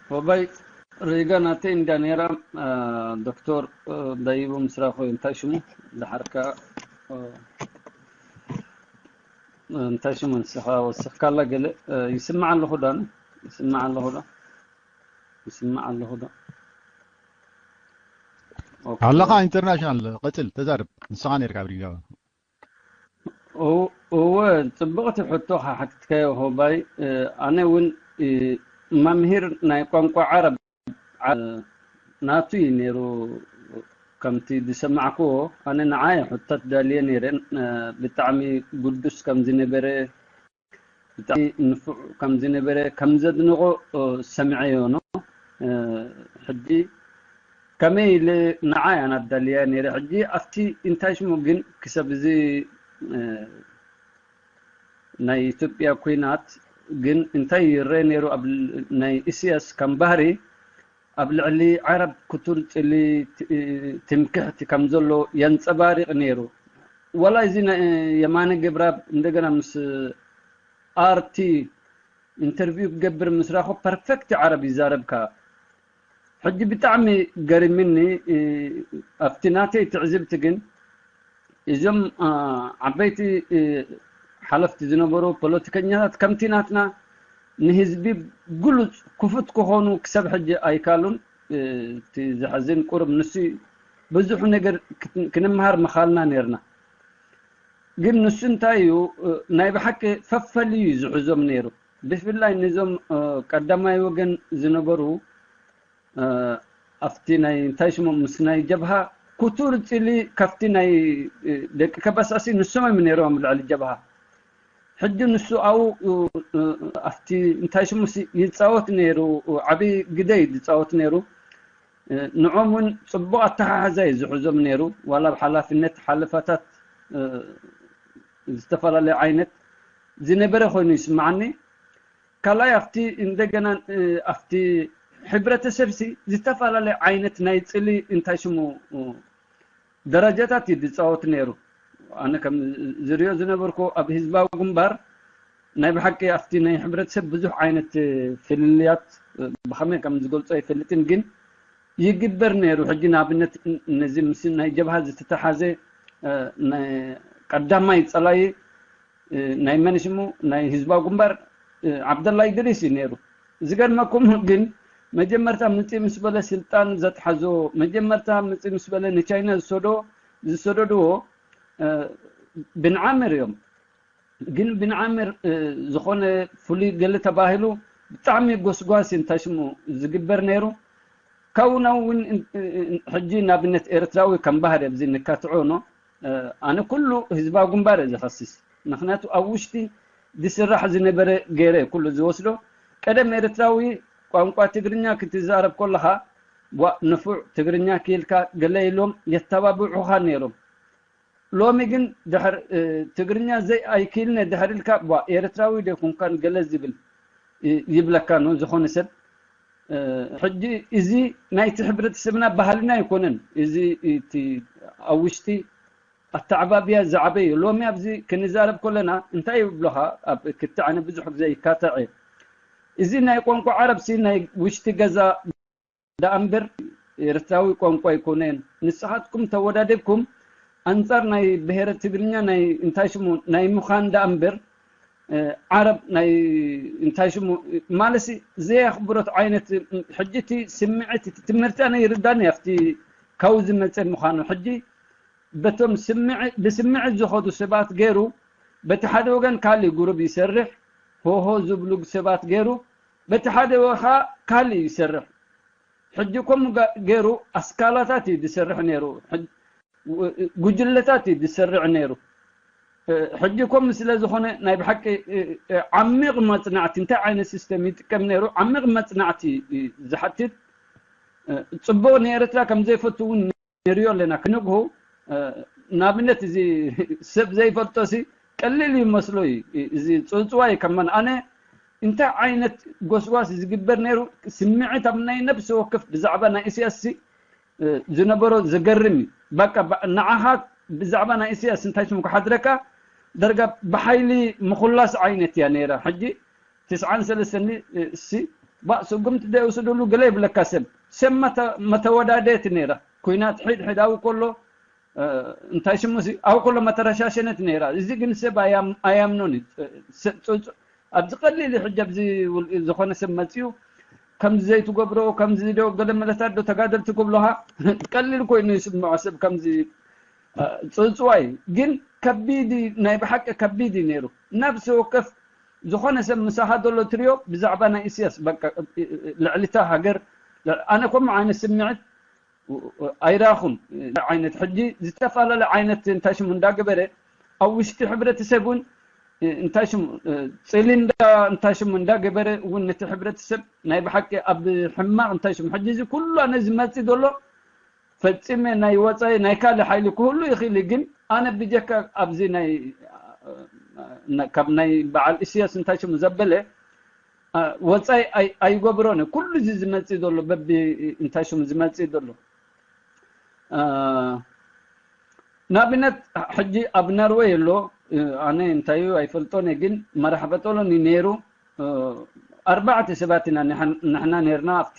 ወባይ ሪጋ ናተይ እንዳ ነይራ። ዶክተር ደይቡ ምስራኹ እንታይ ሽሙ ድሓርካ እንታይ ሽሙ ንስኻ ወስኽካላ ገለ ይስማዕ ኣለኹ ዳን ይስማዕ ኣለኹ ዳ ይስማዕ ኣለኹ ዳ ኣለኻ ኢንተርናሽናል ቀጽል ተዛርብ ንስኻ ነርካ ኣብ ሪጋ እወ ጽቡቕቲ ሕቶ ሓትትካዮ ሆባይ። ኣነ እውን መምህር ናይ ቋንቋ ዓረብ ናቱ እዩ ነይሩ። ከምቲ ዝሰማዕክዎ ኣነ ንዓይ ሕቶት ዳልየ ነይረ። ብጣዕሚ ግዱስ ከም ዝነበረ ብጣዕሚ ንፉዕ ከም ዝነበረ ከም ዘድንቖ ሰምዐዮ ኖ ሕጂ ከመይ ኢለ ንዓይ ኣነ ኣዳልያ ነይረ። ሕጂ ኣብቲ እንታይ ሽሙ ግን ክሰብ እዚ ናይ ኢትዮጵያ ኩናት ግን እንታይ ይረአ ነይሩ? ኣብ ናይ ኢሳያስ ከም ባህሪ ኣብ ልዕሊ ዓረብ ክቱር ጽሊ ትምክሕቲ ከም ዘሎ የንጸባርቕ ነይሩ። ዋላ እዚ ናይ የማነ ገብረኣብ እንደገና ምስ ኣርቲ ኢንተርቪው ክገብር ምስ ራኹ ፐርፌክት ዓረብ ይዛረብካ። ሕጂ ብጣዕሚ ገሪምኒ ኣብቲ ናተይ ትዕዝብቲ ግን እዞም ዓበይቲ ሓለፍቲ ዝነበሩ ፖለቲከኛታት ከምቲ ናትና ንህዝቢ ግሉፅ ክፉት ክኾኑ ክሰብ ሕጂ ኣይካሉን። እቲ ዘሕዝን ቁርብ ንሱ ብዙሕ ነገር ክንመሃር መኻልና ነርና። ግን ንሱ እንታይ እዩ ናይ ብሓቂ ፈፈሊ እዩ ዝሕዞም ነይሩ። ብፍላይ ንዞም ቀዳማይ ወገን ዝነበሩ ኣብቲ ናይ እንታይ ሽሙ ምስ ናይ ጀብሃ ክቱር ጽሊ ካብቲ ናይ ደቂ ከበሳሲ ንሶም እዮም ነይሮም ልዕሊ ጀብሃ። ሕጂ ንሱ ኣብኡ ኣብቲ እንታይ ሽሙ ይፃወት ነይሩ፣ ዓብዪ ግደ እዩ ዝፃወት ነይሩ። ንዖም እውን ፅቡቕ ኣተሓሕዛ እዩ ዝሕዞም ነይሩ። ዋላ ኣብ ሓላፍነት ሓለፋታት ዝተፈላለዩ ዓይነት ዝነበረ ኮይኑ ይስማዓኒ። ካልኣይ ኣብቲ እንደገና ኣብቲ ሕብረተሰብ ሲ ዝተፈላለየ ዓይነት ናይ ፅሊ እንታይ ሽሙ ደረጃታት እዩ ዝፃወት ነይሩ። ኣነ ከም ዝሪኦ ዝነበርኩ ኣብ ህዝባዊ ግንባር ናይ ብሓቂ ኣብቲ ናይ ሕብረተሰብ ብዙሕ ዓይነት ፍልልያት ብኸመይ ከም ዝገልፆ ኣይፈልጥን፣ ግን ይግበር ነይሩ። ሕጂ ንኣብነት ነዚ ምስ ናይ ጀብሃ ዝተተሓዘ ቀዳማይ ፀላኢ ናይ መን ሽሙ ናይ ህዝባዊ ግንባር ዓብደላ ኢድሪስ እዩ ነይሩ። ዝገርመኩም ግን መጀመርታ ምፂ ምስ በለ ስልጣን ዘትሓዞ መጀመርታ ምፂ ምስ በለ ንቻይና ዝሰዶ ዝሰደድዎ ብንዓምር እዮም። ግን ብንዓምር ዝኾነ ፍሉይ ገለ ተባሂሉ ብጣዕሚ ጎስጓስ እንታይ ሽሙ ዝግበር ነይሩ። ካብኡ ናብ እውን ሕጂ ንኣብነት ኤርትራዊ ከም ባህሪ ኣብዚ ንካትዖ ኖ ኣነ ኩሉ ህዝባዊ ግንባር እየ ዝኸስስ። ምክንያቱ ኣብ ውሽጢ ዝስራሕ ዝነበረ ገይረ ኩሉ ዝወስዶ። ቀደም ኤርትራዊ ቋንቋ ትግርኛ ክትዛረብ ከለኻ ዋ ንፉዕ ትግርኛ ክኢልካ ገለ ኢሎም የተባብዑኻ ነይሮም። ሎሚ ግን ድሕር ትግርኛ ዘይ ኣይክኢልነ ድሕር ኢልካ ዋ ኤርትራዊ ዶ ይኮንካን ገለ ዝብል ይብለካ ነው ዝኾነ ሰብ። ሕጂ እዚ ናይቲ ሕብረተሰብና ባህልና ኣይኮነን። እዚ እቲ ኣብ ውሽጢ ኣተዓባብያ ዝዓበዩ ሎሚ ኣብዚ ክንዛረብ ከለና እንታይ ይብሉኻ? ኣብ ክትዕ ኣነ ብዙሕ ግዜ ይካተዕ እየ። እዚ ናይ ቋንቋ ዓረብሲ ናይ ውሽጢ ገዛ ደኣ እምበር ኤርትራዊ ቋንቋ ኣይኮነን። ንስኻትኩም ተወዳደብኩም ኣንጻር ናይ ብሄረ ትግርኛ ናይ እንታይ ሽሙ ናይ ምዃን ደኣ እምበር ዓረብ ናይ እንታይ ሽሙ ማለሲ ዘይ ኣኽብሮት ዓይነት ሕጂ እቲ ስምዒት እቲ ትምህርቲ ኣነ ይርዳኒ ኣብቲ ካብኡ ዝመፀ ምዃኑ ሕጂ በቶም ብስምዒት ዝኸዱ ሰባት ገይሩ በቲ ሓደ ወገን ካሊእ ጉሩብ ይሰርሕ ሆሆ ዝብሉ ሰባት ገይሩ በቲ ሓደ ወኻ ካሊእ ይሰርሕ ሕጂ ከምኡ ገይሩ ኣስካላታት እዩ ዝሰርሕ ነይሩ። ጉጅለታት እዩ ዝሰርዕ ነይሩ። ሕጂ ከምኡ ስለ ዝኾነ ናይ ብሓቂ ዓሚቕ መፅናዕቲ እንታይ ዓይነት ሲስተም ይጥቀም ነይሩ ዓሚቕ መፅናዕቲ ዝሓትት። ፅቡቕ ንኤርትራ ከም ዘይፈቱ እውን ንሪኦ ኣለና። ክንግሁ ንኣብነት እዚ ሰብ ዘይፈልጦ ሲ ቀሊል ይመስሎ እዩ። እዚ ፅውፅዋይ ከማን ኣነ እንታይ ዓይነት ጎስጓስ ዝግበር ነይሩ ስምዒት ኣብ ናይ ነብሲ ወከፍ ብዛዕባ ናይ ኢሳያስ ዝነበሮ ዘገርም እዩ። በቃ ንዓኻ ብዛዕባ ናይ ኢሳያስ እንታይ ሽሙ ክሓድረካ ደርጋ ብሓይሊ ምኹላስ ዓይነት እያ ነይራ። ሕጂ ትስዓን ሰለስተን ሲ ባእ ስጉምቲ ዘይወስድሉ ገለ ይብለካ ሰብ ሰብ መተ- መተወዳደየት ነይራ። ኩናት ሒድ ሒድ ኣብኡ ከሎ እንታይ ሽሙ ሲ ኣብኡ ከሎ መተረሻሸነት ነይራ። እዚ ግን ሰብ ኣያም- ኣያምኖን እዩ። ስ- ስ- ኣብዚ ቀሊል እዩ። ሕጂ ኣብዚ ውል- ዝኾነ ሰብ መፅኡ ከምዚ ዘይትገብሮ ከምዚ ዶ ገለ መለታት ዶ ተጋደልቲ ክብሉኻ ቀሊል ኮይኑ ይስምዖ ሰብ ከምዚ ፅፅዋይ ግን ከቢድ ናይ ብሓቂ ከቢድ እዩ ነይሩ። ነብሲ ወከፍ ዝኾነ ሰብ ምሳኻ ዘሎ ትሪዮ ብዛዕባ ናይ ኢስያስ በቃ ልዕሊታ ሃገር ኣነ ከምኡ ዓይነት ስምዕት ኣይራኹን ዓይነት ሕጂ ዝተፈላለለ ዓይነት እንታይ ሽሙ እንዳገበረ ኣብ ውሽጢ ሕብረተሰብ እውን እንታይ ሽሙ ፅሊ እንዳ እንታይ ሽሙ እንዳገበረ እውን ነቲ ሕብረተሰብ ናይ ብሓቂ ኣብ ሕማቕ እንታይ ሽሙ ሕጂ እዚ ኩሉ ኣነ ዝመፅእ ዘሎ ፈፂመ ናይ ወፃኢ ናይ ካልእ ሓይሊ ክህሉ ይኽእል እዩ። ግን ኣነ ብጀካ ኣብዚ ናይ ካብ ናይ በዓል እስያስ እንታይ ሽሙ ዘበለ ወፃኢ ኣይገብሮን ኩሉ እዚ ዝመፅእ ዘሎ በቢ እንታይ ሽሙ ዝመፅእ ዘሎ ንኣብነት ሕጂ ኣብ ነርወይ ኣሎ ኣነ እንታይ ኣይፈልጦን ግን መራሕበጠሎኒ ነይሩ ኣርባዕተ ሰባት ኢና ንሕና ነርና ኣብቲ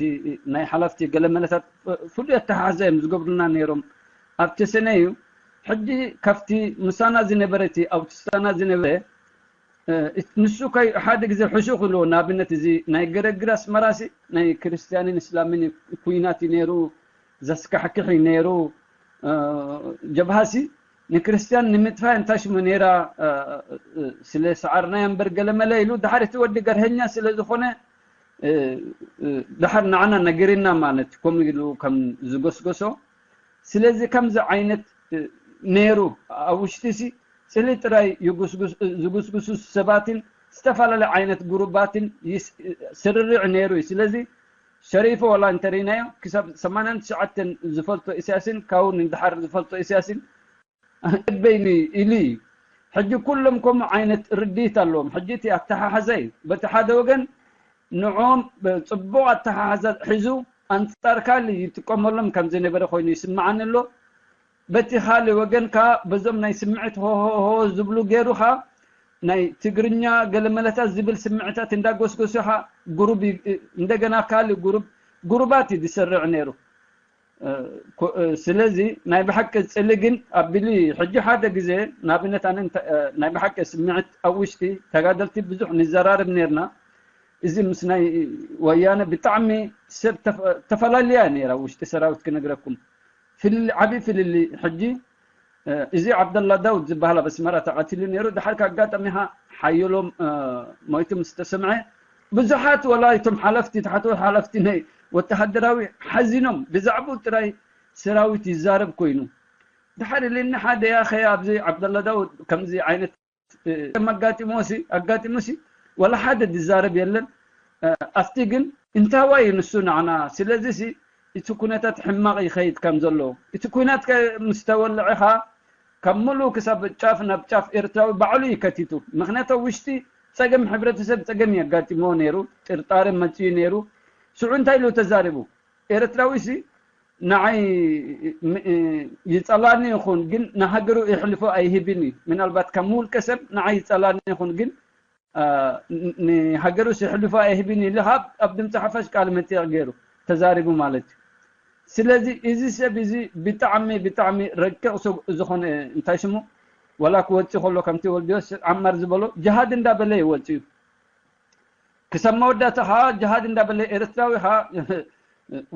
ናይ ሓላፍቲ ገለ መለታት ፍሉይ ኣተሓሕዛ እዮም ዝገብሩና ነይሮም ኣብቲ ሰነ እዩ ሕጂ ካብቲ ምሳና ዝነበረ እቲ ኣብቲ ስታና ዝነበረ ንሱ ከይ ሓደ ግዜ ሕሹኽ ኢልዎ ንኣብነት እዚ ናይ ገረግር ኣስመራሲ ናይ ክርስትያንን እስላምን ኩናት እዩ ነይሩ ዘስካሕክሕ እዩ ነይሩ ጀብሃሲ ንክርስትያን ንምጥፋእ እንታይ ሽሙ ነይራ ስለ ሰዓርናያ እምበር ገለመለ ኢሉ ድሓር እቲ ወዲ ገርሀኛ ስለ ዝኾነ ድሓር ንዓና ነጊርና ማለት ከምኡ ኢሉ ከም ዝጎስጎሶ ስለዚ ከምዚ ዓይነት ነይሩ ኣብ ውሽጢ ሲ ፅሊ ጥራይ ዝጉስጉሱ ሰባትን ዝተፈላለየ ዓይነት ጉሩባትን ስርርዕ ነይሩ እዩ ስለዚ ሸሪፎ ዋላ እንተሪናዮ ክሳብ ሰማንያን ትሽዓተን ዝፈልጦ ኢሳያስን ካብኡ ንድሓር ዝፈልጦ ኢሳያስን በይኑ ኢሉ እዩ ሕጂ ኩሎም ከምኡ ዓይነት ርድኢት ኣለዎም ሕጂ እቲ ኣተሓሕዛ እዩ በቲ ሓደ ወገን ንዖም ፅቡቕ ኣተሓሕዛ ሒዙ ኣንፃር ካልእ ይጥቀመሎም ከም ዝነበረ ኮይኑ ይስምዓኒ ኣሎ በቲ ካልእ ወገን ከዓ በዞም ናይ ስምዕት ሆሆሆ ዝብሉ ገይሩ ከዓ ናይ ትግርኛ ገለመለታት ዝብል ስምዕታት እንዳጎስጎሱ ከዓ ጉሩብ እንደገና ካልእ ጉሩብ ጉሩባት እዩ ዝሰርዕ ነይሩ ስለዚ ናይ ብሓቂ ፅሊ ግን ኣቢሊ ሕጂ ሓደ ግዜ ንኣብነት ኣነ ናይ ብሓቂ ስምዕት ኣብ ውሽጢ ተጋደልቲ ብዙሕ ንዘራርብ ነርና እዚ ምስ ናይ ወያነ ብጣዕሚ ሰብ ተፈላልያ ነራ ውሽጢ ሰራዊት ክነግረኩም ፍልል ዓብዪ ፍልል ሕጂ እዚ ዓብደላ ዳውድ ዝበሃል ኣብ ኣስመራ ተቐቲሉ ነይሩ ድሓር ኣጋጣሚኻ ሓየሎም ሞይቱ ምስ ተሰምዐ ብዙሓት ወላ እቶም ሓለፍቲ ታሕተዎት ሓለፍቲ ናይ ወተሃደራዊ ሓዚኖም ብዛዕባኡ ጥራይ ሰራዊት ይዛረብ ኮይኑ ድሓር ኢልኒ ሓደ ያኸ ኣብዚ ዓብደላ ዳውድ ከምዚ ዓይነት ኣጋጢሞሲ ኣጋጢሙሲ ወላ ሓደ ዝዛረብ የለን ኣብቲ ግን እንታዋይ ንሱ ንዓና ስለዚሲ እቲ ኩነታት ሕማቕ ይኸይድ ከም ዘሎ እቲ ኩናት ምስ ተወልዐኻ ካብ ሙሉእ ክሳብ ጫፍ ናብ ጫፍ ኤርትራዊ ባዕሉ እዩ ከቲቱ ምክንያቱ ውሽጢ ፀገም ሕብረተሰብ ፀገም የጋጢሞ ነይሩ ጥርጣረ መፅኡ ነይሩ ስዑ እንታይ ኢሉ ተዛሪቡ ኤርትራዊ ሲ ንዓይ ይጸላኒ ይኹን ግን ንሃገሩ የሕልፎ ኣይህብን እዩ ምናልባት ከም ውልቀ ሰብ ንዓይ ይጸላኒ ይኹን ግን ንሃገሩ የሕልፎ ኣይህብን ኢሉ ኣብ ድምፂ ሓፋሽ ቃል መጠየቅ ገይሩ ተዛሪቡ ማለት እዩ ስለዚ እዚ ሰብ እዚ ብጣዕሚ ብጣዕሚ ረቂቕ ዝኾነ እንታይ ሽሙ ወላ ክወፅእ ከሎ ከምቲ ወልድዮስ ዓማር ዝበሎ ጅሃድ እንዳበለ ይወፅእ እዩ ክሳብ መወዳእታ ከዓ ጅሃድ እንዳበለ ኤርትራዊ ከዓ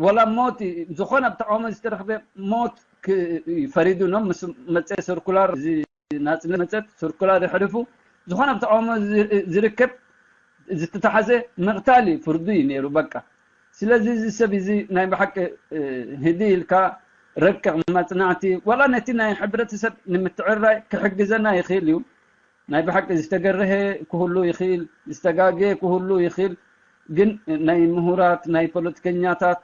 ወላ ሞት ዝኾነ ኣብ ተቃውሞ ዝተረኽበ ሞት ፈሪዱ ኖም ምስ መፀ ስርኩላር ናፅነት መፀት ስርኩላር የሕልፉ ዝኾነ ኣብ ተቃውሞ ዝርከብ ዝተተሓዘ ምቕታል እዩ ፍርዱ እዩ ነይሩ በቃ ስለዚ እዚ ሰብ እዚ ናይ ብሓቂ ህዲ ኢልካ ረቅቕ መፅናዕቲ ዋላ ነቲ ናይ ሕብረተሰብ ንምትዕራይ ክሕግዘና ይኽእል እዩ ናይ ብሓቂ ዝተገረሀ ክህሉ ይኽእል ዝተጋገየ ክህሉ ይኽእል ግን ናይ ምሁራት ናይ ፖለቲከኛታት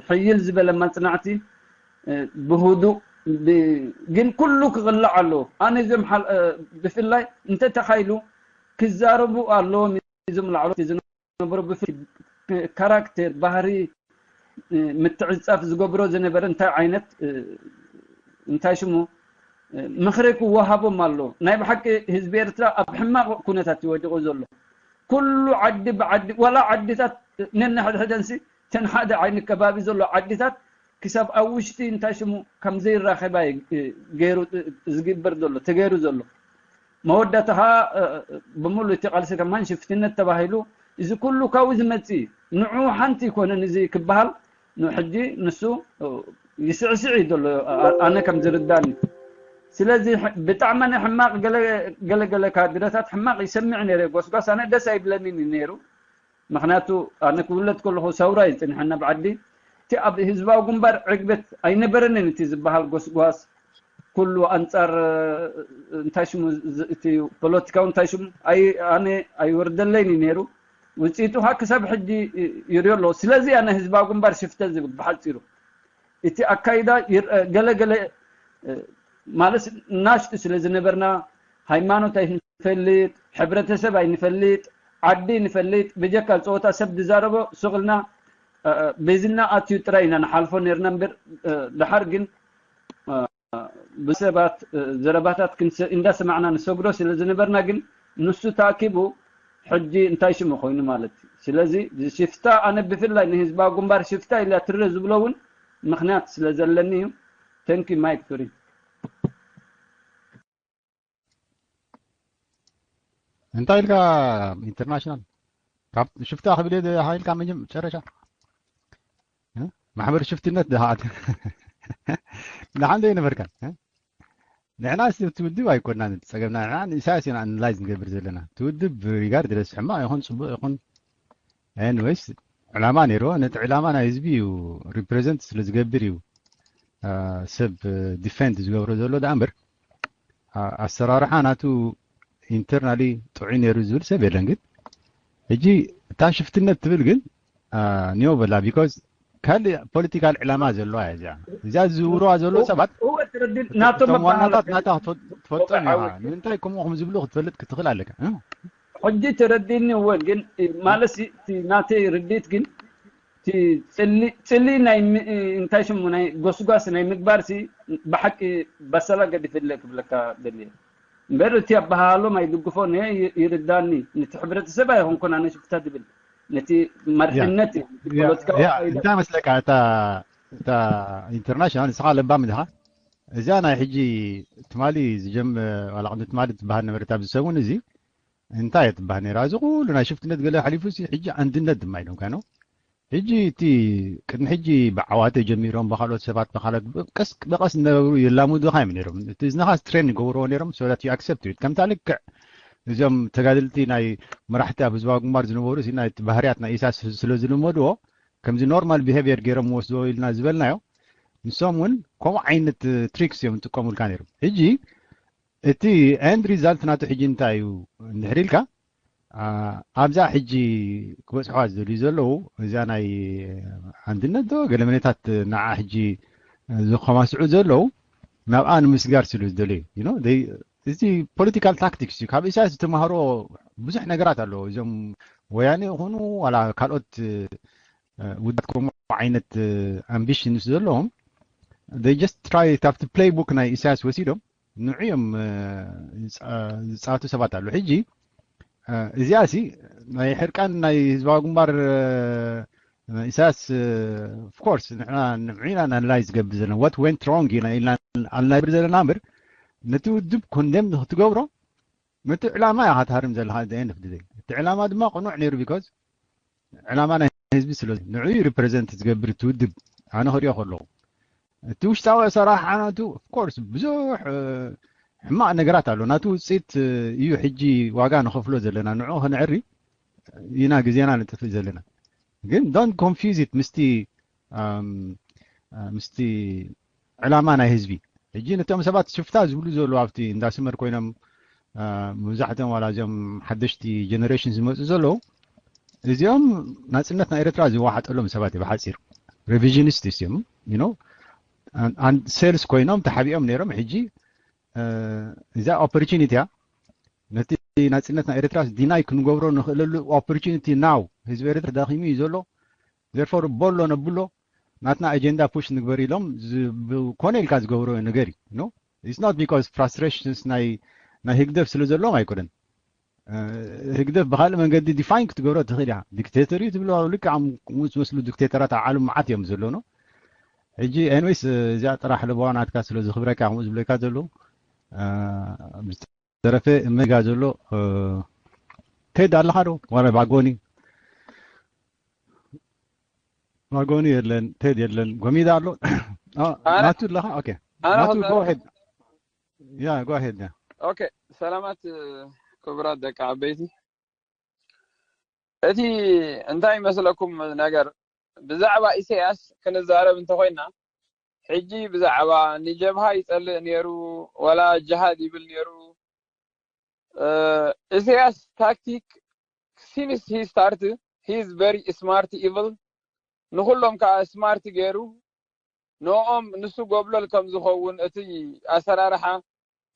ሕይል ዝበለ መፅናዕቲ ብህዱእ ግን ኩሉ ክቕላዕ ኣለዎ ኣነ እዞም ብፍላይ እንተተኻይሉ ክዛረቡ ኣለዎም እዞም ላዕሎት ዝነበሩ ካራክተር ባህሪ ምትዕፃፍ ዝገብሮ ዝነበረ እንታይ ዓይነት እንታይ ሽሙ ምኽሪ ክወሃቦም ኣሎ ናይ ብሓቂ ህዝቢ ኤርትራ ኣብ ሕማቕ ኩነታት ይወድቑ ዘሎ ኩሉ ዓዲ ብዓዲ፣ ዋላ ዓድታት ነንሕድሕደንሲ፣ ተን ሓደ ዓይነት ከባቢ ዘሎ ዓድታት ክሳብ ኣብ ውሽጢ እንታይ ሽሙ ከም ዘይራኸባ እዩ ገይሩ ዝግበር ዘሎ፣ ተገይሩ ዘሎ። መወዳእታ ኸዓ ብምሉእ እቲ ቃልሲ ከማን ሽፍትነት ተባሂሉ፣ እዚ ኩሉ ካብኡ ዝመጽእ እዩ። ንዑ ሓንቲ ይኮነን እዚ ክበሃል፣ ንሕጂ ንሱ ይስዕስዕ እዩ ዘሎ፣ ኣነ ከም ዝርዳኒ። ስለዚ ብጣዕሚ ኣነ ሕማቕ፣ ገለ ገለ ካድረታት ሕማቕ ይሰምዕ ነይረ። ጎስጓስ ኣነ ደስ ኣይብለንን እዩ ነይሩ። ምክንያቱ ኣነ ክውለድ ከለኹ ሰውራ እዩ ጽንሐና ብዓዲ። እቲ ኣብ ህዝባዊ ግንባር ዕግበት ኣይነበረንን፣ እቲ ዝበሃል ጎስጓስ ኩሉ ኣንጻር እንታይ ሽሙ፣ እቲ ፖለቲካዊ እንታይ ሽሙ ኣነ ኣይወርደለይን እዩ ነይሩ። ውፅኢቱ ከዓ ክሳብ ሕጂ ይሪኦ ኣለዎ። ስለዚ ኣነ ህዝባዊ ግንባር ሽፍተ ዝብል ብሓፂሩ እቲ ኣካይዳ ገለገለ ማለት ናሽጡ ስለ ዝነበርና፣ ሃይማኖት ኣይንፈልጥ፣ ሕብረተሰብ ኣይንፈልጥ፣ ዓዲ ንፈልጥ ብጀካ ፀወታ ሰብ ዝዛረቦ ሱቕልና ቤዝና ኣትዩ ጥራይ ኢና ንሓልፎ ነርና እምበር፣ ድሓር ግን ብሰባት ዘረባታት እንዳሰማዕና ንሰግዶ ስለ ዝነበርና ግን ንሱ ተኣኪቡ ሕጂ እንታይ ሽሙ ኮይኑ ማለት እዩ። ስለዚ ሽፍታ ኣነ ብፍላይ ንህዝባዊ ግንባር ሽፍታ ኢላ ትረ ዝብሎ እውን ምክንያት ስለ ዘለኒ እዩ። Thank you, Mike, sorry. እንታይ ኢልካ ኢንተርናሽናል ካብ ሽፍታ ክብል እየ ዝሃ ኢልካ መጀመርታ ማሕበር ሽፍትነት ዝሃኣት ንሓንደ ይነበርካን ንሕና እቲ ውድብ ኣይኮናን ጸገምና። ንሕና ንኢሳያስ ኢና ኣናላይዝ ንገብር ዘለና። እቲ ውድብ ሪጋርድለስ ሕማቕ ይኹን ጽቡቕ ይኹን ኤንወይስ ዕላማ ነይርዎ። ነቲ ዕላማ ናይ ህዝቢ እዩ ሪፕሬዘንት ስለ ዝገብር እዩ ሰብ ዲፌንድ ዝገብሮ ዘሎ። ደኣ እምበር ኣሰራርሓ ናቱ ኢንተርናሊ ጥዑይ ነይሩ ዝብል ሰብ የለን። ግን ሕጂ እታ ሽፍትነት ትብል ግን ኒዮ በላ ቢኮዝ ካልእ ፖለቲካል ዕላማ ዘለዋ እያ እዚኣ። እዚኣ ዝዝውርዋ ዘለዉ ሰባት እወ፣ ትረድእ፣ ናቶም እቶም ዋናታት መባህሎም ናታ ክትፈ- ክትፈልጦም ኢኻ። ሓወይ። ንምንታይ ከምኡ ከም ዝብሉ ክትፈልጥ ክትኽእል ኣለካ። እ? ሕጂ ተረዲእኒ። እወ፣ ግን ማለት ሲ፣ እቲ ናተይ ርድኢት ግን እቲ ጽሊ-፣ ጽሊ ናይ ም-፣ እንታይ ሽሙ ናይ ጎስጓስ ናይ ምግባር ሲ ብሓቂ በሰላ ገዲፍለ ክብለካ ደልየ። እምበር እቲ ኣበሃሃሎም ኣይድግፎን እየ፣ ይ-፣ ይርዳኒ። ነቲ ሕብረተሰብ ኣይኾንኩን ኣነ ሽፍታ ዝብል። ነቲ መርሕነት እዩ። እቲ ያ፣ ፖለቲካዊ ያ፣ ኣካይዳ እንታይ መስለካ እታ እታ ኢንተርናሽናል ንስኻ ለባም ኢኻ። እዚኣ ናይ ሕጂ ትማሊ ዝጀም-፣ ዋላ ቅድሚ ትማሊ ትበሃል ነበረት ኣብዚ ሰሙን እዚ እንታይ እያ ትበሃል ነይራ? እዚ ኩሉ ናይ ሽፍትነት ገለ ሓሊፉ ሲ ሕጂ ኣንድነት ድማ ኢሎም ካኖ። ሕጂ እቲ ቅድሚ ሕጂ ብዓዋተ ጀሚሮም ብካልኦት ሰባት ብካልኦት ቀስ ብቀስ እናበሉ የላምዱኻ እዮም ነይሮም። እቲ እዝንኻ ስትሬን ይገብርዎ ነይሮም so that you accept it። ከምታ ልክዕ እዞም ተጋደልቲ ናይ መራሕቲ ኣብ ህዝባዊ ግንባር ዝነበሩ ሲ ናይ ባህርያት ናይ ኢሳያስ ስለ ዝልመድዎ ከምዚ ኖርማል ቢሄቪየር ገይሮም ወስድዎ ኢልና ዝበልናዮ ንሶም እውን ከምኡ ዓይነት ትሪክስ እዮም ዝጥቀሙልካ ነይሮም። ሕጂ እቲ ኤንድ ሪዛልት ናቱ ሕጂ እንታይ እዩ እንድሕር ኢልካ ኣብዛ ሕጂ ክበፅሕዋ ዝደልዩ ዘለዉ እዚኣ ናይ ኣንድነት ዶ ገለመኔታት ንዓ ሕጂ ዝከማስዑ ዘለዉ ናብኣ ንምስጋር ስሉ ዝደለዩ እዚ ፖለቲካል ታክቲክስ እዩ። ካብ ኢሳያስ ዝተማሃሮ ብዙሕ ነገራት ኣለዎ። እዞም ወያኔ ይኹኑ ዋላ ካልኦት ውድባት ከምኡ ዓይነት ኣምቢሽን ምስ ዘለዎም they just try ካብቲ ፕሌይ ቡክ ናይ ኢሳያስ ወሲዶም ንዑ እዮም ዝፃቱ ሰባት ኣለዉ። ሕጂ እዚኣ ሲ ናይ ሕርቃን ናይ ህዝባዊ ግንባር ኢሳያስ ኦፍኮርስ ንሕና ንዑ ኢና ኣናላይዝ ዝገብር ዘለና what went wrong ኢና ኢልና ኣናብር ዘለና እምበር ነቲ ውድብ ኮንደም ንክትገብሮ ነቲ ዕላማ ኢኻ ትሃርም ዘለኻ ዘየንፍ ድዘይ እቲ ዕላማ ድማ ቅኑዕ ነይሩ ቢኮዝ ዕላማ ናይ ህዝቢ ስለ ንዑ ሪፕሬዘንት ዝገብር እቲ ውድብ ኣነ ክሪኦ ከለኹ እቲ ውሽጣዊ ኣሰራርሓ ናቱ ኦፍኮርስ ብዙሕ ሕማቕ ነገራት ኣሎ ናቱ ውፅኢት እዩ ሕጂ ዋጋ ንኸፍሎ ዘለና ንዑ ክነዕሪ ኢና ግዜና ንጥፍእ ዘለና ግን don't confuse it ምስቲ ምስቲ ዕላማ ናይ ህዝቢ ሕጂ ነቶም ሰባት ሽፍታ ዝብሉ ዘለዉ ኣብቲ እንዳስመር ኮይኖም መብዛሕትኦም ዋላ እዚኦም ሓደሽቲ ጀነሬሽን ዝመፁ ዘለዉ እዚኦም ናፅነት ናይ ኤርትራ ዝወሓጠሎም ሰባት እዩ ብሓፂር ሪቪዥኒስት እዮም ዩ ኖ ሴልስ ኮይኖም ተሓቢኦም ነይሮም ሕጂ እዛ ኦፖርቹኒቲ እያ ነቲ ናፅነት ናይ ኤርትራ ዲናይ ክንገብሮ ንኽእለሉ ኦፖርቹኒቲ ናው ህዝቢ ኤርትራ ዳኺሙ እዩ ዘሎ ዘርፎር ቦሎ ነብሎ ናትና ኣጀንዳ ፑሽ ንግበር ኢሎም ኮነ ኢልካ ዝገብሮ ነገር እዩ it's not because frustrations ናይ ናይ ህግደፍ ስለ ዘለዎም ኣይኮነን ህግደፍ ብካልእ መንገዲ ዲፋይን ክትገብሮ ትኽእል ኢኻ። ዲክቴተር እዩ ትብሎ፣ ልክዕ ከምኡ ዝመስሉ ዲክቴተራት ኣብ ዓለም መዓት እዮም ዘለውኖ። ሕጂ ኤንዌይስ፣ እዚኣ ጥራሕ ለበዋ ናትካ ስለ ዝኽብረካ ከምኡ ዝብለካ ዘሎ። ብዝተረፈ መጋ ዘሎ ቴድ ኣለኻ ዶ? ዋላ ባጎኒ ማጎኒ የለን፣ ቴድ የለን፣ ጎሚዳ ኣሎ። ናቱ ኣለኻ? ኦኬ፣ ናቱ ጎ ሄድ። ያ፣ ጎ ሄድ። ያ። ኦኬ፣ ሰላማት ክቡራት ደቂ ዓበይቲ። እቲ እንታይ ይመስለኩም ነገር፣ ብዛዕባ ኢሳያስ ክንዛረብ እንተኾይና፣ ሕጂ ብዛዕባ ንጀብሃ ይጸልእ ነይሩ፣ ወላ ጅሃድ ይብል ነይሩ። ኢሳያስ ታክቲክ፣ ሲንስ ሂ ስታርት፣ ሂ ኢዝ ቨሪ ስማርት ኢቭል። ንኹሎም ከዓ ስማርት ገይሩ፣ ንኦም ንሱ ጎብለል ከም ዝኸውን እቲ ኣሰራርሓ፣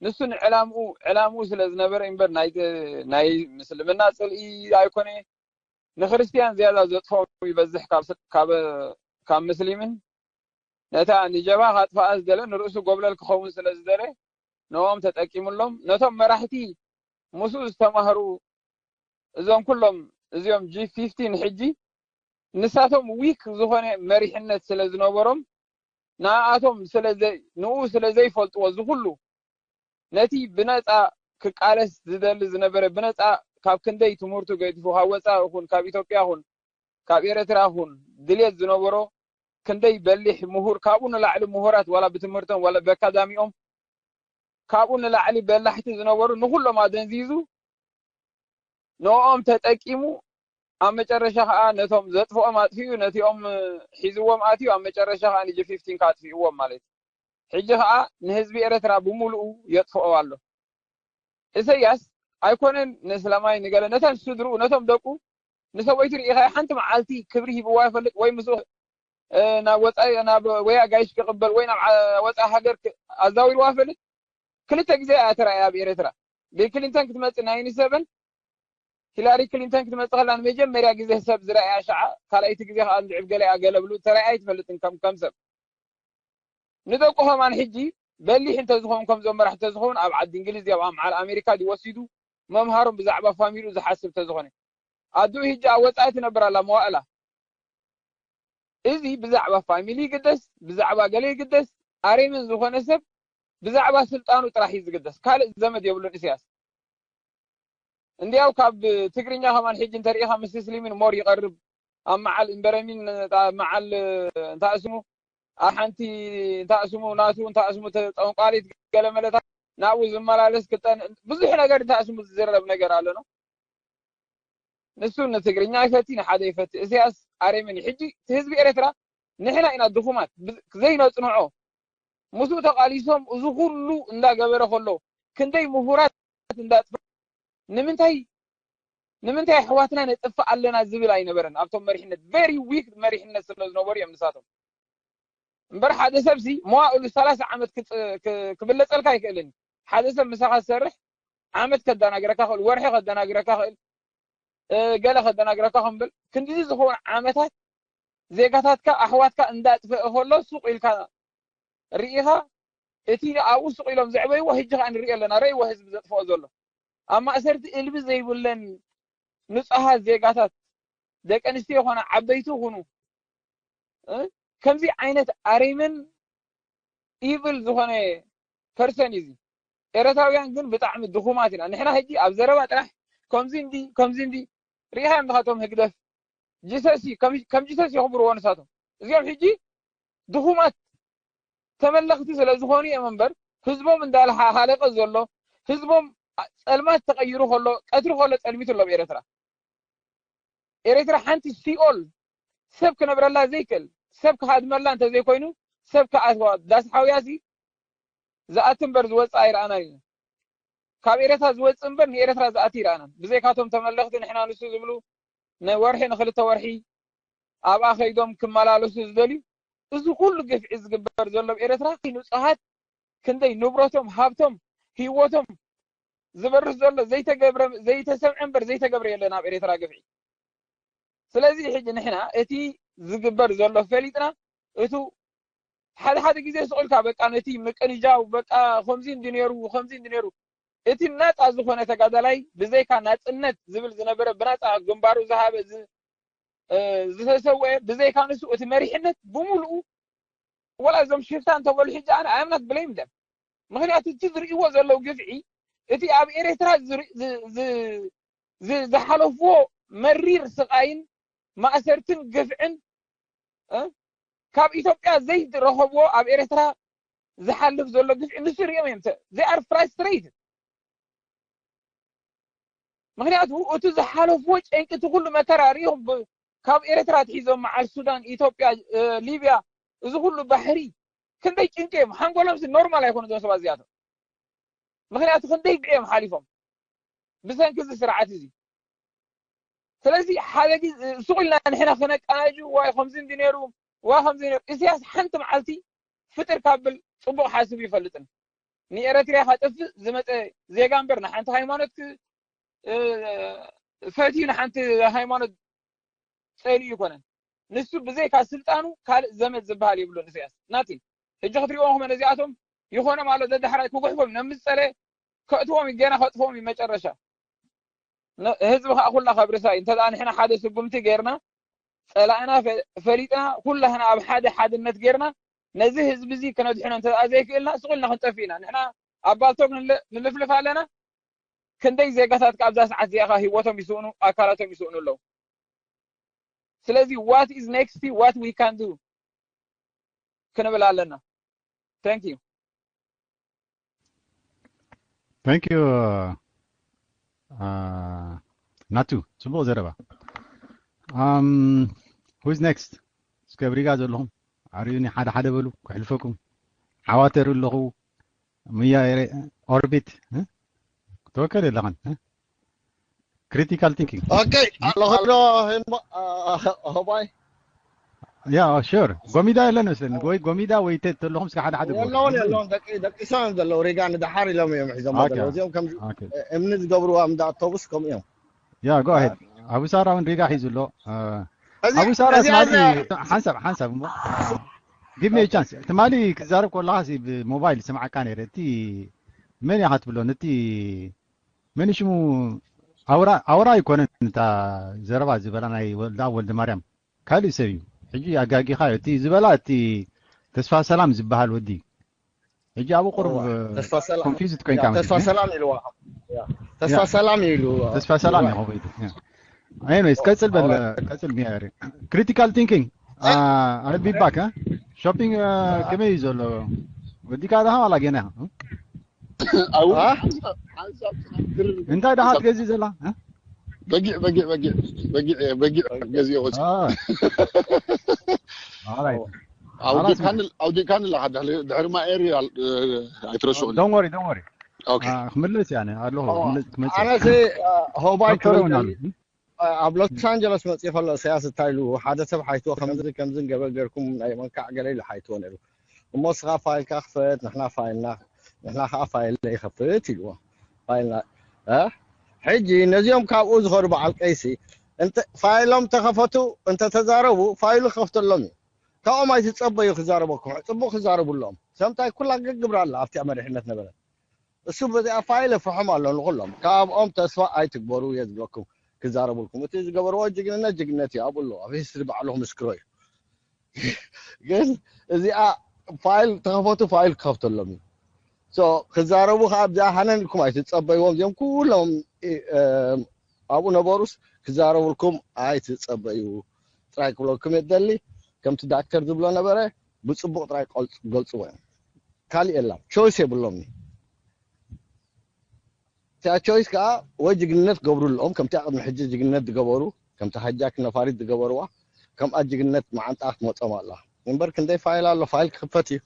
ንሱ ንዕላምኡ፣ ዕላምኡ ስለ ዝነበረ እምበር፣ ናይ፣ ናይ ምስልምና ጽልኢ ኣይኮነ። ንክርስትያን ዝያዳ ዘጥፍኦም ይበዝሕ ካብ፣ ካብ፣ ካብ ምስሊምን። ነታ ንጀብሃ ካጥፍኣ ዝደለ ንርእሱ ጎብለል ክኸውን ስለ ዝደለ፣ ንኦም ተጠቂምሎም። ነቶም መራሕቲ ምስኡ ዝተማህሩ፣ እዞም ኩሎም፣ እዚኦም ጂ ፊፍቲን ሕጂ፣ ንሳቶም ዊክ ዝኾነ መሪሕነት ስለ ዝነበሮም፣ ንኣቶም ስለ ዘይ-፣ ንኡ ስለ ዘይፈልጥዎ፣ እዚ ኩሉ ነቲ ብነጻ ክቃለስ ዝደሊ ዝነበረ፣ ብነጻ ካብ ክንደይ ትምህርቱ ገዲፉ፣ ካብ ወጻኢ ይኹን፣ ካብ ኢትዮጵያ ይኹን፣ ካብ ኤርትራ ይኹን፣ ድልየት ዝነበሮ ክንደይ በሊሕ ምሁር፣ ካብኡ ንላዕሊ ምሁራት፣ ዋላ ብትምህርቶም፣ ዋላ በካዳሚኦም፣ ካብኡ ንላዕሊ በላሕቲ ዝነበሩ፣ ንኹሎም ኣደንዚዙ፣ ንኦም ተጠቂሙ፣ ኣብ መጨረሻ ኸኣ ነቶም ዘጥፍኦም ኣጥፊኡ፣ ነቲኦም ሒዝዎም ኣትዩ፣ ኣብ መጨረሻ ኸኣ ንጂ ፊፍቲን ከኣ ኣጥፊእዎም ማለት እዩ። ሕጂ ኸኣ ንህዝቢ ኤርትራ ብምሉኡ የጥፍኦ ኣሎ። ኢሳያስ ኣይኮነን ንእስላማይ ንገለ፣ ነተን ስድርኡ፣ ነቶም ደቁ፣ ንሰበይቱ ርኢኻ ሓንቲ መዓልቲ ክብሪ ሂብዋ ይፈልጥ ወይ ምስኡ፣ እ፣ ናብ ወጻኢ፣ ናብ ወያ ጋይሽ ክቕበል ወይ ናብ ዓ-፣ ወጻኢ ሃገር ክ-፣ ኣዛዊርዋ ይፈልጥ? ክልተ ግዜ እያ ተራእያ ኣብ ኤርትራ። ቢል ክሊንተን ክትመጽእ ናይንቲ ሰቨን፣ ሂላሪ ክሊንተን ክትመጽእ ከላ ንመጀመርያ ግዜ ሰብ ዝረኣያ ሸዓ፣ ካልኣይቲ ግዜ ከኣ ልዕብ ገለ እያ ገለ ብሉ ተራእያ ኣይትፈልጥን ከም፣ ከም ሰብ። ንደቁ ከማን ሕጂ በሊሕ እንተዝኸውን ከምዞም መራሕቲ ተዝኸውን ኣብ ዓዲ እንግሊዝ ኣብ መዓል ኣሜሪካ ድዩ ወሲዱ መምሃሮም ብዛዕባ ፋሚሊኡ ዝሓስብ ተዝኾነ። ኣዱ ሕጂ ኣብ ወጻኢ ትነብር ኣላ መዋእላ። እዚ ብዛዕባ ፋሚሊ ይግደስ፣ ብዛዕባ ገለ ይግደስ፣ ኣሬምን ዝኾነ ሰብ ብዛዕባ ስልጣኑ ጥራሕ እዩ ዝግደስ። ካልእ ዘመድ የብሉን ኢሳያስ። እንዲያው ካብ ትግርኛ ከማን ሕጂ እንተሪኢኻ ምስ ስሊምን ሞር ይቐርብ። ኣብ መዓል እምበረሚን፣ ኣብ መዓል እንታይ ስሙ፣ ኣብ ሓንቲ እንታይ ስሙ ናቱ እንታይ ስሙ ተ-፣ ጠንቋሊት ገለ መለታት ናብኡ ዝመላለስ ክጠን-፣ ብዙሕ ነገር እንታይ ስሙ ዝዝረብ ነገር ኣሎ ነው። ንሱ ንትግርኛ ይፈቲ፣ ንሓደ ይፈቲ። ኢሳያስ ኣሬመኒ። ሕጂ እቲ ህዝቢ ኤርትራ ንሕና ኢና ድኹማት፣ ብ-፣ ዘይነጽንዖ። ምስኡ ተቓሊሶም እዚ ኩሉ እንዳገበረ ከሎ፣ ክንደይ ምሁራት እንዳጥፈ-፣ ንምንታይ፣ ንምንታይ ኣሕዋትና ነጥፍእ ኣለና ዝብል ኣይነበረን። ኣብቶም መሪሕነት፣ ቨሪ ዊክ መሪሕነት ስለ ዝነበሩ እዮም ንሳቶም። እምበር ሓደ ሰብሲ መዋእሉ ሰላሳ ዓመት ክጽ-፣ ክ-፣ ክብለጸልካ ኣይክእልን። ሓደ ሰብ ምሳኻ ዝሰርሕ ዓመት ከደናግረካ ክእል፣ ወርሒ ከደናግረካ ክእል፣ እ፣ ገለ ከደናግረካ ክምብል፣ ክንድዚ ዝኸውን ዓመታት ዜጋታትካ፣ ኣሕዋትካ እንዳጥፈአ ከሎ ሱቕ ኢልካ ርኢኻ፣ እቲ ኣብኡ ሱቕ ኢሎም ዘዕበይዎ፣ ሕጂ ከኣ ንሪኦ ኣለና፣ ረእይዎ ህዝቢ ዘጥፍኦ ዘሎ። ኣብ ማእሰርቲ እልቢ ዘይብለን ንጹሃት ዜጋታት፣ ደቂ ኣንስትዮ ይኾና፣ ዓበይቲ ይኹኑ፣ እ፣ ከምዚ ዓይነት ኣሬመን ኢቭል ዝኾነ ፐርሰን እዩ እዚ። ኤረትራውያን ግን ብጣዕሚ ድኹማት ኢና። ንሕና ሕጂ ኣብ ዘረባ ጥራሕ ከምዚ እንዲ፣ ከምዚ እንዲ፣ ርኢኻ እንዲኻ እቶም ህግደፍ ጂሰስ እዩ፣ ከም፣ ከም ጂሰስ የኽብርዎ ንሳቶም። እዚኦም ሕጂ ድኹማት ተመለኽቲ ስለ ዝኾኑ እዮም እምበር፣ ህዝቦም እንዳልሓ-፣ ሃለቀ ዘሎ፣ ህዝቦም ጸልማት ተቐይሩ ከሎ፣ ቀትሪ ከሎ ጸልሚቱ ኣሎ ኣብ ኤረትራ። ኤረትራ ሓንቲ ሲኦል፣ ሰብ ክነብረላ ዘይክእል፣ ሰብ ክሃድመላ እንተዘይኮይኑ፣ ሰብ ክኣትዋ፣ ዳስ ሓውያሲ ዝኣቲ እምበር ዝወጽእ ኣይረኣናን ኢና። ካብ ኤረትራ ዝወጽእ እምበር ንኤረትራ ዝኣቲ ኣይረኣናን። ብዘይካቶም ተመለኽቲ ንሕና ንሱ ዝብሉ፣ ንወርሒ ንኽልተ ወርሒ ኣብኣ ከይዶም ክመላለሱ ዝደልዩ፣ እዚ ኩሉ ግፍዒ ዝግበር ዘሎ ኣብ ኤረትራ፣ ንጹሃት ክንደይ ንብረቶም፣ ሃብቶም፣ ህይወቶም ዝበርስ ዘሎ ዘይተገብረ፣ ዘይተሰምዐ እምበር ዘይተገብረ የለን ኣብ ኤረትራ ግፍዒ። ስለዚ ሕጂ ንሕና እቲ ዝግበር ዘሎ ፈሊጥና፣ እቱ ሓደ ሓደ ግዜ ስቕ ኢልካ በቃ ነቲ ምቅንጃው በቃ ከምዚ እንዲ ነይሩ፣ ከምዚ እንዲ ነይሩ፣ እቲ ናፃ ዝኾነ ተጋዳላይ ብዘይካ ናፅነት ዝብል ዝነበረ ብናፃ ግንባሩ ዝሃበ ዝተሰወ ብዘይካ ንሱ እቲ መሪሕነት ብምሉኡ ወላ እዞም ሽፍታ እንተበሉ ሕጂ ኣነ ኣምናት ብለይም ደም ምክንያቱ እቲ ዝርእይዎ ዘለዉ ግፍዒ እቲ ኣብ ኤርትራ ዝሓለፍዎ መሪር ስቃይን ማእሰርትን ግፍዕን ካብ ኢትዮጵያ ዘይረኸብዎ ኣብ ኤርትራ ዝሓልፍ ዘሎ ግፍዒ ንሱ ሪኦም እዮም they are frustrated ምክንያቱ እቲ ዝሓለፍዎ ጨንቂ እቲ ኩሉ መከራ ሪኦም ካብ ኤርትራ ትሒዞም መዓል ሱዳን ኢትዮጵያ ሊብያ እዚ ኩሉ ባሕሪ ክንደይ ጭንቂ እዮም ሓንጎሎም ኖርማል ኣይኮኑ ዞም ሰባት እዚኣቶም ምክንያቱ ክንደይ ግዒ እዮም ሓሊፎም ብሰንኪ እዚ ስርዓት እዚ ስለዚ ሓደ ግዜ ሱቕ ኢልና ንሕና ክነቀናጅ ዋይ ከምዚ እንዲ ነይሩ ዋ ከምዚ ነይሩ ኢሳያስ ሓንቲ መዓልቲ ፍጥር ካብ ብል ፅቡቕ ሓስብ ይፈልጥን ንኤረትርያ ከጥፍእ ዝመፀ ዜጋ እምበር ንሓንቲ ሃይማኖት ፈትዩ ንሓንቲ ሃይማኖት ፀልዩ ይኮነን ንሱ ብዘይካ ስልጣኑ ካልእ ዘመድ ዝበሃል የብሉን ኢሳያስ ናቲ ሕጂ ክትሪእዎም ከመ ነዚኣቶም ይኾነ ማለት ደዳሕራይ ክጉሕፎም ነምዝፀለ ከእትዎም ገና ከጥፍዎም እዩ መጨረሻ ህዝቢ ከዓ ኩላ ከብርሳ እዩ እንተ ንሕና ሓደ ስጉምቲ ገይርና ፀላእና ፈሊጥና ኩላህና ኣብ ሓደ ሓድነት ገይርና ነዚ ህዝቢ እዚ ክነድሕኖ እንተ ዘይክእልና ስቁልና ክንጠፍ ኢና ንሕና ኣብ ባልቶክ ንልፍልፍ ኣለና ክንደይ ዜጋታት ካብዛ ሰዓት እዚኣ ካ ህይወቶም ይስእኑ ኣካላቶም ይስእኑ ኣለዉ ስለዚ what is next what we can do ክንብል ኣለና thank you thank you ናቱ ጽቡቕ ዘረባ um who's next እስከ ብሪጋ ዘለኹም ኣርእዩኒ ሓደ ሓደ በሉ ክሕልፈኩም ዓዋተር ኣለኹ ምያ ኦርቢት ተወከል ኣለኸን critical thinking okay ኣለኸዶ ሆባይ ያ ሹር ጎሚዳ የለን መስለኒ ወይ ጎሚዳ ወይ ቴድ ተለኹም እስከ ሓደ ሓደ ጎ- የለውን የለውን ደቂ ደቂ ሰን ዘለዉ ሪጋ ንደሓር ኢሎም እዮም ሒዞም ኦኬ። ዘለዉ እዚኦም ከምዚ ኦኬ። እምኒ ዝገብርዋ እንዳ ኣውቶቡስ ከምኡ እዮም ያ go ahead ኣቡ ሳራ እውን ሪጋ ሒዙ ኣሎ እ፣ እዚ ኣቡ ሳራ እዚ ትማሊ እዚ ሓንሳብ ሓንሳብ እሞ give me a chance ትማሊ ክዛረብ ከለኻ ሲ ብሞባይል ስምዓካ ነይረ እቲ መን ኢኻ ትብሎ ነቲ መን ሽሙ ኣውራ ኣውራ ኣይኮነን እታ ዘረባ ዝበላ ናይ ወልዳ ወልደ ማርያም ካልእ ሰብ እዩ ሕጂ ኣጋጊኻ እቲ ዝበላ እቲ ተስፋ ሰላም ዝበሃል ወዲ ሕጂ ኣብኡ ቁሩብ ተስፋ ሰላም confused ኮይንካ ተስፋ ሰላም ኢልዋ ተስፋ ሰላም ኢሉ ተስፋ ሰላም ይኸው ኢሉ anyways ቀጽል በል ቀጽል ሚያሪ critical thinking I'll be back shopping ከመይ እዩ ዘሎ ወዲካ ዳኻ ዋላ ገና ኢኻ ኣው እንታይ ዳኻ ትገዝእ ዘላ በጊዕ በጊዕ በጊዕ በጊዕ በጊዕ ገዚኦ ወፂ ኣውዲእካኒ ኣለካ ድሕሪ ማኤር ኣይትረስዑ don't worry don't worry ኦኬ ክምለስ እያ ኣለኹ ክመጽእ ኣነሲ ሆባይ ክብል ኣብ ሎስ ኣንጀለስ መፅእ ከሎ እሳያስ እንታይ ኢሉ ሓደ ሰብ ሓይትዎ ከምዚ ከምዚ ገበል ገርኩም ናይ መንካዕ ገለ ኢሉ ሓይትዎ ነይሩ እሞ ስኻ ፋይልካ ክፈት ንሕና ፋይልና ንሕና ከዓ ፋይል ይኸፍት ኢልዎ ፋይልና ሕጂ ነዚኦም ካብኡ ዝኸዱ በዓል ቀይሲ ፋይሎም ተኸፈቱ እንተተዛረቡ ፋይሉ ክኸፍተሎም እዩ ካብኦም ኣይትፀበዩ ክዛረበኩም ፅቡቅ ክዛረቡ ኣለዎም ሰምታይ ኩላ ግብራ ኣላ ኣብቲኣ መሪሕነት ነበረ እሱ በዚኣ ፋይል የፍርሖም ኣሎ ንኩሎም ካብኦም ተስፋ ኣይትግበሩ እየ ዝብለኩም ክዛረቡልኩም እቲ ዝገበርዎ ጅግንነት ጅግነት እዩ ኣብኡ ኣለዎ ኣብ ሂስትሪ ባዕሉ ክምስክሮ እዩ ግን እዚኣ ፋይል ተኸፈቱ ፋይል ክኸፍተሎም እዩ ክዛረቡ ከዓ ብዚኣ ሃነን ኢልኩም ኣይትፀበይዎም እዚኦም ኩሎም ኣብኡ ነበሩስ ክዛረቡልኩም ኣይትፀበዩ ጥራይ ክብለኩም እየ ዝደሊ ከምቲ ዳክተር ዝብሎ ነበረ ብፅቡቅ ጥራይ ገልፅዎ እዮም ካሊእ የላም ቾይስ የብሎም እቲኣ ቾይስ ከዓ ወይ ጅግንነት ገብሩ ኣለኦም ከምቲ ቅድሚ ሕጂ ጅግንነት ዝገበሩ ከምቲ ሃጃክ ነፋሪት ዝገበርዋ ከምኣ ጅግንነት መዓንጣ ክትመፆም ኣላ እምበር ክንደይ ፋይል ኣሎ ፋይል ክክፈት እዩ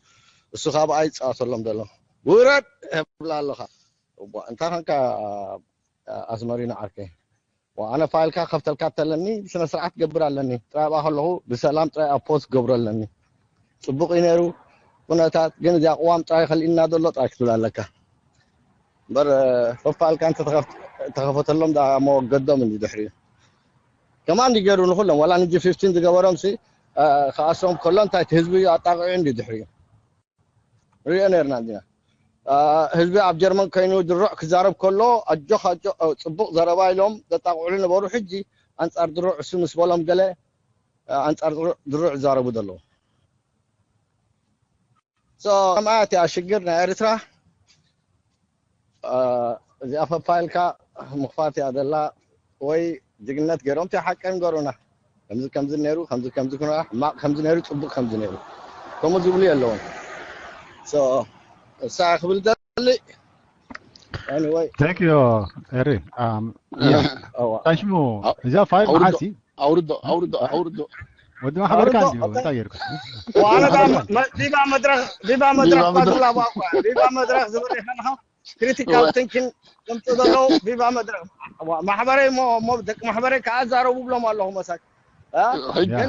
እሱ ካብ ኣይፃወተሎም ዘሎ ውረድ የብላ ኣለካ እንታይ ከንካ ኣስመሪኖ ዓርከይ ኣነ ፋይልካ ከፍተልካ ተለኒ ብስነ ስርዓት ገብር ኣለኒ ጥራይ ኣብኣ ከለኹ ብሰላም ጥራይ ኣብ ፖስት ገብሮ ኣለኒ ፅቡቅ እዩ ነይሩ ኩነታት ግን እዚኣ ቅዋም ጥራይ ከልኢና ዘሎ ጥራይ ክትብል ኣለካ እምበር ፈፋልካ እንተተኸፈተሎም ዳ መወገዶም እንዲ ድሕሪ ከማን ገይሩ ንኩሎም ዋላ ንጂ ፊፍቲን ዝገበሮም ሲ ከኣሶም ከሎ እንታይ ህዝቢ ኣጣቂዑ እንዲ ድሕሪ ሪኦ ነርና እንዲና ህዝቢ ኣብ ጀርመን ኮይኑ ድሩዕ ክዛረብ ከሎ ኣጆኽ ኣጆ ጽቡቕ ዘረባ ኢሎም ዘጣቕዑሉ ነበሩ። ሕጂ ኣንጻር ድሩዕ እሱ ምስ በሎም ገለ ኣንጻር ድሩዕ ዝዛረቡ ዘለዉ። ከማያት እያ ሽግር ናይ ኤርትራ። እዚኣ ፈፋይልካ ምኽፋት እያ ዘላ። ወይ ጅግነት ገይሮም እቲ ሓቂ ንገሩና። ከምዚ ከምዚ ነይሩ፣ ከምዚ ከምዚ ኩና፣ ሕማቕ ከምዚ ነይሩ፣ ጽቡቕ ከምዚ ነይሩ፣ ከምኡ ዝብሉ የለውን። እሳ ክብል ደሊ። Anyway። Thank you, Eri. Um, yeah. ታሽሙ እዚኣ ፋይል መሓሲ ኣውርዶ ኣውርዶ ኣውርዶ ወዲ ማሕበርካ እንዲሁ እንታይ ጌርካ? ቢባ መድረክ ቢባ መድረክ ቢባ መድረክ ዝብል ይኸንኻ ክሪቲካል ቲንኪን ከምጽእ ዘለዉ ቢባ መድረክ ማሕበረይ እሞ ደቂ ማሕበረይ ከዓ ዛረቡ ብሎም ኣለኹ መሳኪ።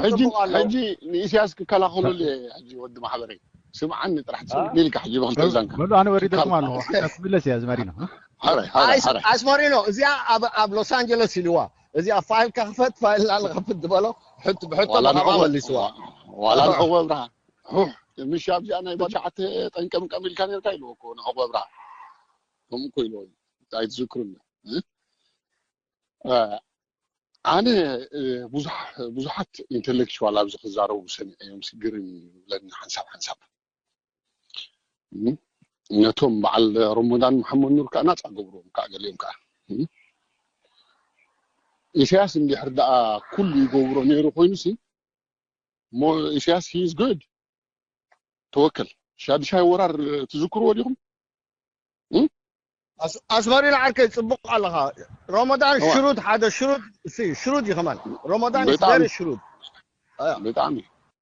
ሕጂ ንኢሳያስ ክከላኸለሉ እየ። ሕጂ ወዲ ማሕበረይ ስምዓኒ ጥራሕ ትሰምዕ ኢልካ ሕጂ ብክልተ እዛንካ በሉ ኣነ ወሪደኩም ኣለኹ። ሓታ ክምለስ እያ ዝመሪኖ። ሓራይ ሓራይ ሓራይ ኣስመሪኖ እዚኣ ኣብ ኣብ ሎስ ኣንጀለስ ኢልዋ። እዚኣ ፋይል ከኽፈት ፋይል ናንኸፍት ዝበሎ ሕት ብሕቶ ዋላ ብኸምኣ ንዕወ- መልስዋ። ዋላ ንዕወ ብርሃ ሑሕ ምሽ ኣብዚኣ ናይ ባሻዓተ ጠንቀምቀም ኢልካ ነርካ ኢልዎ እኮ ንዕወ ብርሃ ከምኡ እኮ ኢልዎ እዩ። ኣይትዝክሩኒ እ? እ፣ ኣነ እ፣ ብዙሕ- ብዙሓት ኢንተሌክቹዋል ኣብዚ ክዛረቡ ሰሚዐ እዮም ስግርም ይብለኒ ሓንሳብ ሓንሳብ እ፣ ነቶም በዓል ረመዳን መሓመድ ኑር ከዓ ናፃ ገብርዎም ከዓ ገሊኦም ከዓ እ፣ ኢሳያስ እንድሕር ደኣ ኩሉ ይገብሮ ነይሩ ኮይኑሲ ሞ ኢሳያስ he is good ተወከል ሻድሻይ ወራር ትዝክርዎ ዲኹም? ኣስመሪና ዓርከይ ጽቡቕ ኣለኻ። ረመዳን እዋ። ሽሩድ ሓደ ሽሩድ ሲ ሽሩድ እዩ ከማን ረመዳን is በጣም- very ሽሩድ። ብጣዕሚ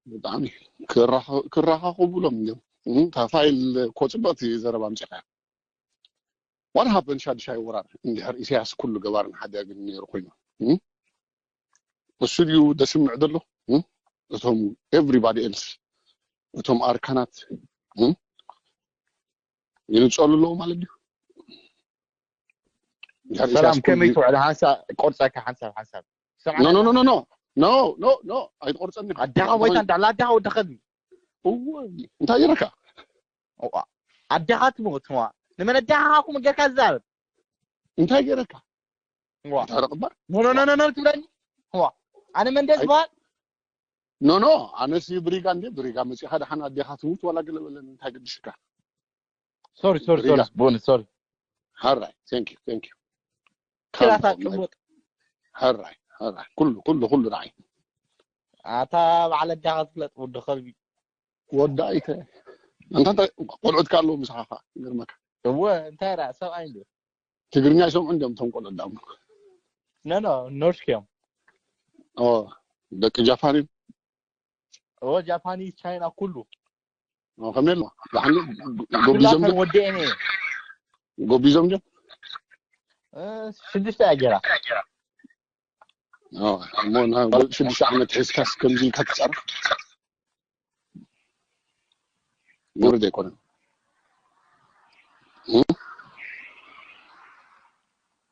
ብጣዕሚ ክራኸ- ክራኻኸቡሎም እዮም። እም፣ እታ ፋይል እኮ ጽብቕቲ ዘረባ ኣምጺኻ። What happened ሻድሻይ ወራር እንድሕር ኢሳያስ ኩሉ ገባርን ሓዳግን ነይሩ ኮይኑ እም? እሱ ድዩ ደስምዕ ዘሎ እም? እቶም everybody else እቶም ኣርካናት እም? ይንጸሉ ኣለዉ ማለት ድዩ? እንድሕር ሰላም ኢሳያስ ከመይ ኩሉ- ትውዕል ሓንሳብ ቆርፀካ ሓንሳብ ሓንሳብ no no no no no no no no ኣይትቆርፀኒ ኣዳኻ ወይታ እንዳላ ኣዳኻ ወዲ ከልቢ እወ እንታይ ይረካ ኣዳኻ ትሞት ዋ ንመን ኣዳኻ ኩም ገርካ ዝዛረብ እንታይ ገይረካ ዋ እንታይ ረቕባ ኖ ኖ ኖ ኖ ትብለኒ ዋ ኣነ መንደ ዝበሃል no no ኣነሲ ብሪጋ እንደ ብሪጋ መፂኻ ደሓን ኣዴኻ ትሙት ዋላ ገለ በለኒ እንታይ ገድሽካ ሶሪ ሶሪ ሶሪ ሪጋ። ቦኒ ሶሪ ሓራይ thank you thank you ክላታ Calm down, ቅሙጥ ሓራይ ሓራይ ኩሉ ኩሉ ኩሉ ንዓይ ኣታ በዓል ኣዳኻ ትፍለጥ ወዲ ከልቢ ወዲ ኣይተ እንታ እንታይ ቆልዑት ካልዎ ምሳኻ ይገርመካ እወ እንታይ ራ ሰብኣይ እንዲ ትግርኛ ይሰምዑ እንዲዮም እቶም ቆልዑት ዳሞ ኖ ኖ ኖርሽክ እዮም ኦ ደቂ ጃፓን እዩ እወ ጃፓኒዝ ቻይና ኩሉ ኦ፣ ከመይ ኣሎ ደሓን ጎቢዞም ኩላተን ድዮም ወዲአን እየ ጎቢዞም ድዮም እ፣ ሽዱሽተ እያ ጌራ ኦ፣ እሞ ናብ ሽዱሽተ ዓመት ሒዝካስ ከምዚ ኢልካ ትፀርፍ ውርድ ኣይኮነን እ?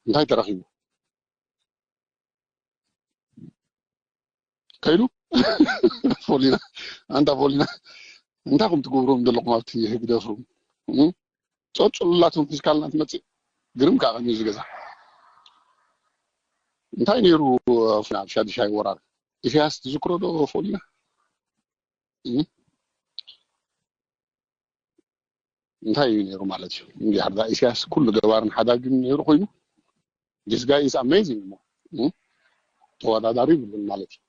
እንታይ ተረኺቡ ከይዱ ፎሊና ኣንታ ፎሊና እንታይ ኹም ትገብሮም ዘለኹም ኣብቲ ህግደፍ ሩም እ? ጸጽሉላቶም ፊስካልና ትመጽእ ግርም ከዓ ቀሚዩ ዝገዛ እንታይ ነይሩ ኣብ ሻድሻይ ወራር ኢሳያስ ትዝክሮ ዶ ፎሊና እ? እንታይ እዩ ነይሩ ማለት እዩ እንዲሕር ዳ ኢሳያስ ኩሉ ገባርን ሓዳግን ነይሩ ኮይኑ this guy is amazing እሞ እ? ተወዳዳሪ ይብሉን ማለት እዩ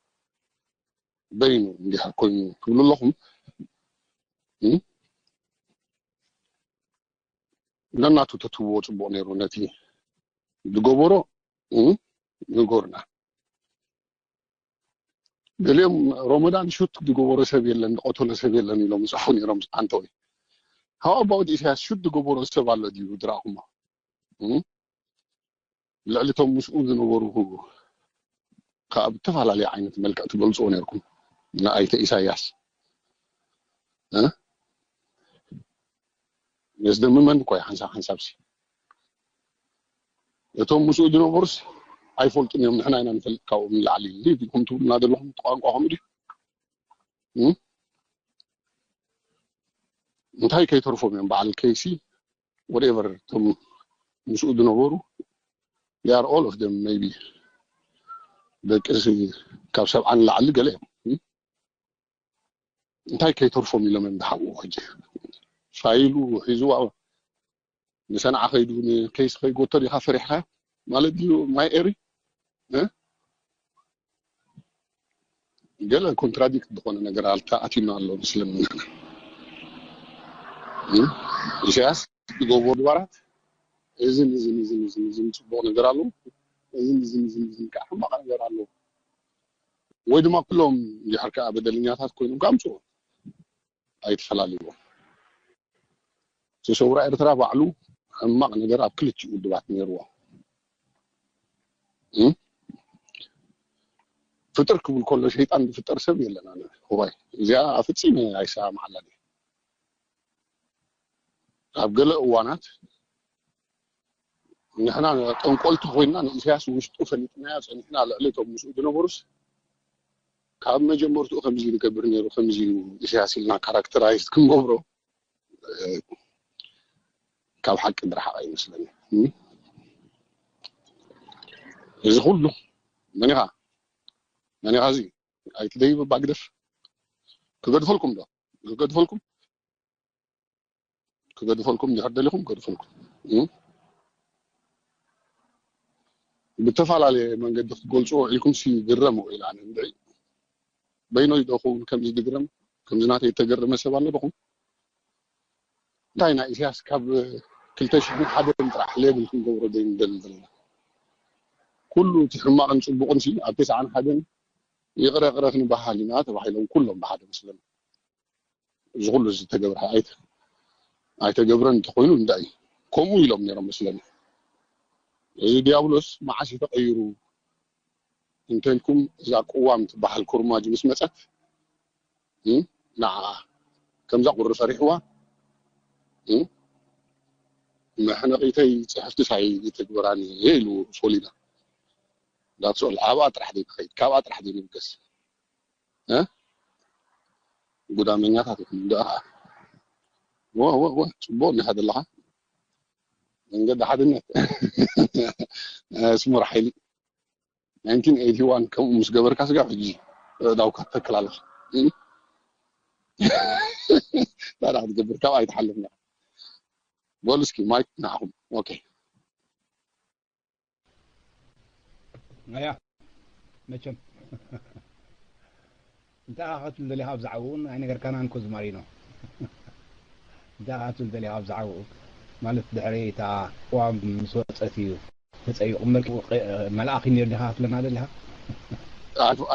በይኑ እንዲሕር ኮይኑ ትብሉ ኣለኹም እ? ነናቱ ተትብዎ ጽቡቕ ነይሩ ነቲ ዝገበሮ እ? ንገሩና ገሊኦም ረመዳን ሹት ዝገበሮ ሰብ የለን ዝቀተሎ ሰብ የለን ኢሎም ዝፅሕፉ ነይሮም ኣንተወይ how about ኢሳያስ ሹት ዝገበሮ ሰብ ኣሎ ድዩ ዝረእኹሞ እ? ልዕሊ እቶም ምስኡ ዝነበሩ ከዓ ብተፈላለየ ዓይነት መልክዕ ትገልፅዎ ነይርኩም ንኣይተ ኢሳያስ እ? የስደምመኒ እኮ እዩ ሓንሳብ ሓንሳብ ሲ እቶም ምስኡ ዝነበሩስ ኣይፈልጡን እዮም ንሕና ኢና ንፈልጥ ካብኦም ንላዕሊ ኢልኩም ትብሉና ዘለኹም ቋንቋኹም ድዩ እ? እንታይ ከይተርፎም እዮም በዓል ከይሲ whatever እቶም ምስኡ ዝነበሩ they are all of them maybe ደቂ ካብ ሰብዓ ንላዕሊ ገለ እዮም። እንታይ ከይተርፎም ኢሎም እዮም ዝሓብኡ ሕጂ ፋይሉ ሒዝዋ ንሰንዓ ከይዱ ንኬስ ከይጎቶ ዲኻ ፈሪሕካ ማለት ድዩ ማይ ኤሪ ገለ ኮንትራዲክት ዝኾነ ነገር ኣልታ ኣቲና ኣሎ ምስለምና ኢሳያስ ዝገብሮ ድባራት እዝን እዝን እዝን እዝን እዝን ፅቡቅ ነገር ኣለዎ እዝን እዝን እዝን እዝን ከዓ ሕማቅ ነገር ኣለዎ ወይ ድማ ኩሎም እንድሕር ከዓ በደለኛታት ኮይኖም ከዓ ምፅኡ ኣይተፈላልይዎም እቲ ሰውራ ኤርትራ ባዕሉ ሕማቅ ነገር ኣብ ክልቲኡ ውድባት ነይርዎ ፍጥር ክብል ከሎ ሸይጣን ዝፍጠር ሰብ የለን ኣነ እዋይ እዚኣ ኣፍፂመ ኣይሰማማዓላን እየ ኣብ ገለ እዋናት ንሕና ጠንቆልቲ ኮይና ንኢሳያስ ውሽጡ ፈሊጥናዮ ፀኒሕና ልዕሊ እቶም ምስኡ ዝነበሩስ ካብ መጀመርትኡ ከምዚ ይገብር ነይሩ ከምዚ እዩ ኢሳያስ ኢልና ካራክተራይዝ ክንገብሮ ካብ ሓቂ ዝረሓቐ ይመስለኒ እዚ ኩሉ መኒኻ መኒኻ እዚ ኣይትደይብ እባ ግደፍ ክገድፈልኩም ዶ ክገድፈልኩም ክገድፈልኩም እንድሕር ደሊኹም ገድፈልኩም ብተፈላለየ መንገዲ ክትገልፅዎ ኢልኩም ሲ ግረሙ ኢላ ኣነ እንድዒ በይኖይ ዶ ክውን ከምዚ ዝግረም ከምዚ ናተይ ዝተገረመ ሰብ ኣሎ ዶኹም እንታይ ናይ ኢሳያስ ካብ ክልተ ሽሕን ሓደን ጥራሕ ሌብል ክንገብሮ ዘይንደሊ ዘለና ኩሉ እቲ ሕማቕን ፅቡቕን ሲ ኣብ ተስዓን ሓደን ይቕረ ቅረ ክንበሃል ኢና ተባሂሎም ኩሎም ብሓደ ምስለና እዚ ኩሉ ዝተገብረ ኣይተ ኣይተገብረን እንተኮይኑ እንታይ ከምኡ ኢሎም ነይሮም መስለኒ እዚ ዲያብሎስ መዓስ ተቀይሩ እንተልኩም እዛ ቅዋም ትበሃል ኩርማጅ ምስ መፀት ንዓ ከምዛ ቁሪ ፈሪሕዋ መሕነቂተይ ፅሕፍቲ ሳይ ይትግበራኒ ኢሉ ሶሊና ዳትሶል ኣብኣ ጥራሕ ዘይትኸይድ ካብኣ ጥራሕ ዘይንብገስ ጉዳመኛታት ኢኹም ደኣ ወ ወ ወ ጽቡቕ እንዲኻ ዘለኻ መንገዲ ሓድነት ስሙር ሓይሊ ናይንቲን ኤይቲ ዋን ከምኡ ምስ ገበርካ ስጋ ሕጂ ዳውካ ትተክል ኣለኻ ታዲያ ክትገብር ካብ ኣይትሓልፍና በሉ እስኪ ማይክ ንዓኹም ኦኬ ኣያ መቸም እንታይ ክትብል ደሊኻ ብዛዕባኡ ኣይነገርካናን ኮዝማሪኖ እንታይ ክትብል ደሊኻ ብዛዕባኡ ማለት ድሕሪ እታ ቅዋም ምስ ወፀት እዩ ተፀይቑ መልክዕ መልኣኽ እዩ ነይሩ ዲኻ ክትብለና ደሊኻ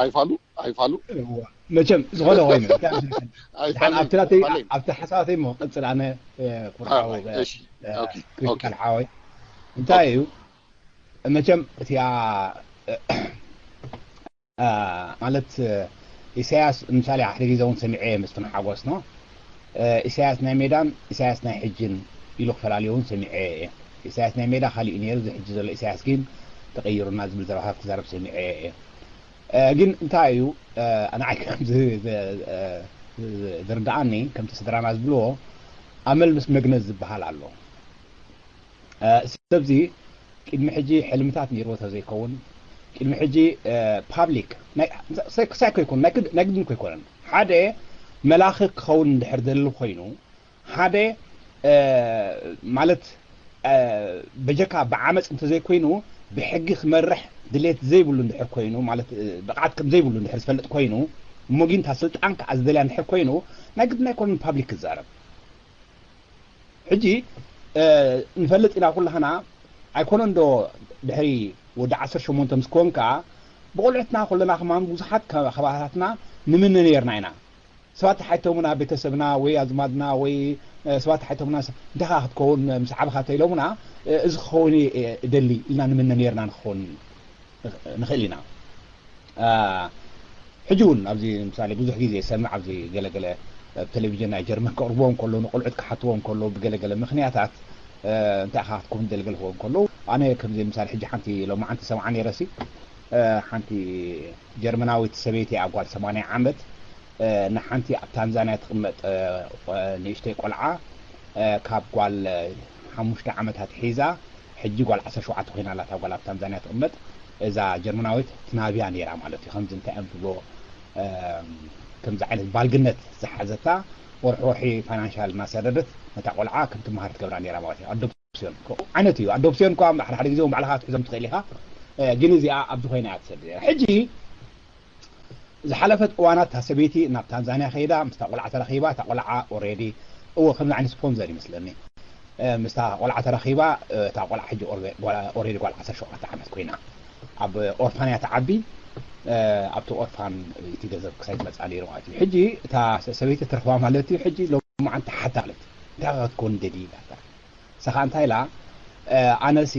ኣይፋሉ ኣይፋሉ መቸም ዝኾነ ኮይኑ ኣብቲ ናተይ ኣብቲ ሓሳባተይ ሞ ክቅፅል ኣነ ቁርዓዊ ክሪቲካል ሓወይ እንታይ እዩ መቸም እቲኣ ማለት ኢሳያስ ምሳሌ ሓደ ግዜ እውን ሰሚዐ መስፍን ሓጎስ ነው ኢሳያስ ናይ ሜዳን ኢሳያስ ናይ ሕጅን ኢሉ ክፈላለዩ እውን ሰሚዐ እየ ኢሳያስ ናይ ሜዳ ካሊእ ነይሩ እዚ ሕጂ ዘሎ ኢሳያስ ግን ተቀይሩና ዝብል ዘረባታት ክዛረብ ሰሚዐ እየ ግን እንታይ እዩ ንዓይ ከም ዝርድኣኒ ከምቲ ስድራና ዝብልዎ ኣመል ምስ መግነዝ ዝበሃል ኣሎ ሰብዚ ቅድሚ ሕጂ ሕልምታት ነይርዎ ተዘይከውን ቅድሚ ሕጂ ፓብሊክ ክሳይ ኮይኮን ናይ ግድን ኮይኮነን ሓደ መላኺ ክኸውን እንድሕር ደሊ ኮይኑ ሓደ ማለት በጀካ ብዓመፅ እንተዘይኮይኑ ብሕጊ ክመርሕ ድሌት ዘይብሉ እንድሕር ኮይኑ ማለት ብቕዓት ከም ዘይብሉ እንድሕር ዝፈልጥ ኮይኑ እሞ ግን እታ ስልጣን ከዓ ዝደልያ እንድሕር ኮይኑ ናይ ግድን ኣይኮነን ፓብሊክ ክዛረብ ሕጂ ንፈልጥ ኢና ኩላህና ኣይኮነን ዶ ድሕሪ ወዲ ዓሰርተ ሸሞንተ ምስ ኮንካ ብቆልዕትና ከለና ከማን ብዙሓት ከባታትና ንምነ ነርና ኢና ሰባት ተሓይቶምና ቤተሰብና ወይ ኣዝማድና ወይ ሰባት ተሓይቶምና እንታይ ከዓ ክትከውን ምስ ዓብኻ ተኢሎምና እዚ ክኸውን እደሊ ኢልና ንምነ ነርና ንክኸውን ንኽእል ኢና ሕጂ እውን ኣብዚ ምሳሌ ብዙሕ ግዜ ይሰምዕ ኣብዚ ገለገለ ቴሌቪዥን ናይ ጀርመን ከቕርብዎም ከሎ ንቆልዑት ክሓትዎም ከሎ ብገለገለ ምክንያታት እንታይ ኢኻ ክትከውን ደልገልክዎም ከሎ ኣነ ከምዚ ምሳሌ ሕጂ ሓንቲ ሎማዓንቲ ሰምዓ ነይረሲ ሓንቲ ጀርመናዊት ሰበይቲ ኣብ ጓል ሰማንያ ዓመት ንሓንቲ ኣብ ታንዛንያ ትቕመጥ ንእሽተይ ቆልዓ ካብ ጓል ሓሙሽተ ዓመታት ሒዛ ሕጂ ጓል ዓሰርተ ሸውዓተ ኮይና ኣላ። እታ ጓል ኣብ ታንዛንያ ትቕመጥ፣ እዛ ጀርመናዊት ትናብያ ነይራ ማለት እዩ። ከምዚ እንታይ እዮም ትብሎ፣ እም፣ ከምዚ ዓይነት ባልግነት ዝሓዘታ ወርሒ ወርሒ ፋይናንሻል እናሰደደት ነታ ቆልዓ ከም ትመሃር ትገብራ ነይራ ማለት እዩ። ኣዶፕሲዮን እኮ ዓይነት እዩ። ኣዶፕሲዮን እኳ ሓደ ሓደ ግዜ እውን ባዕልኻ ክትሕዞም ትኽእል ኢኻ፣ እ፣ ግን እዚኣ ኣብዚ ኮይና እያ ትሰድድ ነይራ። ሕጂ ዝሓለፈት እዋናት እታ ሰበይቲ ናብ ታንዛንያ ከይዳ ምስታ ቆልዓ ተራኺባ። እታ ቆልዓ ኦሬዲ፣ እዎ፣ ከምዚ ዓይነት ስፖንሰር ይመስለኒ፣ እ፣ ምስታ ቆልዓ ተራኺባ። እ፣ እታ ቆልዓ ሕጂ ኦርቤ-፣ ጓል-፣ ኦሬዲ ጓል ዓሰርተ ሸውዓተ ዓመት ኮይና ኣብ ኦርፋን እያ ትዓቢ። እ፣ ኣብቲ ኦርፋን እቲ ገንዘብ ክሳይ ትመጽኣ ነይሩ ማለት እዩ። ሕጂ እታ ሰ-፣ ሰበይቲ ትረኽባ ማለት እዩ። ሕጂ ሎማዓንቲ ሓታ ኣለት፣ እንታይ ክትከውን ደሊ ኢላታ። ንሳ እንታይ ኢላ፣ እ፣ ኣነሲ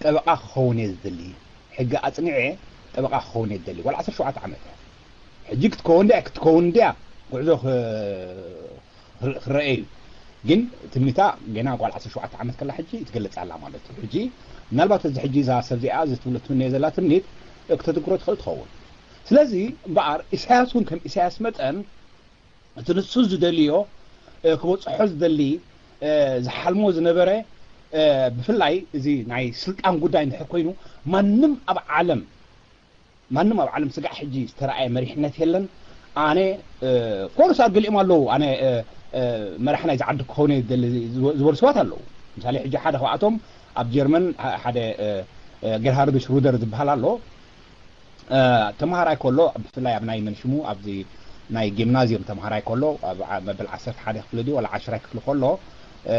ጠበቓ ክኸውን እየ ዝደሊ፣ ሕጊ ኣጽኒዐ ጠበቓ ክኸውን እየ ዝደሊ። ጓል ዓሰርተ ሸውዓተ ዓመት እያ። ሕጂ ክትከውን ድያ ክትከውን ድያ ጉዕዞ ክ-፣ ክር-፣ ክረአ እዩ። ግን ትምኒታ ገና ጓል ዓሰርተ ሸውዓተ ዓመት ከላ ሕጂ ትገልጽ ኣላ ማለት እዩ። ሕጂ ምናልባት እዚ ሕጂ እዛ ሰብ እዚኣ እዚ ትብሎ ትምነዮ ዘላ ትምኒት ክተትግብሮ ትኽእል ትኸውን። ስለዚ እምበኣር ኢሳያስ እውን ከም ኢሳያስ መጠን እቲ ንሱ ዝደልዮ፣ እ፣ ክበጽሖ ዝደሊ፣ እ፣ ዝሓልሞ ዝነበረ፣ እ፣ ብፍላይ እዚ ናይ ስልጣን ጉዳይ እንድሕር ኮይኑ ማንም ኣብ ዓለም ማንም ኣብ ዓለም ስጋዕ ሕጂ ዝተረኣየ መሪሕነት የለን። ኣነ፣ እ፣ ኮርስ ኣብ ገሊኦም ኣለዉ፣ ኣነ፣ እ፣ እ፣ መራሒ ናይዚ ዓዲ ክኸውን እየ ዝደሊ ዝበ-፣ ዝበሉ ሰባት ኣለዉ። ምሳሌ ሕጂ ሓደ ካብኣቶም ኣብ ጀርመን ሐ-፣ ሓደ፣ እ፣ እ፣ ገርሃርድ ሽሩደር ዝበሃል ኣሎ። እ፣ ተምሃራይ ከሎ፣ ብፍላይ ኣብ ናይ መን ሽሙ፣ ኣብዚ ናይ ጊምናዝዮም ተምሃራይ ከሎ፣ ኣብ ዓ-፣ መበል ዓሰርተ ሓደ ክፍሊ ድዩ ዋላ ዓሽራይ ክፍሊ ከሎ፣ እ፣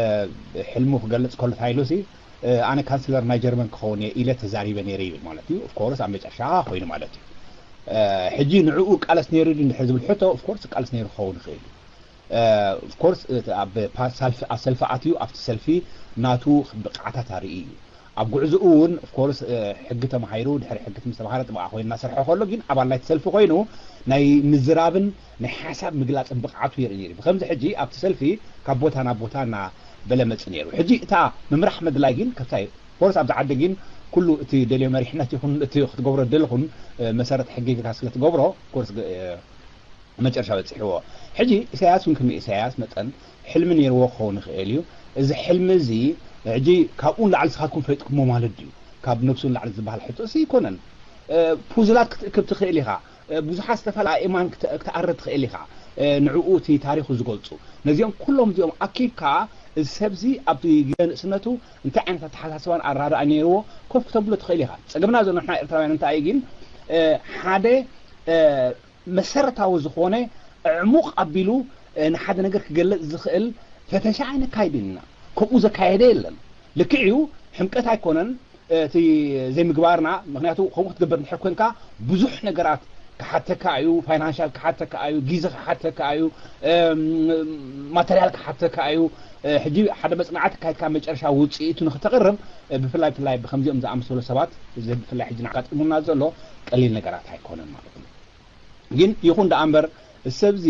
ሕልሙ ክገልጽ ከሎ እንታይ ኢሉሲ፣ እ፣ ኣነ ካንስለር ናይ ጀርመን ክኸውን እየ ኢለ ተዛሪበ ነይረ ይብል ማለት እዩ። ኦፍ ኮርስ ኣብ መጨረሻ ኮይኑ ማለት እዩ። እ፣ ሕጂ ንዕኡ ቃለስ ነይሩ ድዩ እንድሕር ዝብል ሕቶ፣ ኦፍ ኮርስ ቃለስ ነይሩ ክኸውን ይኽእል እዩ። እ፣ ኦፍ ኮርስ እቲ ኣብ ፓ-፣ ሳልፊ፣ ኣብ ሰልፊ ኣትዩ ኣብቲ ሰልፊ ናቱ ብቕዓታት ኣርኢ እዩ። ኣብ ጉዕዞኡ እውን ኦፍ ኮርስ፣ እ፣ ሕጊ ተማሂሩ፣ ድሕሪ ሕጊ ምስ ተማሃረ ጥበቃ ኮይኑ እናሰርሐ ከሎ ግን ኣባል ናይቲ ሰልፊ ኮይኑ ናይ ምዝራብን ናይ ሓሳብ ምግላጽን ብቕዓቱ የርኢ ነይሩ። ብከምዚ ሕጂ ኣብቲ ሰልፊ ካብ ቦታ ናብ ቦታ እናበለ መጽእ ነይሩ። ሕጂ እታ ምምራሕ ምድላይ ግን ከብታይ ኦፍ ኮርስ ኣብዚ ዓዲ ግን ኩሉ እቲ ደልዮ መሪሕነት ይኹን እቲ ክትገብሮ ደለኹን፣ እ፣ መሰረት ሕጊ ጌርካ ስለ ትገብሮ ኦፍ ኮርስ፣ እ፣ መጨረሻ በጺሕዎ። ሕጂ ኢሳያስ እውን ከም ኢሳያስ መጠን ሕልሚ ነይርዎ ክኸውን ይኽእል እዩ። እዚ ሕልሚ እዚ ሕጂ ካብኡ ንላዕሊ ንስኻትኩም ፈሊጥኩሞ ማለት ድዩ? ካብ ነብሱ ንላዕሊ ዝበሃል ሕቶ እዚ ኣይኮነን። እ፣ ፑዝላት ክትእክብ ትኽእል ኢኻ። እ፣ ብዙሓት ዝተፈላለዩ ኣእማን ክተ-፣ ክትኣርብ ትኽእል ኢኻ። እ፣ ንዕኡ እቲ ታሪኹ ዝገልጹ። ነዚኦም ኩሎም እዚኦም ኣኪብካ እዚ ሰብ እዚ ኣብቲ ግዜ ንእስነቱ እንታይ ዓይነት ኣተሓሳስባን ኣረዳድኣን ነይርዎ ኮፍ ክተብሎ ትኽእል ኢኻ። ጸገምና ዘሎ ንሕና ኤርትራውያን እንታይ እዩ ግን፣ እ፣ ሓደ፣ እ፣ መሰረታዊ ዝኾነ ዕሙቕ ኣቢሉ፣ እ፣ ንሓደ ነገር ክገልጽ ዝኽእል ፈተሻ ኣይነካይድን ኢና። ከምኡ ዘካየደ የለን። ልክዕ እዩ፣ ሕምቀት ኣይኮነን፣ እ፣ እቲ ዘይምግባርና። ምኽንያቱ ከምኡ ክትገብር እንድሕር ኮንካ ብዙሕ ነገራት ክሓተካ እዩ፣ ፋይናንሻል ክሓተካ እዩ፣ ግዜ ክሓተካ እዩ፣ እም፣ ማተርያል ክሓተካ እዩ። እ፣ ሕጂ ሓደ መጽናዕቲ ኣካይድካ መጨረሻ ውጽኢቱ ንክተቕርብ፣ እ፣ ብፍላይ፣ ብፍላይ ብከምዚኦም ዝኣመሰሉ ሰባት፣ እዚ ብፍላይ ሕጂ ኣጋጢሙና ዘሎ ቀሊል ነገራት ኣይኮነን ማለት እዩ። ግን ይኹን ደኣ እምበር፣ እዚ ሰብ እዚ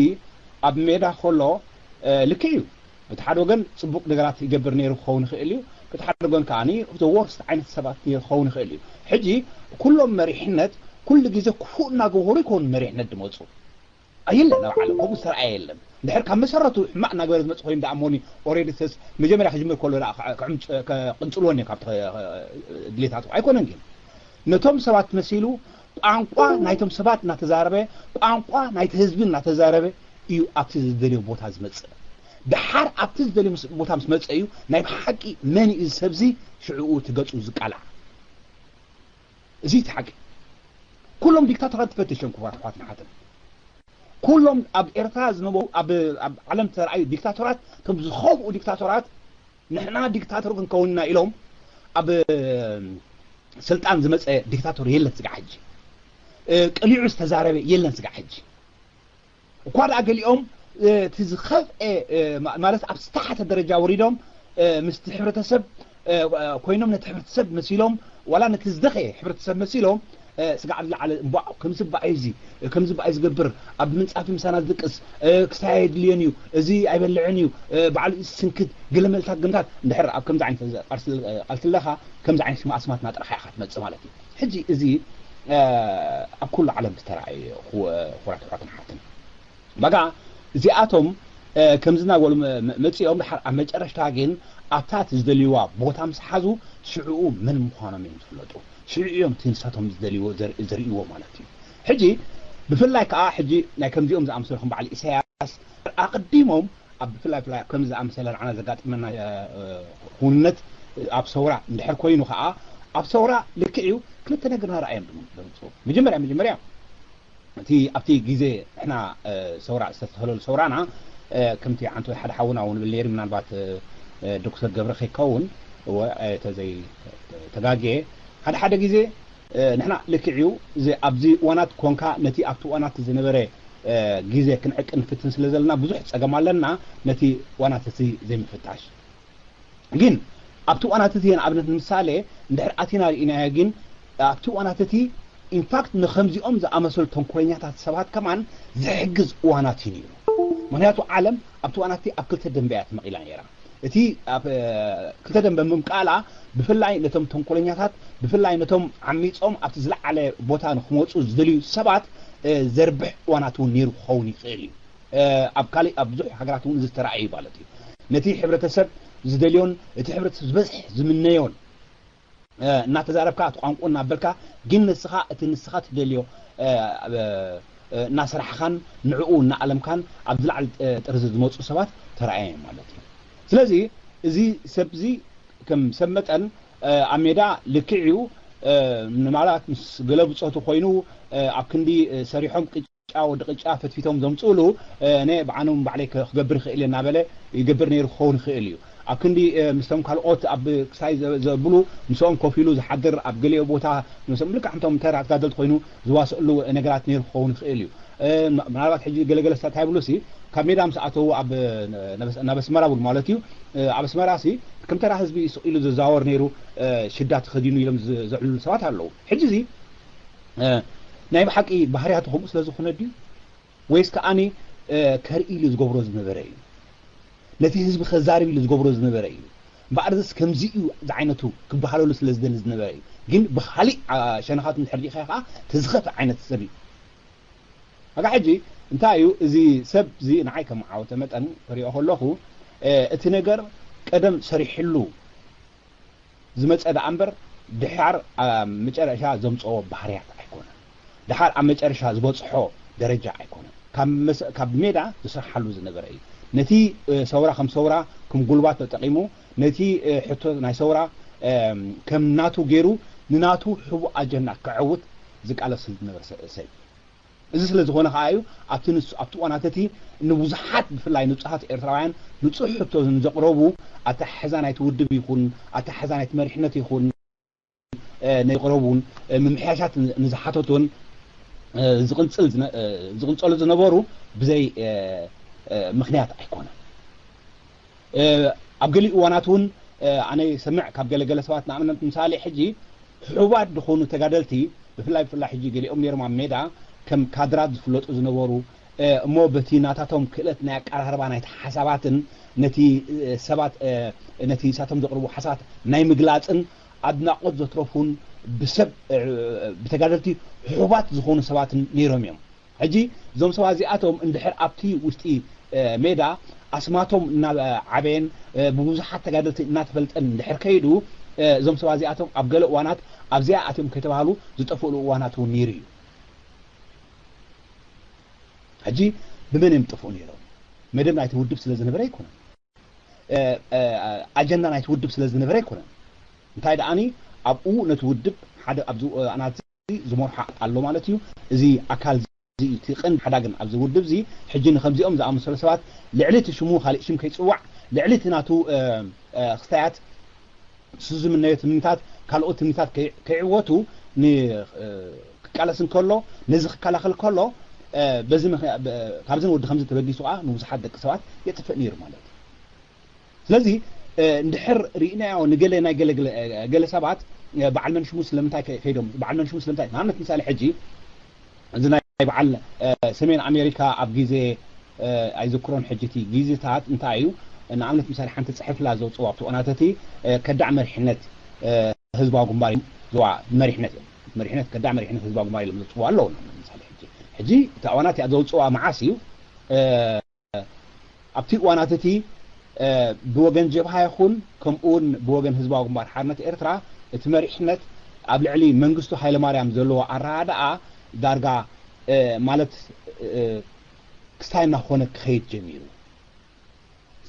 ኣብ ሜዳ ከሎ፣ እ፣ ልክዕ እዩ። በቲ ሓደ ወገን ጽቡቕ ነገራት ይገብር ነይሩ ክኸውን ይኽእል እዩ። በቲ ሓደ ወገን ከኣ the worst ዓይነት ሰባት ነይሩ ክኸውን ይኽእል እዩ። ሕጂ ኩሎም መሪሕነት ኩሉ ግዜ ክፉእ እናገበሩ ይኮኑ መሪሕነት ዝመጹ። ኣየለን ኣብ ዓለም ከምኡ ዝተረኣየ የለን። እንድሕር ካብ መሰረቱ ሕማቕ እናገበረ ዝመጽእ ኮይኑ ደኣ እሞኒ ኦሬዲ ሰስ መጀመርያ ክጅምር ከሎ ደኣ ክዕ-፣ ክዕምጽ-፣ ከ-፣ ቅንጽልዎ እኒኦ ካብቲ ድሌታቱ ኣይኮነን። ግን ነቶም ሰባት መሲሉ ቋንቋ ናይቶም ሰባት እናተዛረበ፣ ቋንቋ ናይቲ ህዝቢ እናተዛረበ እዩ ኣብቲ ዝደልዮ ቦታ ዝመጽእ። ደሓር ኣብቲ ዝደልዮ ምስ-፣ ቦታ ምስ መጸ እዩ ናይ ብሓቂ መን እዩ እዚ ሰብ እዚ ሽዕኡ እቲ ገጹ ዝቃላዕ። እዚ እቲ ሓቂ። ኩሎም ዲክታቶራት ትፈትሸም ክቡራት ኣሕዋትን ኣሓትን። ኩሎም ኣብ ኤርትራ ዝነበሩ፣ ኣብ፣ ኣብ ዓለም ዝተረኣዩ ዲክታቶራት፣ እቶም ዝኸፍኡ ዲክታቶራት፣ ንሕና ዲክታቶር ክንከውን ኢና ኢሎም ኣብ ስልጣን ዝመጸ ዲክታቶር የለን ስጋዕ ሕጂ። እ፣ ቀሊዑ ዝተዛረበ የለን ስጋዕ ሕጂ። እኳ ደኣ ገሊኦም፣ እ፣ እቲ ዝኸፍኤ፣ እ፣ ማ-፣ ማለት ኣብ ዝተሓተ ደረጃ ወሪዶም፣ እ፣ ምስቲ ሕብረተሰብ፣ እ፣ ኮይኖም ነቲ ሕብረተሰብ መሲሎም፣ ዋላ ነቲ ዝደኸየ ሕብረተሰብ መሲሎም፣ እ፣ ስጋዕ ዝለዓለ እምቧእ፣ ከምዚ እባ እዩ እዚ፣ ከምዚ እባ እዩ ዝገብር፣ ኣብ ምንጻፍ ምሳና ዝድቅስ፣ እ፣ ክሳይ ኣይድልዮን እዩ፣ እዚ ኣይበልዕን እዩ፣ እ፣ ባዕሉ እዩ ዝስንክት፣ ገለ መልታት ገምታት፣ እንድሕር ኣብ ከምዚ ዓይነት ቃልሲ-፣ ቃልሲ ኣለኻ፣ ከምዚ ዓይነት ሽም ኣስማትና ጥራሕ ኢኻ ትመጽእ ማለት እዩ። ሕጂ እዚ፣ እ፣ ኣብ ኩሉ ዓለም ዝተራእየ እዩ፣ ክቡ-፣ ክቡራት ኣሕዋትን ኣሓትን። በቃ እዚኣቶም ከምዚ እናበሉ መፂኦም ድሓር ኣብ መጨረሽታ ግን ኣብታ እቲ ዝደልይዋ ቦታ ምስ ሓዙ ሽዕኡ መን ምዃኖም እዮም ዝፍለጡ። ሽዑ እዮም እቲ ንሳቶም ዝደልይዎ ዘርእይዎ ማለት እዩ። ሕጂ ብፍላይ ከዓ ሕጂ ናይ ከምዚኦም ዝኣምሰሉ ከም በዓል ኢሳያስ ኣቐዲሞም ኣብ ብፍላይ ብፍላይ ከምዚ ዝኣምሰለ ንዓና ዘጋጥመና ኩንነት ኣብ ሰውራ እንድሕር ኮይኑ ከዓ ኣብ ሰውራ ልክዕ እዩ ክልተ ነገር ናርኣዮም ዘምፅኡ። መጀመርያ መጀመርያ እቲ ኣብቲ ግዜ ንሕና ሰውራ ዝተተኸለሉ ሰውራና ከምቲ ዓንቶ ሓደ ሓውና እውን ብል ነይሩ ምናልባት ዶክተር ገብረ ከይከውን እወ ተዘይ ተጋግየ ሓደ ሓደ ግዜ ንሕና ልክዕ እዩ እዚ ኣብዚ እዋናት ኮንካ ነቲ ኣብቲ እዋናት ዝነበረ ግዜ ክንዕቅን ንፍትን ስለ ዘለና ብዙሕ ፀገም ኣለና ነቲ እዋናት እቲ ዘይምፍታሽ ግን ኣብቲ እዋናት እቲ ንኣብነት ንምሳሌ እንድሕር ኣቲና ርኢናዮ ግን ኣብቲ እዋናት እቲ ኢንፋክት ንከምዚኦም ዝኣመሰሉ ተንኮለኛታት ሰባት ከማን ዝሕግዝ እዋናት እዩ ነይሩ። ምክንያቱ ዓለም ኣብቲ እዋናት እቲ ኣብ ክልተ ደንበ እያ ተመቒላ ነይራ። እቲ ኣብ ክልተ ደንበ ምምቃላ ብፍላይ ነቶም ተንኮለኛታት ብፍላይ ነቶም ዓሚፆም ኣብቲ ዝለዓለ ቦታ ንክመፁ ዝደልዩ ሰባት ዘርብሕ እዋናት እውን ነይሩ ክኸውን ይኽእል እዩ። ኣብ ካልእ ኣብ ብዙሕ ሃገራት እውን እዚ ዝተረኣየ ማለት እዩ። ነቲ ሕብረተሰብ ዝደልዮን እቲ ሕብረተሰብ ዝበዝሕ ዝምነዮን እናተዛረብካ እቲ ቋንቋ እናበልካ ግን ንስኻ እቲ ንስኻ ትደልዮ እናሰራሕኻን ንዕኡ እናኣለምካን ኣብ ዝለዓለ ጥርዚ ዝመፁ ሰባት ተረኣየ ማለት እዩ። ስለዚ እዚ ሰብ እዚ ከም ሰብ መጠን ኣብ ሜዳ ልክዕ እዩ። ንማላት ምስ ገለ ብፆቱ ኮይኑ ኣብ ክንዲ ሰሪሖም ቅጫ ወዲ ቅጫ ፈትፊቶም ዘምፅእሉ እነ ብዓኖም ባዕለይ ክገብር ይኽእል እየ እናበለ ይገብር ነይሩ ክኸውን ይኽእል እዩ። ኣብ ክንዲ ምስቶም ካልኦት ኣብ ክሳይ ዘብሉ ምስኦም ኮፍ ኢሉ ዝሓድር ኣብ ገሊኦ ቦታ ምስኦም ልክዕ እንቶም ተራ ተጋደልቲ ኮይኑ ዝዋስእሉ ነገራት ነይሩ ክኸውን ይኽእል እዩ። ምናልባት ሕጂ ገለገለ እንታይ ይብሉ ሲ ካብ ሜዳ ምስ ኣተዉ ኣብ ናብ ኣስመራ ብሉ ማለት እዩ። ኣብ ኣስመራ ሲ ከም ተራ ህዝቢ ስቕ ኢሉ ዝዛወር ነይሩ ሽዳ ተኸዲኑ ኢሎም ዘዕልሉ ሰባት ኣለዉ። ሕጂ እዚ ናይ ብሓቂ ባህርያቱ ከምኡ ስለ ዝኾነ ድዩ ወይስ ከዓኒ ከርኢ ኢሉ ዝገብሮ ዝነበረ እዩ? ነቲ ህዝቢ ከዛርብ ኢሉ ዝገብሮ ዝነበረ እዩ። እምበኣር ዝስ ከምዚ እዩ ዝዓይነቱ ክበሃለሉ ስለ ዝደሊ ዝነበረ እዩ። ግን ብካሊእ ሸነኻት እንድሕር ዲኻ ከዓ ተዝኸፍ ዓይነት ሰብ እዩ። ኣጋ ሕጂ እንታይ እዩ እዚ ሰብ እዚ ንዓይ ከም ዓወተ መጠን ክሪኦ ከለኹ እቲ ነገር ቀደም ሰሪሕሉ ዝመፀ ደኣ እምበር ድሓር ኣብ መጨረሻ ዘምፀኦ ባህርያት ኣይኮነን። ድሓር ኣብ መጨረሻ ዝበፅሖ ደረጃ ኣይኮነን። ካብ ሜዳ ዝስርሓሉ ዝነበረ እዩ። ነቲ ሰውራ ከም ሰውራ ከም ጉልባት ተጠቒሙ ነቲ ሕቶ ናይ ሰውራ ከም ናቱ ገይሩ ንናቱ ሕቡእ ኣጀንዳ ከዐውት ዝቃለስ ዝነበረ ሰብ። እዚ ስለ ዝኾነ ከዓ እዩ ኣብቲ ንሱ ኣብቲ እዋናት እቲ ንብዙሓት ብፍላይ ንጹሃት ኤርትራውያን ንጹህ ሕቶ ንዘቕረቡ ኣተሓሕዛ ናይቲ ውድብ ይኹን ኣተሓሕዛ ናይቲ መሪሕነት ይኹን ንዘቕረቡን ምምሕያሻት ንዝሓተቱን ዝቕንጸሉ ዝነበሩ ብዘይ ምኽንያት ኣይኮነን። ኣብ ገሊኡ እዋናት እውን ኣነ ይሰምዕ ካብ ገለገለ ሰባት ንኣብነት ምሳሌ ሕጂ ሕቡባት ዝኾኑ ተጋደልቲ ብፍላይ ብፍላይ ሕጂ ገሊኦም ነይሮም ኣብ ሜዳ ከም ካድራት ዝፍለጡ ዝነበሩ እሞ በቲ ናታቶም ክእለት ናይ ኣቀራርባ ናይቲ ሓሳባትን ነቲ ሰባት ነቲ ንሳቶም ዘቕርቡ ሓሳባት ናይ ምግላፅን ኣድናቖት ዘትረፉን ብሰብ ብተጋደልቲ ሕቡባት ዝኾኑ ሰባትን ነይሮም እዮም። ሕጂ እዞም ሰባት እዚኣቶም እንድሕር ኣብቲ ውሽጢ ሜዳ ኣስማቶም እናዓበየን ብብዙሓት ተጋደልቲ እናተፈልጠን እንድሕር ከይዱ እዞም ሰባት እዚኣቶም ኣብ ገለ እዋናት ኣብዚኣ ኣትዮም ከይተባህሉ ዝጠፍእሉ እዋናት እውን ነይሩ እዩ። ሕጂ ብመን እዮም ዝጠፍኡ ነይሮም? መደብ ናይቲ ውድብ ስለ ዝነበረ ኣይኮነን። ኣጀንዳ ናይቲ ውድብ ስለ ዝነበረ ኣይኮነን። እንታይ ደኣኒ ኣብኡ ነቲ ውድብ ሓደ ኣብዚ ናቲ ዝመርሖ ኣሎ ማለት እዩ። እዚ ኣካል እዚ እቲ ቀንዲ ሓዳግን ኣብዚ ውድብ እዚ ሕጂ ንከምዚኦም ዝኣመሰሉ ሰባት ልዕሊ እቲ ሽሙ ካሊእ ሽም ከይፅዋዕ ልዕሊ እቲ ናቱ ክስታያት ንሱ ዝምነዮ ትምኒታት ካልኦት ትምኒታት ከይዕወቱ ክቃለስ እንከሎ ነዚ ክከላኸል ከሎ በዚ ካብዚ ንወዲ ከምዚ ተበጊሱ ከዓ ንብዙሓት ደቂ ሰባት የጥፍእ ነይሩ ማለት እዩ። ስለዚ እንድሕር ርኢናዮ ንገለ ናይ ገለ ሰባት በዓል መንሽሙ ስለምንታይ ከይዶም በዓል መንሽሙ ስለምንታይ ንኣብነት ምሳሌ ሕጂ እዚ ናይ በዓል ሰሜን ኣሜሪካ ኣብ ግዜ ኣይዝክሮን ሕጂ እቲ ግዜታት እንታይ እዩ ንኣብነት ምሳሌ ሓንቲ ፅሕፍላ ዘውፅዋ ኣብቲ ኦናተቲ ከዳዕ መሪሕነት ህዝባዊ ግንባር ዝዋ መሪሕነት እዮም መሪሕነት ከዳዕ መሪሕነት ህዝባዊ ግንባር ኢሎም ዘውፅዋ ኣለዉ ምሳሌ ሕጂ ሕጂ እቲ ኣዋናት እያ ዘውፅዋ መዓስ እዩ ኣብቲ እዋናት እቲ ብወገን ጀብሃ ይኹን ከምኡውን ብወገን ህዝባዊ ግንባር ሓርነት ኤርትራ እቲ መሪሕነት ኣብ ልዕሊ መንግስቱ ሃይለማርያም ዘለዎ ኣረዳድኣ ዳርጋ ማለት ክስታይ እናኾነ ክኸይድ ጀሚሩ።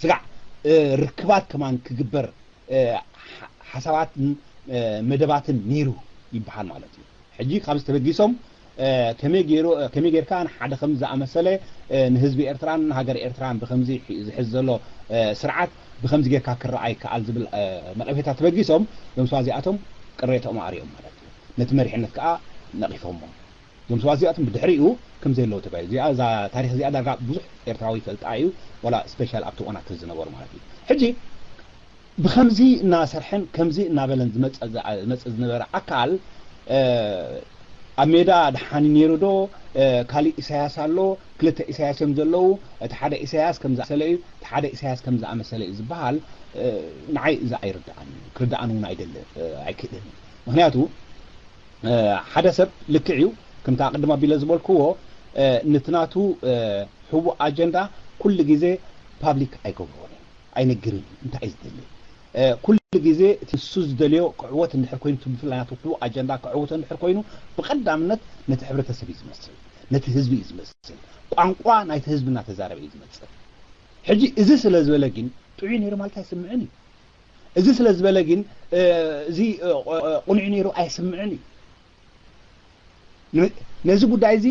ስጋዕ ርክባት ከማን ክግበር ሓሳባትን መደባትን ነይሩ ይበሃል ማለት እዩ። ሕጂ ካብዚ ተበጊሶም ከመይ ጌርካ ንሓደ ከም ዝኣመሰለ ንህዝቢ ኤርትራን ንሃገር ኤርትራን ብከምዚ ዝሕዝ ዘሎ ስርዓት ብከምዚ ጌርካ ክረኣ ይከኣል ዝብል ነቐፌታ ተበጊሶም፣ እዞም ሰባት እዚኣቶም ቅሬተኦም ኣርእዮም ማለት እዩ። ነቲ መሪሕነት ከዓ ነቒፎሞ። እዞም ሰባት እዚኣቶም ብድሕሪኡ ከም ዘየለዉ ተባሂሉ። እዚኣ እዛ ታሪኽ እዚኣ ዳርጋ ብዙሕ ኤርትራዊ ይፈልጣ እዩ፣ ዋላ ስፔሻል ኣብቲ እዋናት ዝነበሩ ማለት እዩ። ሕጂ ብከምዚ እናሰርሐን ከምዚ እናበለን ዝመፀ ዝመፅእ ዝነበረ ኣካል ኣብ ሜዳ ደሓን ነይሩ ዶ? ካሊእ ኢሳያስ ኣሎ፣ ክልተ ኢሳያስ እዮም ዘለዉ። እቲ ሓደ ኢሳያስ ከም ዝኣመሰለ እዩ፣ እቲ ሓደ ኢሳያስ ከም ዝኣመሰለ እዩ ዝበሃል ንዓይ እዚ ኣይርድኣን፣ ክርድኣን እውን ኣይደለ ኣይክእልን። ምክንያቱ ሓደ ሰብ ልክዕ እዩ፣ ከምታ ቅድም ኣቢለ ዝበልክዎ ነቲ ናቱ ሕቡእ ኣጀንዳ ኩሉ ግዜ ፓብሊክ ኣይገብሮን እዩ፣ ኣይነግርን እዩ እንታይ እዩ ዝደሊ። ኩሉ ግዜ እቲ ንሱ ዝደልዮ ክዕወት እንድሕር ኮይኑ፣ ብፍላይ ናቱ ሕቡእ ኣጀንዳ ክዕወቶ እንድሕር ኮይኑ ብቐዳምነት ነቲ ሕብረተሰብ እዩ ዝመስል፣ ነቲ ህዝቢ እዩ ዝመስል። ቋንቋ ናይቲ ህዝቢ እናተዛረበ እዩ ዝመፅእ። ሕጂ እዚ ስለ ዝበለ ግን ጥዑይ ነይሩ ማለት ኣይስምዕን እዩ። እዚ ስለ ዝበለ ግን እዚ ቁኑዕ ነይሩ ኣይስምዕን እዩ። ነዚ ጉዳይ እዚ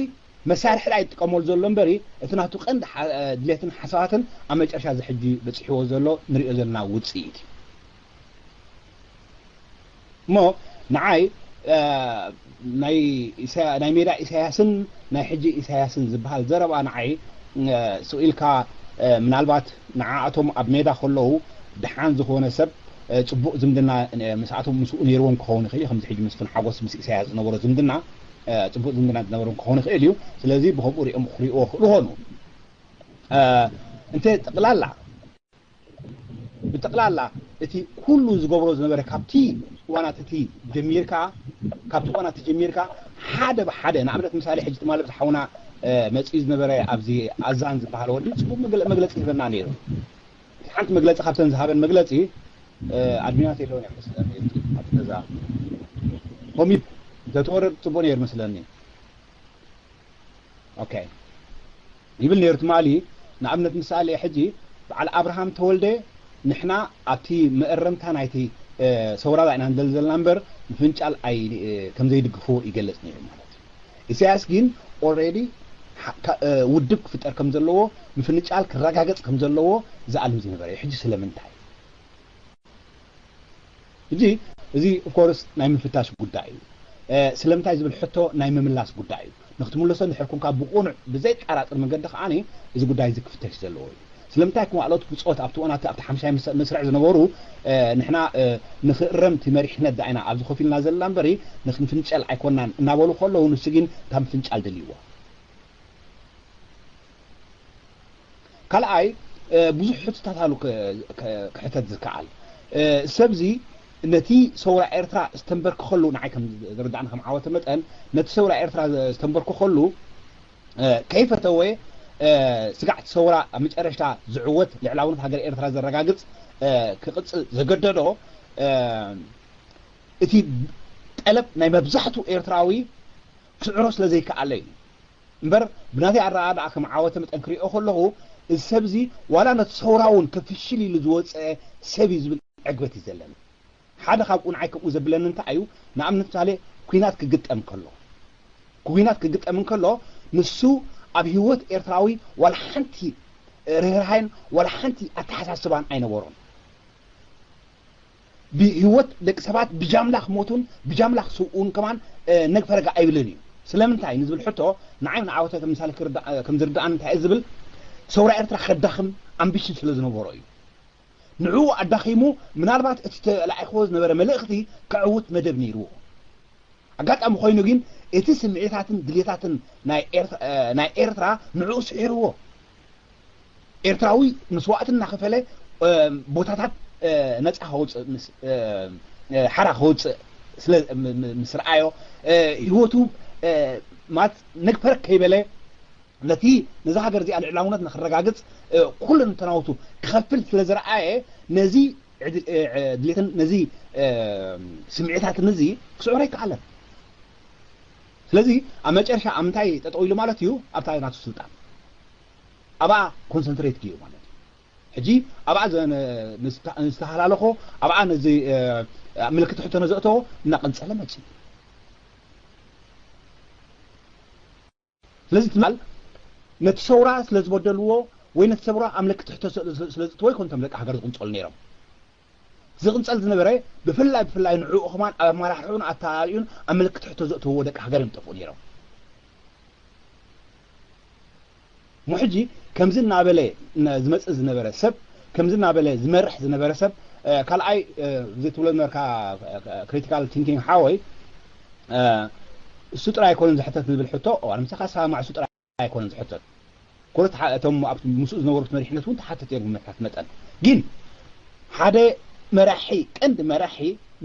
መሳርሒ ዳ ይጥቀመሉ ዘሎ እምበሪ እቲ ናቱ ቀንዲ ድሌትን ሓሳባትን ኣብ መጨረሻ እዚ ሕጂ በፂሕዎ ዘሎ ንሪኦ ዘለና ውፅኢት እዩ። እሞ ንዓይ ናይ ሜዳ ኢሳያስን ናይ ሕጂ ኢሳያስን ዝበሃል ዘረባ ንዓይ ስቕ ኢልካ ምናልባት ንዓኣቶም ኣብ ሜዳ ከለዉ ደሓን ዝኾነ ሰብ ፅቡቕ ዝምድና ምስኣቶም ምስኡ ነይርዎም ክኸውን ይኽእል እዩ። ከምዚ ሕጂ መስፍን ሓጎስ ምስ ኢሳያስ ዝነበሮ ዝምድና ፅቡቕ ዝምድና ዝነበሮም ክኸውን ይኽእል እዩ። ስለዚ ብከምኡ ሪኦም ክሪእዎ ክእሉ ኾኑ። እንተ ጠቕላላ ብጠቕላላ እቲ ኩሉ ዝገብሮ ዝነበረ ካብቲ እዋናት እቲ ጀሚርካ ካብቲ እዋናት ጀሚርካ ሓደ ብሓደ ንኣብነት ምሳሌ ሕጂ ትማሊ ብቲ ሓውና መፂኡ ዝነበረ ኣብዚ ኣዛን ዝበሃል ወዲ ፅቡቅ መግለፂ ይህበና ነይሩ። ሓንቲ መግለፂ ካብተን ዝሃበን መግለፂ ኣድሚናት የለውን እዮም መስለኒ ኣብቲ ገዛ ኮሚፕ እንተተወረድ ፅቡቅ ነይሩ መስለኒ። ኦኬ ይብል ነይሩ ትማሊ። ንኣብነት ምሳሌ ሕጂ በዓል ኣብርሃም ተወልደ ንሕና ኣብቲ መእረምታ ናይቲ ሰውራ ኢና ንደሊ ዘለና እምበር ምፍንጫል ኣይ ከም ዘይድግፍዎ ይገልጽ ነይሩ ማለት እዩ። ኢሳያስ ግን ኦልሬዲ ውድብ ክፍጠር ከም ዘለዎ ምፍንጫል ክረጋገጽ ከም ዘለዎ ዝኣልም ዝነበረ እዩ። ሕጂ ስለምንታይ? ሕጂ እዚ ኦፍኮርስ ናይ ምፍታሽ ጉዳይ እዩ። ስለምንታይ ዝብል ሕቶ ናይ ምምላስ ጉዳይ እዩ። ንክትምልሶ እንድሕር ኮንካ ብቁኑዕ ብዘይጠራጥር መንገዲ ከዓኒ እዚ ጉዳይ እዚ ክፍተሽ ዘለዎ እዩ። ስለምንታይ ክማእሎት ብፆት ኣብቲ እዋናት ኣብቲ ሓምሻይ መስርዕ ዝነበሩ ንሕና ንክእረም እቲ መሪሕነት ዳኢና ኣብዚ ኮፍ ኢልና ዘለና እምበሪ ንክንፍንጨል ኣይኮናን እናበሉ ከለዉ ንሱ ግን እታ ምፍንጫል ደልይዋ። ካልኣይ ብዙሕ ሕቶታት ኣሉ ክሕተት ዝከኣል ሰብዚ ነቲ ሰውራ ኤርትራ ዝተንበርክኸሉ ንዓይ ከም ዝርዳእኒ ከም ዓወተ መጠን ነቲ ሰውራ ኤርትራ ዝተንበርክኸሉ ከይፈተወ ስጋዕቲ ሰውራ ኣብ መጨረሽታ ዝዕወት ልዕላውነት ሃገር ኤርትራ ዘረጋግፅ ክቕፅል ዘገደዶ እቲ ጠለብ ናይ መብዛሕትኡ ኤርትራዊ ክስዕሮ ስለ ዘይከኣለ እዩ። እምበር ብናተይ ኣረኣእያ ከም ዓወተ መጠን ክሪኦ ከለኹ እዚ ሰብ እዚ ዋላ ነቲ ሰውራ እውን ከፍሽል ኢሉ ዝወፀ ሰብ እዩ ዝብል ዕግበት እዩ ዘለኒ። ሓደ ካብኡ ንዓይ ከምኡ ዘብለኒ እንታይ እዩ? ንኣብነት ምሳሌ ኲናት ክግጠም ከሎ ኲናት ክግጠም እንከሎ ንሱ ኣብ ህይወት ኤርትራዊ ዋላ ሓንቲ ርህራሄን ዋላ ሓንቲ ኣተሓሳስባን ኣይነበሮን። ብህይወት ደቂ ሰባት ብጃምላ ክሞቱን ብጃምላ ክስውኡን ከማን ነግ ፈረጋ ኣይብልን እዩ። ስለምንታይ ንዝብል ሕቶ ንዓይ ንዓወተ ከም ምሳሌ ከም ዝርድኣን እንታይ ዝብል ሰውራ ኤርትራ ከዳኽም ኣምቢሽን ስለ ዝነበሮ እዩ። ንዕኡ ኣዳኺሙ ምናልባት እቲ ተላኢኽዎ ዝነበረ መልእኽቲ ከዕውት መደብ ነይርዎ። ኣጋጣሚ ኮይኑ ግን እቲ ስምዒታትን ድሌታትን ናይ ኤርትራ ንዕኡ ስዒርዎ። ኤርትራዊ መስዋእቲ እናኸፈለ ቦታታት ነፃ ከውፅእ ሓራ ከውፅእ ምስ ረኣዮ ህይወቱ ማለት ነግፈረክ ከይበለ ነቲ ነዚ ሃገር እዚኣ ልዕላውነት ንክረጋግፅ ኩሉ እንተናውቱ ክኸፍል ስለ ዝረኣየ ነዚ ድሌትን ነዚ ስምዒታትን እዚ ክስዕሮ ኣይከኣለን። ስለዚ ኣብ መጨረሻ ኣብ ምንታይ ጠጠው ኢሉ ማለት እዩ? ኣብታ ናቱ ስልጣን ኣብኣ ኮንሰንትሬት ገይሩ ማለት እዩ። ሕጂ ኣብኣ ዝተሃላለኾ ኣብኣ ነዚ ምልክት ሕቶ ነዘእተዎ እናቐንፀለ መፅዩ። ስለዚ ትማል ነቲ ሰውራ ስለ ዝበደልዎ ወይ ነቲ ሰውራ ኣብ ምልክት ሕቶ ስለ ዝእትዎ ይኮን እቶም ደቂ ሃገር ዝቕንፀሉ ነይሮም። ዝቕንፀል ዝነበረ ብፍላይ ብፍላይ ንዕኡ ከማን ኣብ ኣመራርሕኡን ኣተኣላልዩን ኣብ ምልክት ሕቶ ዘእተውዎ ደቂ ሃገር እዮም ጠፍኡ ነይሮም። እሞ ሕጂ ከምዚ እናበለ ዝመፅእ ዝነበረ ሰብ ከምዚ እናበለ ዝመርሕ ዝነበረ ሰብ ካልኣይ እዚ ትብሎ ዝነበርካ ክሪቲካል ቲንኪንግ ሓወይ እሱ ጥራይ ኣይኮነን ዝሕተት ዝብል ሕቶ ዋላ ምሳኻ ሰማዕ እሱ ጥራይ ኣይኮነን ዝሕተት ኩለት እቶም ኣብ ምስኡ ዝነበሩ መሪሕነት እውን ተሓተት እዮም ብመታት መጠን ግን ሓደ መራሒ ቀንዲ መራሒ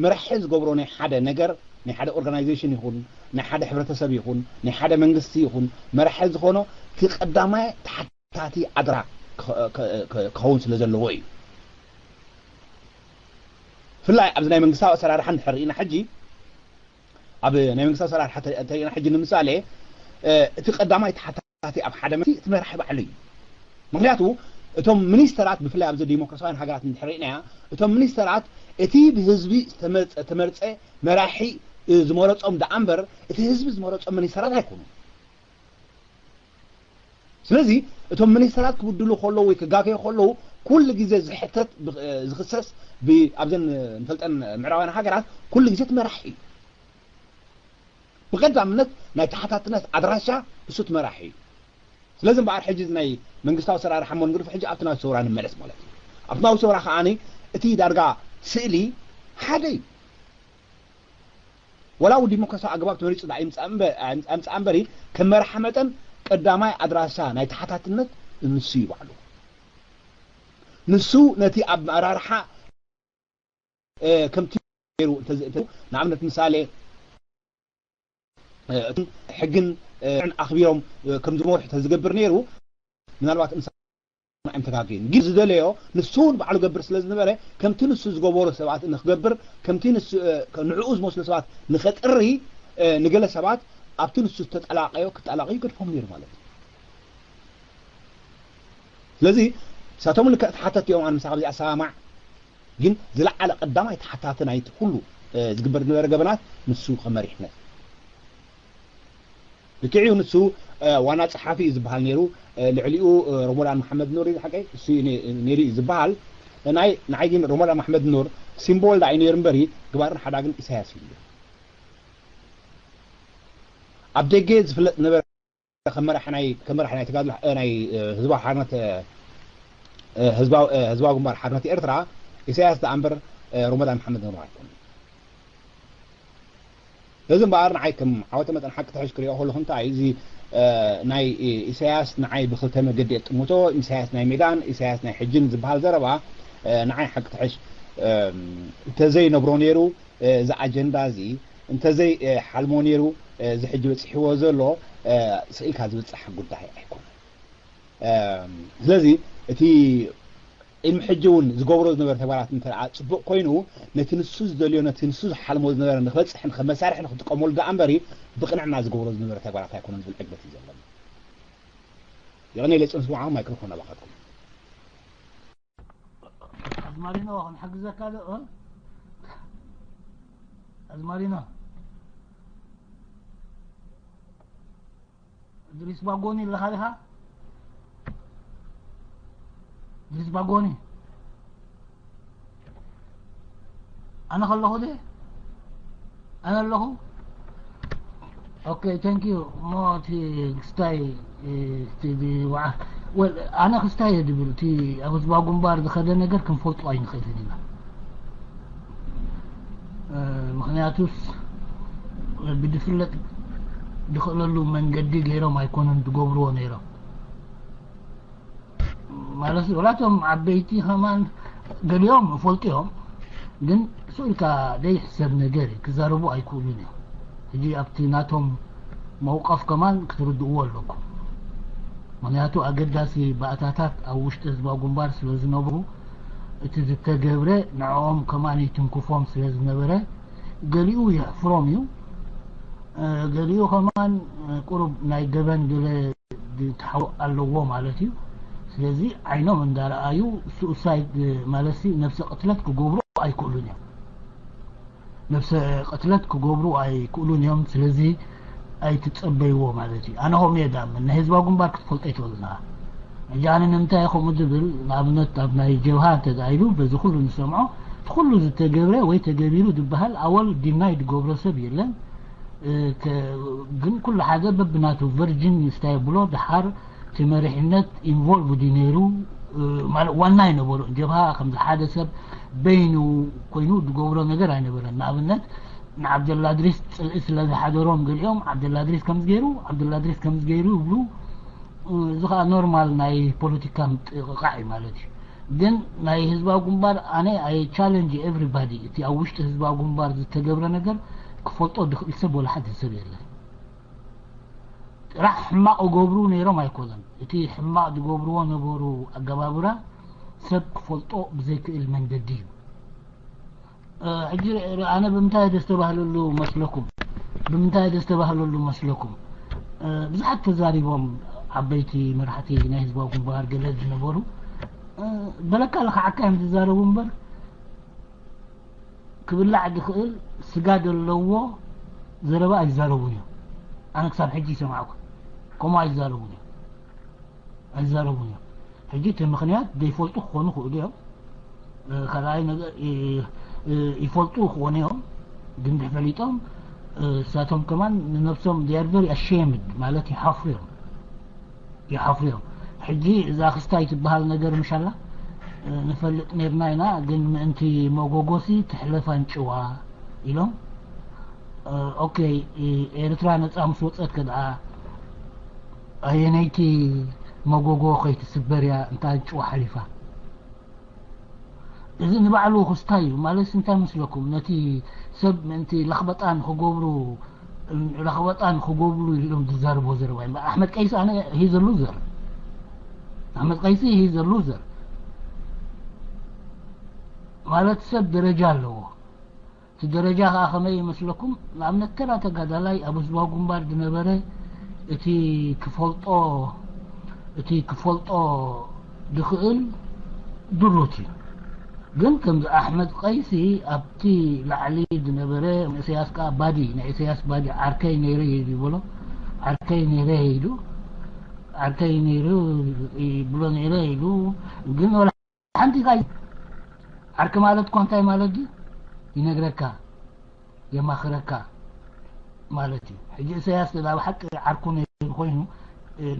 መራሒ ዝገብሮ ናይ ሓደ ነገር ናይ ሓደ ኦርጋናይዜሽን ይኹን ናይ ሓደ ሕብረተሰብ ይኹን ናይ ሓደ መንግስቲ ይኹን መራሒ ዝኾኖ እቲ ቀዳማይ ተሓታቲ ኣድራ ክኸውን ስለ ዘለዎ እዩ። ብፍላይ ኣብዚ ናይ መንግስታዊ ኣሰራርሓ እንድሕር ርኢና ሕጂ ኣብ ናይ መንግስታዊ ኣሰራርሓ እንተሪእና ሕጂ ንምሳሌ እቲ ቀዳማይ ተሓታቲ ኣብ ሓደ መቲ እቲ መራሒ ባዕሉ እዩ። ምክንያቱ እቶም ሚኒስተራት ብፍላይ ኣብዚ ዲሞክራሲያውያን ሃገራት እንድሕር ርኢናያ እቶም ሚኒስተራት እቲ ብህዝቢ ዝተመርፀ መራሒ ዝመረፆም ደኣ እምበር እቲ ህዝቢ ዝመረፆም ሚኒስተራት ኣይኮኑን። ስለዚ እቶም ሚኒስተራት ክብድሉ ከለዉ ወይ ክጋገዩ ከለዉ ኩሉ ግዜ ዝሕተት ዝኽሰስ ኣብዘን ንፈልጠን ምዕራባውያን ሃገራት ኩሉ ግዜ እቲ መራሒ እዩ። ብቐዳምነት ናይ ተሓታትነት ኣድራሻ እሱ እቲ መራሒ እዩ። ስለዚ እምበኣር ሕጂ ናይ መንግስታዊ ኣሰራርሓ እሞ ንግድፎ ሕጂ ኣብቲ ናቱ ሰውራ ንመለስ ማለት እዩ። ኣብቲ ናቱ ሰውራ ከዓኒ እቲ ዳርጋ ስእሊ ሓደ እዩ። ወላ እውን ዲሞክራሲያዊ ኣገባብ ተመሪፁ ዳ ይምፃእ እምበ- ኣይምፃእ እምበሪ ከም መራሒ መጠን ቀዳማይ ኣድራሻ ናይ ተሓታትነት ንሱ እዩ ባዕሉ። ንሱ ነቲ ኣብ ኣመራርሓ ከምቲ ገይሩ ንኣብነት ምሳሌ ሕግን ኣኽቢሮም ከም ዝመርሑ ተዝገብር ነይሩ ምናልባት ምሳ ኣይምተጋገዩን ግን ዝደለዮ ንሱ እውን ባዕሉ ገብር ስለ ዝነበረ ከምቲ ንሱ ዝገበሮ ሰባት ንክገብር ከምቲ ንሱ ንዕኡ ዝመስሉ ሰባት ንኸጥሪ ንገለ ሰባት ኣብቲ ንሱ ዝተጠላቀዮ ክጠላቀዩ ገድፎም ነይሩ ማለት እዩ። ስለዚ ንሳቶም ልክዕ ተሓተቲ እዮም ኣነ ምሳኻ ብዚኣ ሰማማዕ ግን ዝለዓለ ቀዳማይ ተሓታቲ ናይቲ ኩሉ ዝግበር ዝነበረ ገበናት ንሱ ከም መሪሕነት ልክዕ እዩ ንሱ ዋና ፀሓፊ እዩ ዝበሃል ነይሩ ልዕሊኡ ሮሞዳን መሓመድ ኑር እዩ ሓቀይ እሱ ነይሩ እዩ ዝበሃል ናይ ንዓይ ግን ሮሞዳን መሓመድ ኑር ሲምቦል ዳኣ እዩ ነይሩ እምበሪ ግባርን ሓዳግን ኢሳያስ እዩ ኣብ ደገ ዝፍለጥ ነበረ ከም መራሒ ናይ ከም መራሒ ናይ ተጋድሎ ናይ ህዝባዊ ሓርነት ህዝባዊ ህዝባዊ ግንባር ሓርነት ኤርትራ ኢሳያስ ደኣ እምበር ሮሞዳን መሓመድ ገብሩ ኣይኮኑን። እዚ እምበኣር ንዓይ ከም ዓወተ መጠን ሓቂ ትሕሽ ክሪኦ ከለኹ እንታይ እዚ ናይ ኢሳያስ ንዓይ ብክልተ መገዲ የጥምቶ ኢሳያስ ናይ ሜዳን ኢሳያስ ናይ ሕጅን ዝበሃል ዘረባ ንዓይ ሓቂ ትሕሽ እንተዘይነብሮ ነይሩ እዚ ኣጀንዳ እዚ እንተዘይ ሓልሞ ነይሩ እዚ ሕጂ በፂሕዎ ዘሎ ስኢልካ ዝበፅሕ ጉዳይ ኣይኮነን። ስለዚ እቲ ቅድሚ ሕጂ እውን ዝገብሮ ዝነበረ ተግባራት እንተ ፅቡቅ ኮይኑ ነቲ ንሱ ዝደልዮ ነቲ ንሱ ዝሓልሞ ዝነበረ ንክበፅሕ ከም መሳርሒ ንክጥቀመሉ ደኣ እምበሪ ብቅንዕና ዝገብሮ ዝነበረ ተግባራት ኣይኮነን ዝብል ዕግበት እዩ ዘለኒ። የቀኒለይ ፅንስዋዓ ማይክሮፎን ኣባኻትኩም። ኣዝማሪኖ ክንሕግዘካ ዶ ኣዝማሪኖ ድሪስ ባጎኒ ኣለኻ ዲኻ? ድሪስ ባጎኒ ኣነ ከለኹ ደ ኣነ ኣለኹ። ኦኬ፣ thank you። እሞ እቲ ክስታይ እቲ ዋዓ ወል ኣነ ክስታይ እየ ድብል እቲ ኣብ ህዝባዊ ግንባር ዝኸደ ነገር ክንፈልጦ ኣይንኽእልን ኢና። ምክንያቱስ ብድፍለጥ ዝኽእለሉ መንገዲ ገይሮም ኣይኮኑን ዝገብርዎ ነይሮም። ማለት ወላቶም ዓበይቲ ከማን ገሊኦም ይፈልጡ እዮም፣ ግን ስኢልካ ዘይሕሰብ ነገር እዩ፣ ክዛረቡ ኣይክእሉን እዮም። ሕጂ ኣብቲ ናቶም መውቀፍ ከማን ክትርድእዎ ኣለኩም። ምኽንያቱ ኣገዳሲ ባእታታት ኣብ ውሽጢ ህዝባዊ ግንባር ስለ ዝነብሩ፣ እቲ ዝተገብረ ንዕኦም ከማን ይትንክፎም ስለ ዝነበረ፣ ገሊኡ የሕፍሮም እዩ። ገሊኡ ከማን ቁሩብ ናይ ገበን ገለ ትሓው ኣለዎ ማለት እዩ። ስለዚ ዓይኖም እንዳረኣዩ ሱሳይድ ማለት ነብሰ ቅትለት ክገብሩ ኣይክእሉን እዮም። ነብሰ ቅትለት ክገብሩ ኣይክእሉን እዮም። ስለዚ ኣይትጸበይዎ ማለት እዩ። ኣነ ከምኡ እየ ዝኣምን። ናይ ህዝባዊ ግንባር ክትፈልጦ ኣይትኽእልን ኢኻ። ሕጂ ኣነ ንምንታይ ከምኡ ዝብል፣ ንኣብነት ኣብ ናይ ጀብሃ እንተደኣ ኢሉ በዚ ኩሉ ንሰምዖ፣ እቲ ኩሉ ዝተገብረ ወይ ተገቢሩ ዝበሃል ኣወል ዲናይ ዝገብሮ ሰብ የለን። ግን ኩሉ ሓደ በብናቱ ቨርጅን ስታይ ብሎ ድሓር እቲ መሪሕነት ኢንቮልቭድ እዩ ነይሩ። ማለት ዋና ይነበሩ ጀብሃ ከምዚ ሓደ ሰብ በይኑ ኮይኑ ዝገብሮ ነገር ኣይነበረን። ንኣብነት ንዓብደላ ድሪስ ጽልኢ ስለ ዝሓደሮም ገሊኦም ዓብደላ ድሪስ ከምዚ ገይሩ ዓብደላ ድሪስ ከምዚ ገይሩ ይብሉ። እዚ ከዓ ኖርማል ናይ ፖለቲካ ምጥቕቃዕ እዩ ማለት እዩ። ግን ናይ ህዝባዊ ግንባር ኣነ ኣይ ቻለንጅ ኤቭሪባዲ፣ እቲ ኣብ ውሽጢ ህዝባዊ ግንባር ዝተገብረ ነገር ክፈልጦ ዝኽእል ሰብ ወላ ሓደ ሰብ የለን። ጥራሕ ሕማቕ ይገብሩ ነይሮም ኣይኮነን፣ እቲ ሕማቕ ዝገብርዎ ነበሩ ኣገባብራ ሰብ ክፈልጦ ብዘይክእል መንገዲ እዩ። ሕጂ ኣነ ብምንታይ ደስተባህለሉ መስለኩም? ብምንታይ ደስተባህለሉ መስለኩም? ብዙሓት ተዛሪቦም፣ ዓበይቲ መራሕቲ ናይ ህዝባዊ ግንባር ገለ ዝነበሩ፣ በለካ ለካዓካ እዮም ዝዛረቡ እምበር ክብላዕ ዝኽእል ስጋ ዘለዎ ዘረባ ኣይዛረቡን እዮም። ኣነ ክሳብ ሕጂ ይሰማዕኩ ከምኡ ኣይዛረቡን እዮም። ኣይዛረቡን እዮም። ሕጂ እቲ ምኽንያት ዘይፈልጡ ክኾኑ ክእሉ እዮም። ካልኣይ ነገር ይፈልጡ ክኾኑ እዮም፣ ግን ድሕፈሊጦም እሳቶም ከማን ንነብሶም they are very ashamed ማለት ይሓፍሩ እዮም። ይሓፍሩ እዮም። ሕጂ እዛ ክስታይ ትበሃል ነገር ምሻላ ንፈልጥ ነርና ኢና፣ ግን ምእንቲ መጎጎሲ ትሕለፍ ኣንጭዋ ኢሎም። ኦኬ፣ ኤርትራ ነፃ ምስ ወፀት ከድኣ ኣየነይቲ መጎጎ ከይትስበር እያ እንታ ኣንጭዋ ሓሊፋ? እዚ ንባዕሉ ክስታይ እዩ። ማለት እንታይ መስለኩም? ነቲ ሰብ ምእንቲ ለኽበጣ ንኽገብሩ ለኽበጣ ንኽገብሩ ኢሎም ዝዛርቦ ዘረባ እዩ። ኣሕመድ ቀይሲ ኣነ he's a loser። ኣሕመድ ቀይሲ he's a loser። ማለት ሰብ ደረጃ ኣለዎ። እቲ ደረጃ ከዓ ከመይ ይመስለኩም? ንኣብነት ተራ ተጋዳላይ ኣብ ህዝባዊ ግንባር ዝነበረ እቲ ክፈልጦ እቲ ክፈልጦ ዝኽእል ድሩት እዩ። ግን ከምዚ ኣሕመድ ቀይሲ ኣብቲ ላዕሊ ዝነበረ ኢሳያስ ከዓ ባዲ ናይ ኢሳያስ ባዲ ዓርከይ ነይረ እዩ ዝበሎ። ዓርከይ ነይረ ኢሉ ዓርከይ ነይሩ ይብሎ ነይረ ኢሉ ግን ሓንቲ ታይ ዓርኪ ማለት እኮ እንታይ ማለት ድዩ? ይነግረካ፣ የማኽረካ ማለት እዩ። ሕጂ ኢሳያስ ዳ ብሓቂ ዓርኩ ነይሩ ኮይኑ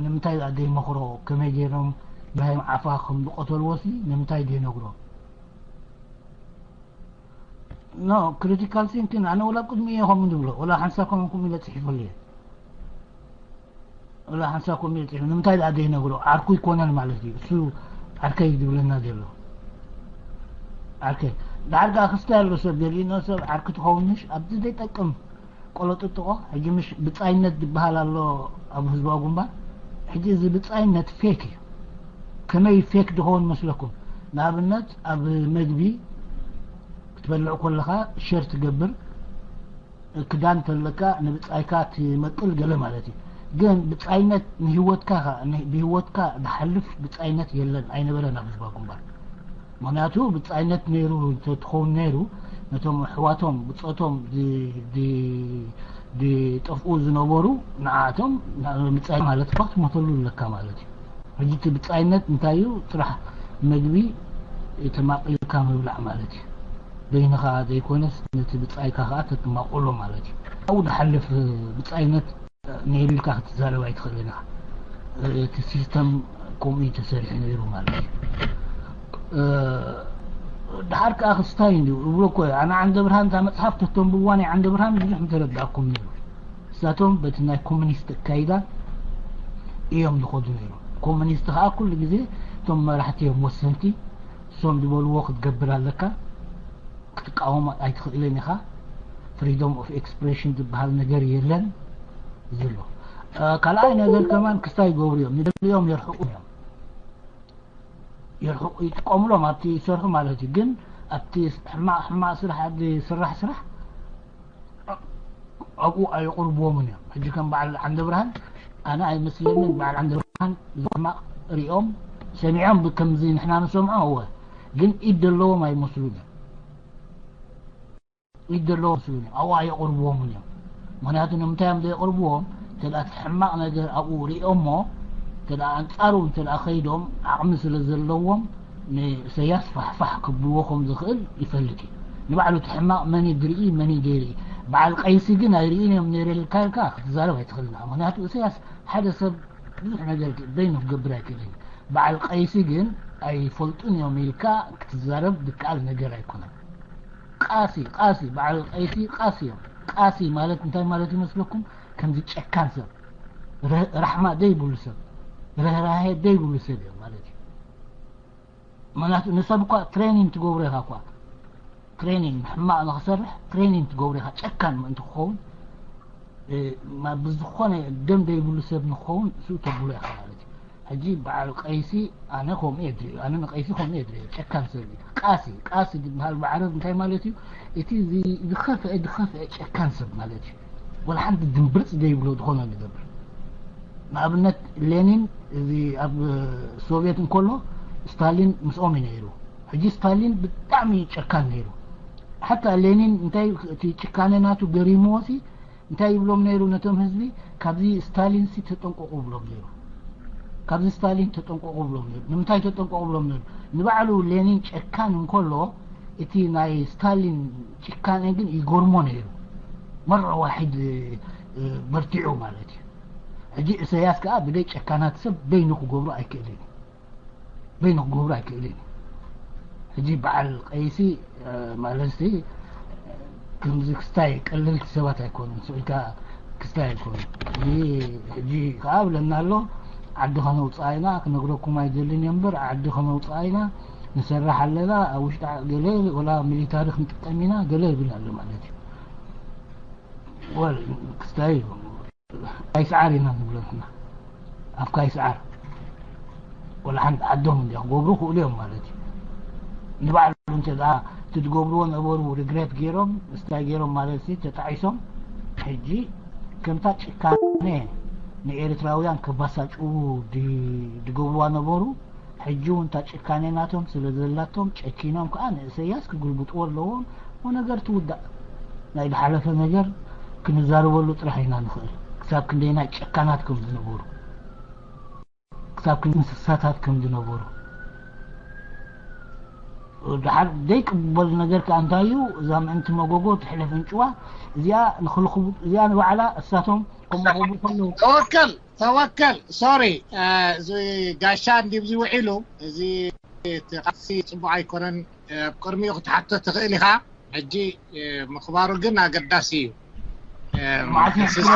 ንምንታይ ደኣ ዘይመኽሮ? ከመይ ገይሮም ኢብራሂም ዓፋ ከም ዝቐተልዎ ሲ ንምንታይ ዘይነግሮ? ኖ፣ ክሪቲካል ቲንኪን ኣነ ወላ ቅድሚ እየ ከምኡ ዝብሎ፣ ወላ ሓንሳብ ከምኡ ኢለ ጽሒፈሉ እየ። ወላ ሓንሳብ ኮሚት ንምንታይ ደኣ ዘይነግሮ? ዓርኩ ይኮነን ማለት እዩ። እሱ ዓርከይ ዝብለና ዘሎ ዓርከይ። ዳርጋ ክስታይ ኣሎ ሰብ ገሊእኖ ሰብ ዓርኪ ትኸውን ምሽ ኣብዚ ዘይጠቅም ቆሎ ጥጥቆ። ሕጂ ምሽ ብጻይነት ዝበሃል ኣሎ ኣብ ህዝባዊ ግንባር። ሕጂ እዚ ብጻይነት ፌክ እዩ። ከመይ ፌክ ዝኸውን መስለኩም? ንኣብነት ኣብ መግቢ ክትበልዕ ከለኻ ሸር ትገብር ክዳን ተለካ ንብጻይካ ትመቅል ገለ ማለት እዩ። ግን ብጻይነት ንህይወትካ ብህይወትካ ዝሓልፍ ብጻይነት የለን ኣይነበረን ኣብ ህዝባዊ ግንባር። ምክንያቱ ብጻይነት ነይሩ እንተትኸውን ነይሩ ነቶም ኣሕዋቶም ብጾቶም ዝጠፍኡ ዝነበሩ ንዓቶም ምጻይ ማለት እኳ ትሞተሉ ኣለካ ማለት እዩ። ሕጂ እቲ ብጻይነት እንታይ እዩ? ጥራሕ መግቢ ተማቂልካ ምብላዕ ማለት እዩ። በይንኻ ዘይኮነስ ነቲ ብጻይካ ከኣ ተትማቕሎ ማለት እዩ። ኣብኡ ዝሓልፍ ብጻይነት ነይሩ ኢልካ ክትዛረብ ኣይትኽእልን ኢኻ። እቲ ሲስተም ከምኡ እዩ ተሰሪሑ ነይሩ ማለት እዩ። ድሓር ከኣ ክስታይ እንድዩ እብሎ እኮ ኣነ ዓንደ ብርሃን እታ መጽሓፍ ተተንብብዋ ናይ ዓንደ ብርሃን ብዙሕ ምተረዳእኩም ነይሩ። እሳቶም በቲ ናይ ኮሙኒስት ኣካይዳ እዮም ዝኸዱ ነይሩ። ኮሙኒስት ከኣ ኩሉ ግዜ እቶም መራሕቲ እዮም ወሰንቲ። እሶም ዝበልዎ ክትገብር ኣለካ፣ ክትቃወም ኣይትኽእልን ኢኻ፣ ፍሪዶም ኦፍ ኤክስፕሬሽን ዝበሃል ነገር የለን ዝብሎ። ካልኣይ ነገር ከማን ክስታይ ይገብሩ እዮም፣ ንደሊኦም የርሕቁ እዮም። ይርሕቁ፣ ይጥቀምሎም ኣብቲ ይሰርሑ ማለት እዩ። ግን ኣብቲ ሕማቕ ሕማቕ ስራሕ፣ ኣብቲ ስራሕ ስራሕ ኣብኡ ኣየቕርብዎምን እዮም። ሕጂ ከም በዓል ዓንደ ብርሃን ኣነ ኣይመስለንን በዓል ዓንደ ብርሃን ሕማቕ ሪኦም ሰሚዖም ብከምዚ ንሕና ንሰምዖ እወ፣ ግን ኢድ ዘለዎም ኣይመስሉን እዮም። ኢድ ዘለዎም ኣይመስሉን እዮም። ኣብኡ ኣየቕርብዎምን እዮም። ምክንያቱ ንምንታይ እዮም ዘየቕርብዎም? እንተደኣ እቲ ሕማቕ ነገር ኣብኡ ሪኦሞ፣ እንተደኣ ኣንጻሩ እንተደኣ ከይዶም ዓቕሚ ስለ ዘለዎም ንእሰያስ ፋሕፋሕ ክብልዎ ከም ዝኽእል ይፈልጥ እዩ። ንባዕሉ እቲ ሕማቕ መን እዩ ዝርኢ፣ መን እዩ ዘይርኢ? በዓል ቀይሲ ግን ኣይርእን እዮም ነይረ ኢልካ ኢልካ ክትዛረብ ኣይትኽእልን ኢኻ። ምክንያቱ እሰያስ ሓደ ሰብ ብዙሕ ነገር በይኑ ክገብር ኣይክእልን እዩ። በዓል ቀይሲ ግን ኣይፈልጡን እዮም ኢልካ ክትዛረብ ዝከኣል ነገር ኣይኮነን። ቃሲ ቃሲ በዓል ቀይሲ ቃሲ እዮም። ቃሲ ማለት እንታይ ማለት ይመስለኩም? ከምዚ ጨካን ሰብ፣ ራሕማ ዘይብሉ ሰብ፣ ርህራሄ ዘይብሉ ሰብ እዮም ማለት እዩ። ምክንያቱ ንሰብ እኳ ትሬኒንግ ትገብሮ ኢኻ እኳ፣ ትሬኒንግ ሕማቕ ንክሰርሕ ትሬኒንግ ትገብሮ ኢኻ፣ ጨካን ምእንቲ ክኸውን ብዝኾነ ደም ዘይብሉ ሰብ ንክኸውን እሱ ተብሎ ኢኻ ማለት እዩ። ሕጂ በዓል ቀይሲ ኣነ ከምኡ እየ ድሪኦ፣ ኣነ ንቀይሲ ከምኡ እየ ድሪኦ፣ ጨካን ሰብ እዩ። ቃሲ ቃሲ ዝበሃል ብዓረብ እንታይ ማለት እዩ? እቲ ዝኸፍአ ዝኸፍአ ጨካን ሰብ ማለት እዩ። ወላ ሓንቲ ድምብርፅ ዘይብሎ ዝኾነ ዝገብር። ንኣብነት ሌኒን እዚ ኣብ ሶቪየት እንከሎ ስታሊን ምስኦም እዩ ነይሩ። ሕጂ ስታሊን ብጣዕሚ ጨካን ነይሩ። ሓታ ሌኒን እንታይ እቲ ጭካነ ናቱ ገሪምዎ ሲ እንታይ ይብሎም ነይሩ ነቶም ህዝቢ? ካብዚ ስታሊን ሲ ተጠንቀቑ ብሎም ነይሩ። ካብዚ ስታሊን ተጠንቀቑ ብሎም ነይሩ። ንምንታይ ተጠንቀቑ ብሎም ነይሩ? ንባዕሉ ሌኒን ጨካን እንከሎ እቲ ናይ ስታሊን ጭካነ ግን ይገርሞ ነይሩ። መራ ዋሒድ በርቲዑ ማለት እዩ። ሕጂ እሰያስ ከዓ ብደይ ጨካናት ሰብ በይኑ ክገብሮ ኣይክእልን እዩ። በይኑ ክገብሮ ኣይክእልን እዩ። ሕጂ በዓል ቀይሲ ማለት ከምዚ ክስታይ ቀለልቲ ሰባት ኣይኮኑን። ስቕ ኢልካ ክስታይ ኣይኮኑን። እዚ ሕጂ ከዓ ብለና ኣሎ፣ ዓዲ ከነውፅኣ ኢና፣ ክነግረኩም ኣይደልን እየ እምበር ዓዲ ከነውፅኣ ኢና፣ ንሰርሕ ኣለና፣ ኣብ ውሽጢ ገለ ወላ ሚሊታሪ ክንጥቀም ኢና ገለ ይብል ኣሎ ማለት እዩ። ወል ክስታይ እዩ። ካይስዓር ኢና ንብሎ ንሕና። ኣብ ካይስዓር ወላ ሓንቲ ዓዶም እንዲ ክገብሩ ክእሉ እዮም ማለት እዩ። ንባዕሉ እንተ ደኣ እቲ ዝገብርዎ ነበሩ ሪግሬት ገይሮም፣ እንታይ ገይሮም ማለት ሲ ተጣዒሶም፣ ሕጂ ከምታ ጭካኔ ንኤርትራውያን ከባሳጭዉ ዲ-፣ ድገብርዋ ነበሩ። ሕጂ እውን እታ ጭካኔ ናቶም ስለ ዘላቶም ጨኪኖም ከዓ ንእሰያስ ክግልብጥዎ ኣለዎም። እሞ ነገር ትውዳእ። ናይ ዝሓለፈ ነገር ክንዛረበሉ ጥራሕ ኢና ንኽእል። ክሳብ ክንደይናይ ጨካናት ከም ዝነበሩ፣ ክሳብ ክንደይ እንስሳታት ከም ዝነበሩ። ደሓር ዘይቅበል ነገር ከዓ እንታይ እዩ? እዛ ምእንቲ መጎጎ ትሕለፍ እንጭዋ እዚኣ ንኽልኽቡ፣ እዚኣ ንባዕላ እሳቶም ከምኡ ክብሉ ከለዉ ተወከል ተወከል ሶሪ፣ እዚ ጋሻ እንዲብዚ ውዒሉ፣ እዚ እቲ ቃልሲ ጽቡቕ ኣይኮነን። ኣብ ቅድሚኡ ክትሓቶ ትኽእል ኢኻ። ሕጂ ምኽባሩ ግን ኣገዳሲ እዩ። እንስሳ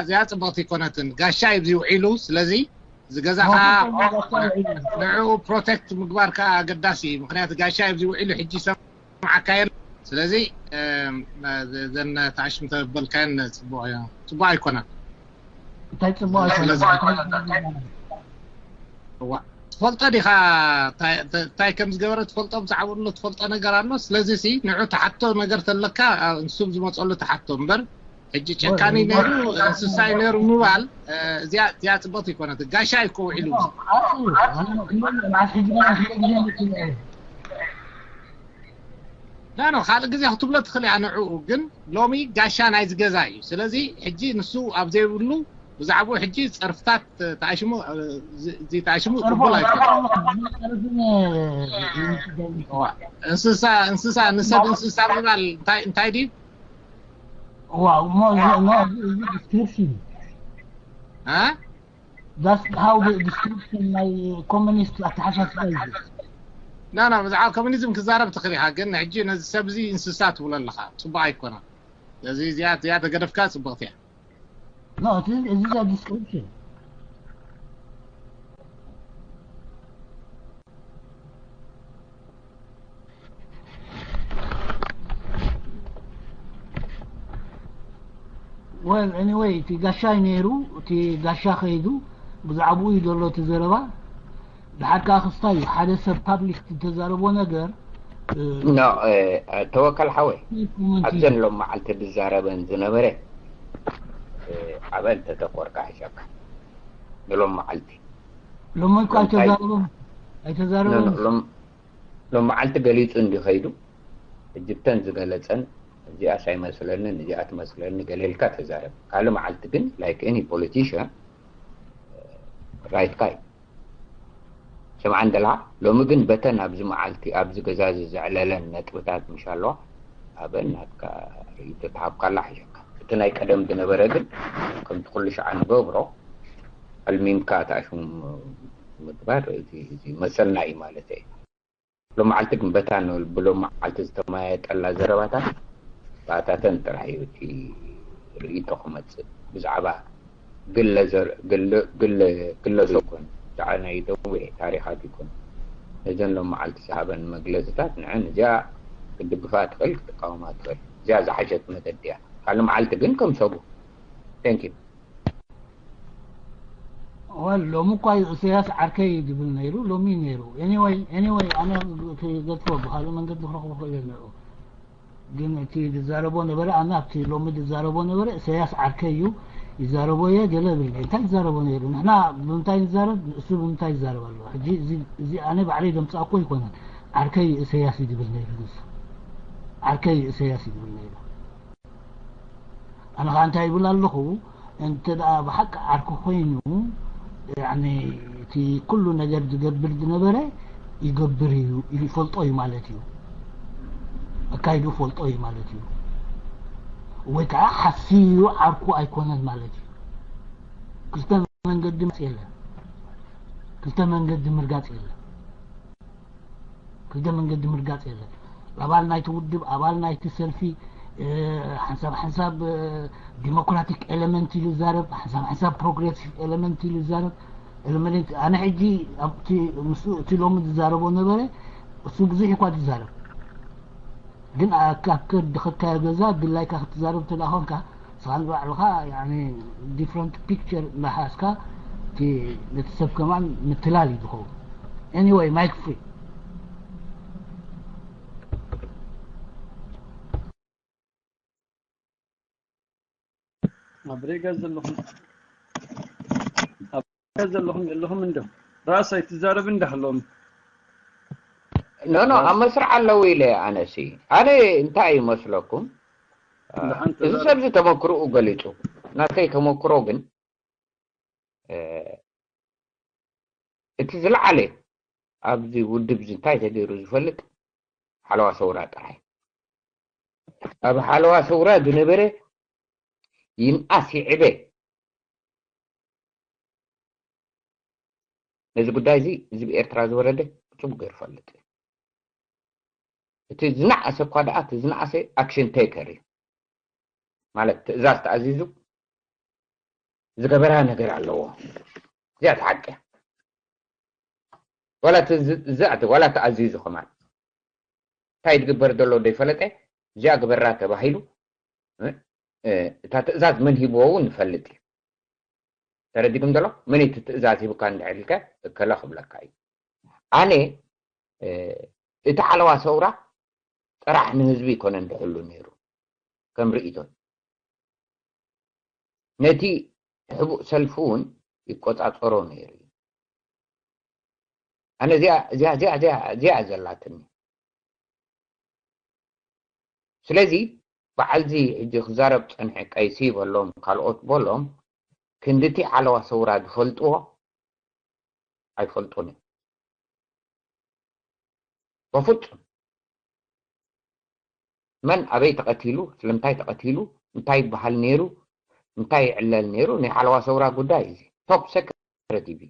እዚኣ ጽብቕቲ ኣይኮነትን። ጋሻ እዩ ብዚ ውዒሉ። ስለዚ ዝገዛኻ ንዕኡ ፕሮቴክት ምግባር ከዓ ኣገዳሲ እዩ። ምክንያቱ ጋሻ እዩ ብዚ ውዒሉ። ሕጂ ሰማዕካየን። ስለዚ ዘን ታሽም ተበልካየን ጽቡቕ ኣይኮነን። እንታይ ጽቡቕ ኣይኮነን? ትፈልጦ ዲኻ እንታይ ከም ዝገበረ ትፈልጦ? ብዛዕባኡ ትፈልጦ ነገር ኣሎ? ስለዚ ሲ ንዑ ተሓቶ ነገር ተለካ ንሱ ዝመፀሉ ተሓቶ እምበር ሕጂ ጨካኒ ነይሩ እንስሳ እዩ ነይሩ ምባል እዚኣ እዚኣ ፅብቕቲ ይኮነት። ጋሻ እዩ እኮ ውዒሉ። ዳኖ ካልእ ግዜ ክትብሎ ትኽእል እያ ንዕኡ፣ ግን ሎሚ ጋሻ ናይ ዝገዛ እዩ። ስለዚ ሕጂ ንሱ ኣብ ዘይብሉ ብዛዕባኡ ሕጂ ጸርፍታት ተኣሽሙ፣ እዚ ተኣሽሙ ቅቡል ኣይኮነን። እንስሳ እንስሳ ንሰብ እንስሳ ምባል እንታይ እንታይ ድዩ? ዲስክሪፕሽን እ That's how the description ናይ ኮሚኒስት ኣተሓሳስባ እዩ። ና ና ብዛዕባ ኮሚኒዝም ክዛረብ ትኽእል ኢኻ፣ ግን ሕጂ ነዚ ሰብ እዚ እንስሳ ትብሎ ኣለኻ፣ ጽቡቕ ኣይኮነን። ስለዚ እዚኣ እዚኣ ተገደፍካ ጽብቕቲ እያ። No, this is a description. Well, anyway, እቲ ጋሻይ ነይሩ፣ እቲ ጋሻ ከይዱ፣ ብዛዕባኡ እዩ ዘሎ እቲ ዘረባ። ድሓር ከዓ ክስታይ እዩ፣ ሓደ ሰብ ፓብሊክ ዝተዛረቦ ነገር፣ እ፣ ኖ፣ እ፣ ተወከል ሓወይ፣ ኮመንት እዩ። ኣብዘን ሎም መዓልቲ ዝዛረበን ዝነበረ፣ እ፣ ኣበን ተተኮርካ ሒሸካ ንሎም መዓልቲ ሎሚ እኮ እንታይ- ኣይተዛረበን፣ ኣይተዛረበን። ኖ፣ ኖ፣ ሎም ሎም መዓልቲ ገሊጹ እንዲ ከይዱ፣ እጅብተን ዝገለጸን፣ እዚኣስ ኣይመስለንን፣ እዚኣ ትመስለኒ ገለ ኢልካ ተዛረብ። ካልእ መዓልቲ ግን like any politician right ካይ ስምዓ እንደላ። ሎሚ ግን በተን ኣብዚ መዓልቲ ኣብዚ ገዛ እዚ ዘዕለለን ነጥብታት ምሽ ኣለዋ፣ ኣበን ናትካ ርእይቶ ተሃብካላ ሓሸካ። እቲ ናይ ቀደም ዝነበረ ግን ከምቲ ኩሉ ሻዓ ንገብሮ፣ ኣልሚምካ ተኣሽሙ ምግባር፣ እዚ፣ እዚ መሰልና እዩ ማለት እዩ። ሎም መዓልቲ ግን በታ ንብል ብሎም መዓልቲ ዝተመያየጠላ ዘረባታት ብኣታተን ጥራሕ እዩ እቲ ርእይቶ ክመጽእ። ብዛዕባ ግለ ዘር-፣ ግለ፣ ግለ፣ ግለሰብ ይኮን፣ ብዛዕባ ናይ ደቡብ ታሪኻት ይኮን፣ ነዘን ሎም መዓልቲ ዝሃበን መግለጽታት ንዐን እዚኣ ክትድግፋ ትኽእል፣ ክትቃወማ ትኽእል። እዚኣ ዝሓሸት መገዲ እያ። ካልእ መዓልቲ ግን ከም ሰቡ። Thank you። ወል ሎሚ እኳ ኢሳያስ ዓርከይ እዩ ዝብል ነይሩ፣ ሎሚ እዩ ነይሩ። Anyway፣ anyway፣ ኣነ ክገድፎ ብካልእ መንገዲ ክረኽቦ ክእል እየ ነይሩ። ግን እቲ ዝዛረቦ ነበረ፣ ኣነ ኣብቲ ሎሚ ዝዛረቦ ነበረ፣ ኢሳያስ ዓርከይ እዩ፣ ይዛረቦ እየ፣ ገለ እብል ነይሩ። እንታይ ዝዛረቦ ነይሩ? ንሕና ብምንታይ ንዛረብ፣ እሱ ብምንታይ ይዛረብ ኣሎ? ሕጂ እዚ፣ እዚ ኣነ ባዕለይ ዘምጻእኮ ኣይኮነን። ዓርከይ ኢሳያስ እዩ ዝብል ነይሩ ንሱ። ዓርከይ ኢሳያስ እዩ ዝብል ነይሩ። ኣነ ኸዓ እንታይ ይብል ኣለኹ፣ እንተ ደኣ ብሓቂ ዓርኩ ኮይኑ፣ ያኒ እቲ ኩሉ ነገር ዝገብር ዝነበረ ይገብር እዩ፣ ይፈልጦ እዩ ማለት እዩ። ኣካይዱ ፈልጦ እዩ ማለት እዩ። ወይ ከዓ ሓስዩ ዓርኩ ኣይኮነን ማለት እዩ። ክልተ መንገዲ ምርጋጽ የለን። ክልተ መንገዲ ምርጋጽ የለን። ክልተ መንገዲ ምርጋጽ የለን። ኣባል ናይቲ ውድብ፣ ኣባል ናይቲ ሰልፊ፣ እ፣ ሓንሳብ ሓንሳብ፣ እ፣ ዲሞክራቲክ ኤለመንት ኢሉ ይዛረብ፣ ሓንሳብ ሓንሳብ ፕሮግሬሲቭ ኤለመንት ኢሉ ይዛረብ። ኤለመንት፣ ኣነ ሕጂ ኣብቲ ምስኡ እቲ ሎሚ ዝዛረቦ ነበረ፣ እሱ ብዙሕ እኳ ዝዛረብ። ግን ኣብ፣ ኣብ ከድኸካዮ ገዛ ድላይካ ክትዛረብ እንተ ደኣ ኾንካ፣ ንስኻ ንባዕልኻ፣ ያኒ፣ ዲፍረንት ፒክቸር እናሓዝካ፣ እቲ፣ ነቲ ሰብ ከማን ምትላል እዩ ዝኸውን። Anyway፣ ማይክ ፍሪ። ኣብ ሬጋ ዘለኹም፣ ኣብ ሬጋ ዘለኹም የለኹም እንዶ? ራእሲ ኣይትዛረብ እንዳ ሃሎም። ኖ፣ ኖ፣ ኣብ መስርዕ ኣለዉ ኢለ ኣነሲ። ኣነ እንታይ ይመስለኩም? ደሓን እዚ ተዛረብ። ሰብዚ ተመክሮኡ ገሊጹ። ናተይ ተመክሮ ግን፣ እ፣ እቲ ዝለዓለ ኣብዚ ውድብ እዚ እንታይ ተገይሩ ዝፈልጥ ሓለዋ ሰውራ ጥራይ። ኣብ ሓለዋ ሰውራ ዝነበረ ይንኣስ ይዕበ ነዚ ጉዳይ እዚ፣ እዚ ብኤርትራ ዝወረደ ጽቡቅ ገይሩ ይፈልጥ። እቲ ዝነኣሰ እኳ ደኣ፣ እቲ ዝነኣሰ ኣክሽን ቴከር እዩ። ማለት ትእዛዝ ተኣዚዙ ዝገበራ ነገር ኣለዎ። እዚኣ እቲ ሓቂ እያ። ዋላ እቲ ዝ-፣ እዚ ኣቲ-፣ ዋላ ተኣዚዙ ከማን እንታይ ዝግበር ዘሎ ዘይፈለጠ፣ እዚኣ ግበራ ተባሂሉ፣ እ፣ እ፣ እታ ትእዛዝ መን ሂብዎ እውን ንፈልጥ እዩ። ተረዲኩም ዘሎ? መን እቲ ትእዛዝ ሂብካ እንድሕር ኢልካ እከለ ክብለካ እዩ። ኣነ፣ እ፣ እቲ ሓለዋ ሰውራ ጥራሕ ንህዝቢ ይኮነን ድሕሉ ነይሩ ከም ርእይቶን። ነቲ ሕቡእ ሰልፊ እውን ይቆጻጸሮ ነይሩ እዩ። ኣነ እዚኣ፣ እዚኣ፣ እዚኣ፣ እዚኣ፣ እዚኣ ዘላትኒ። ስለዚ በዓልዚ ሕጂ ክዛረብ ጸንሐ ቀይሲ በሎም ካልኦት በሎም ክንድቲ ሓለዋ ሰውራ ዝፈልጥዎ ኣይፈልጡን እዮም። በፍጹም። መን ኣበይ ተቐቲሉ፣ ስለምንታይ ተቐቲሉ፣ እንታይ ይበሃል ነይሩ፣ እንታይ ይዕለል ነይሩ፣ ናይ ሓለዋ ሰውራ ጉዳይ እዚ ቶፕ ሰክሬት እዩ።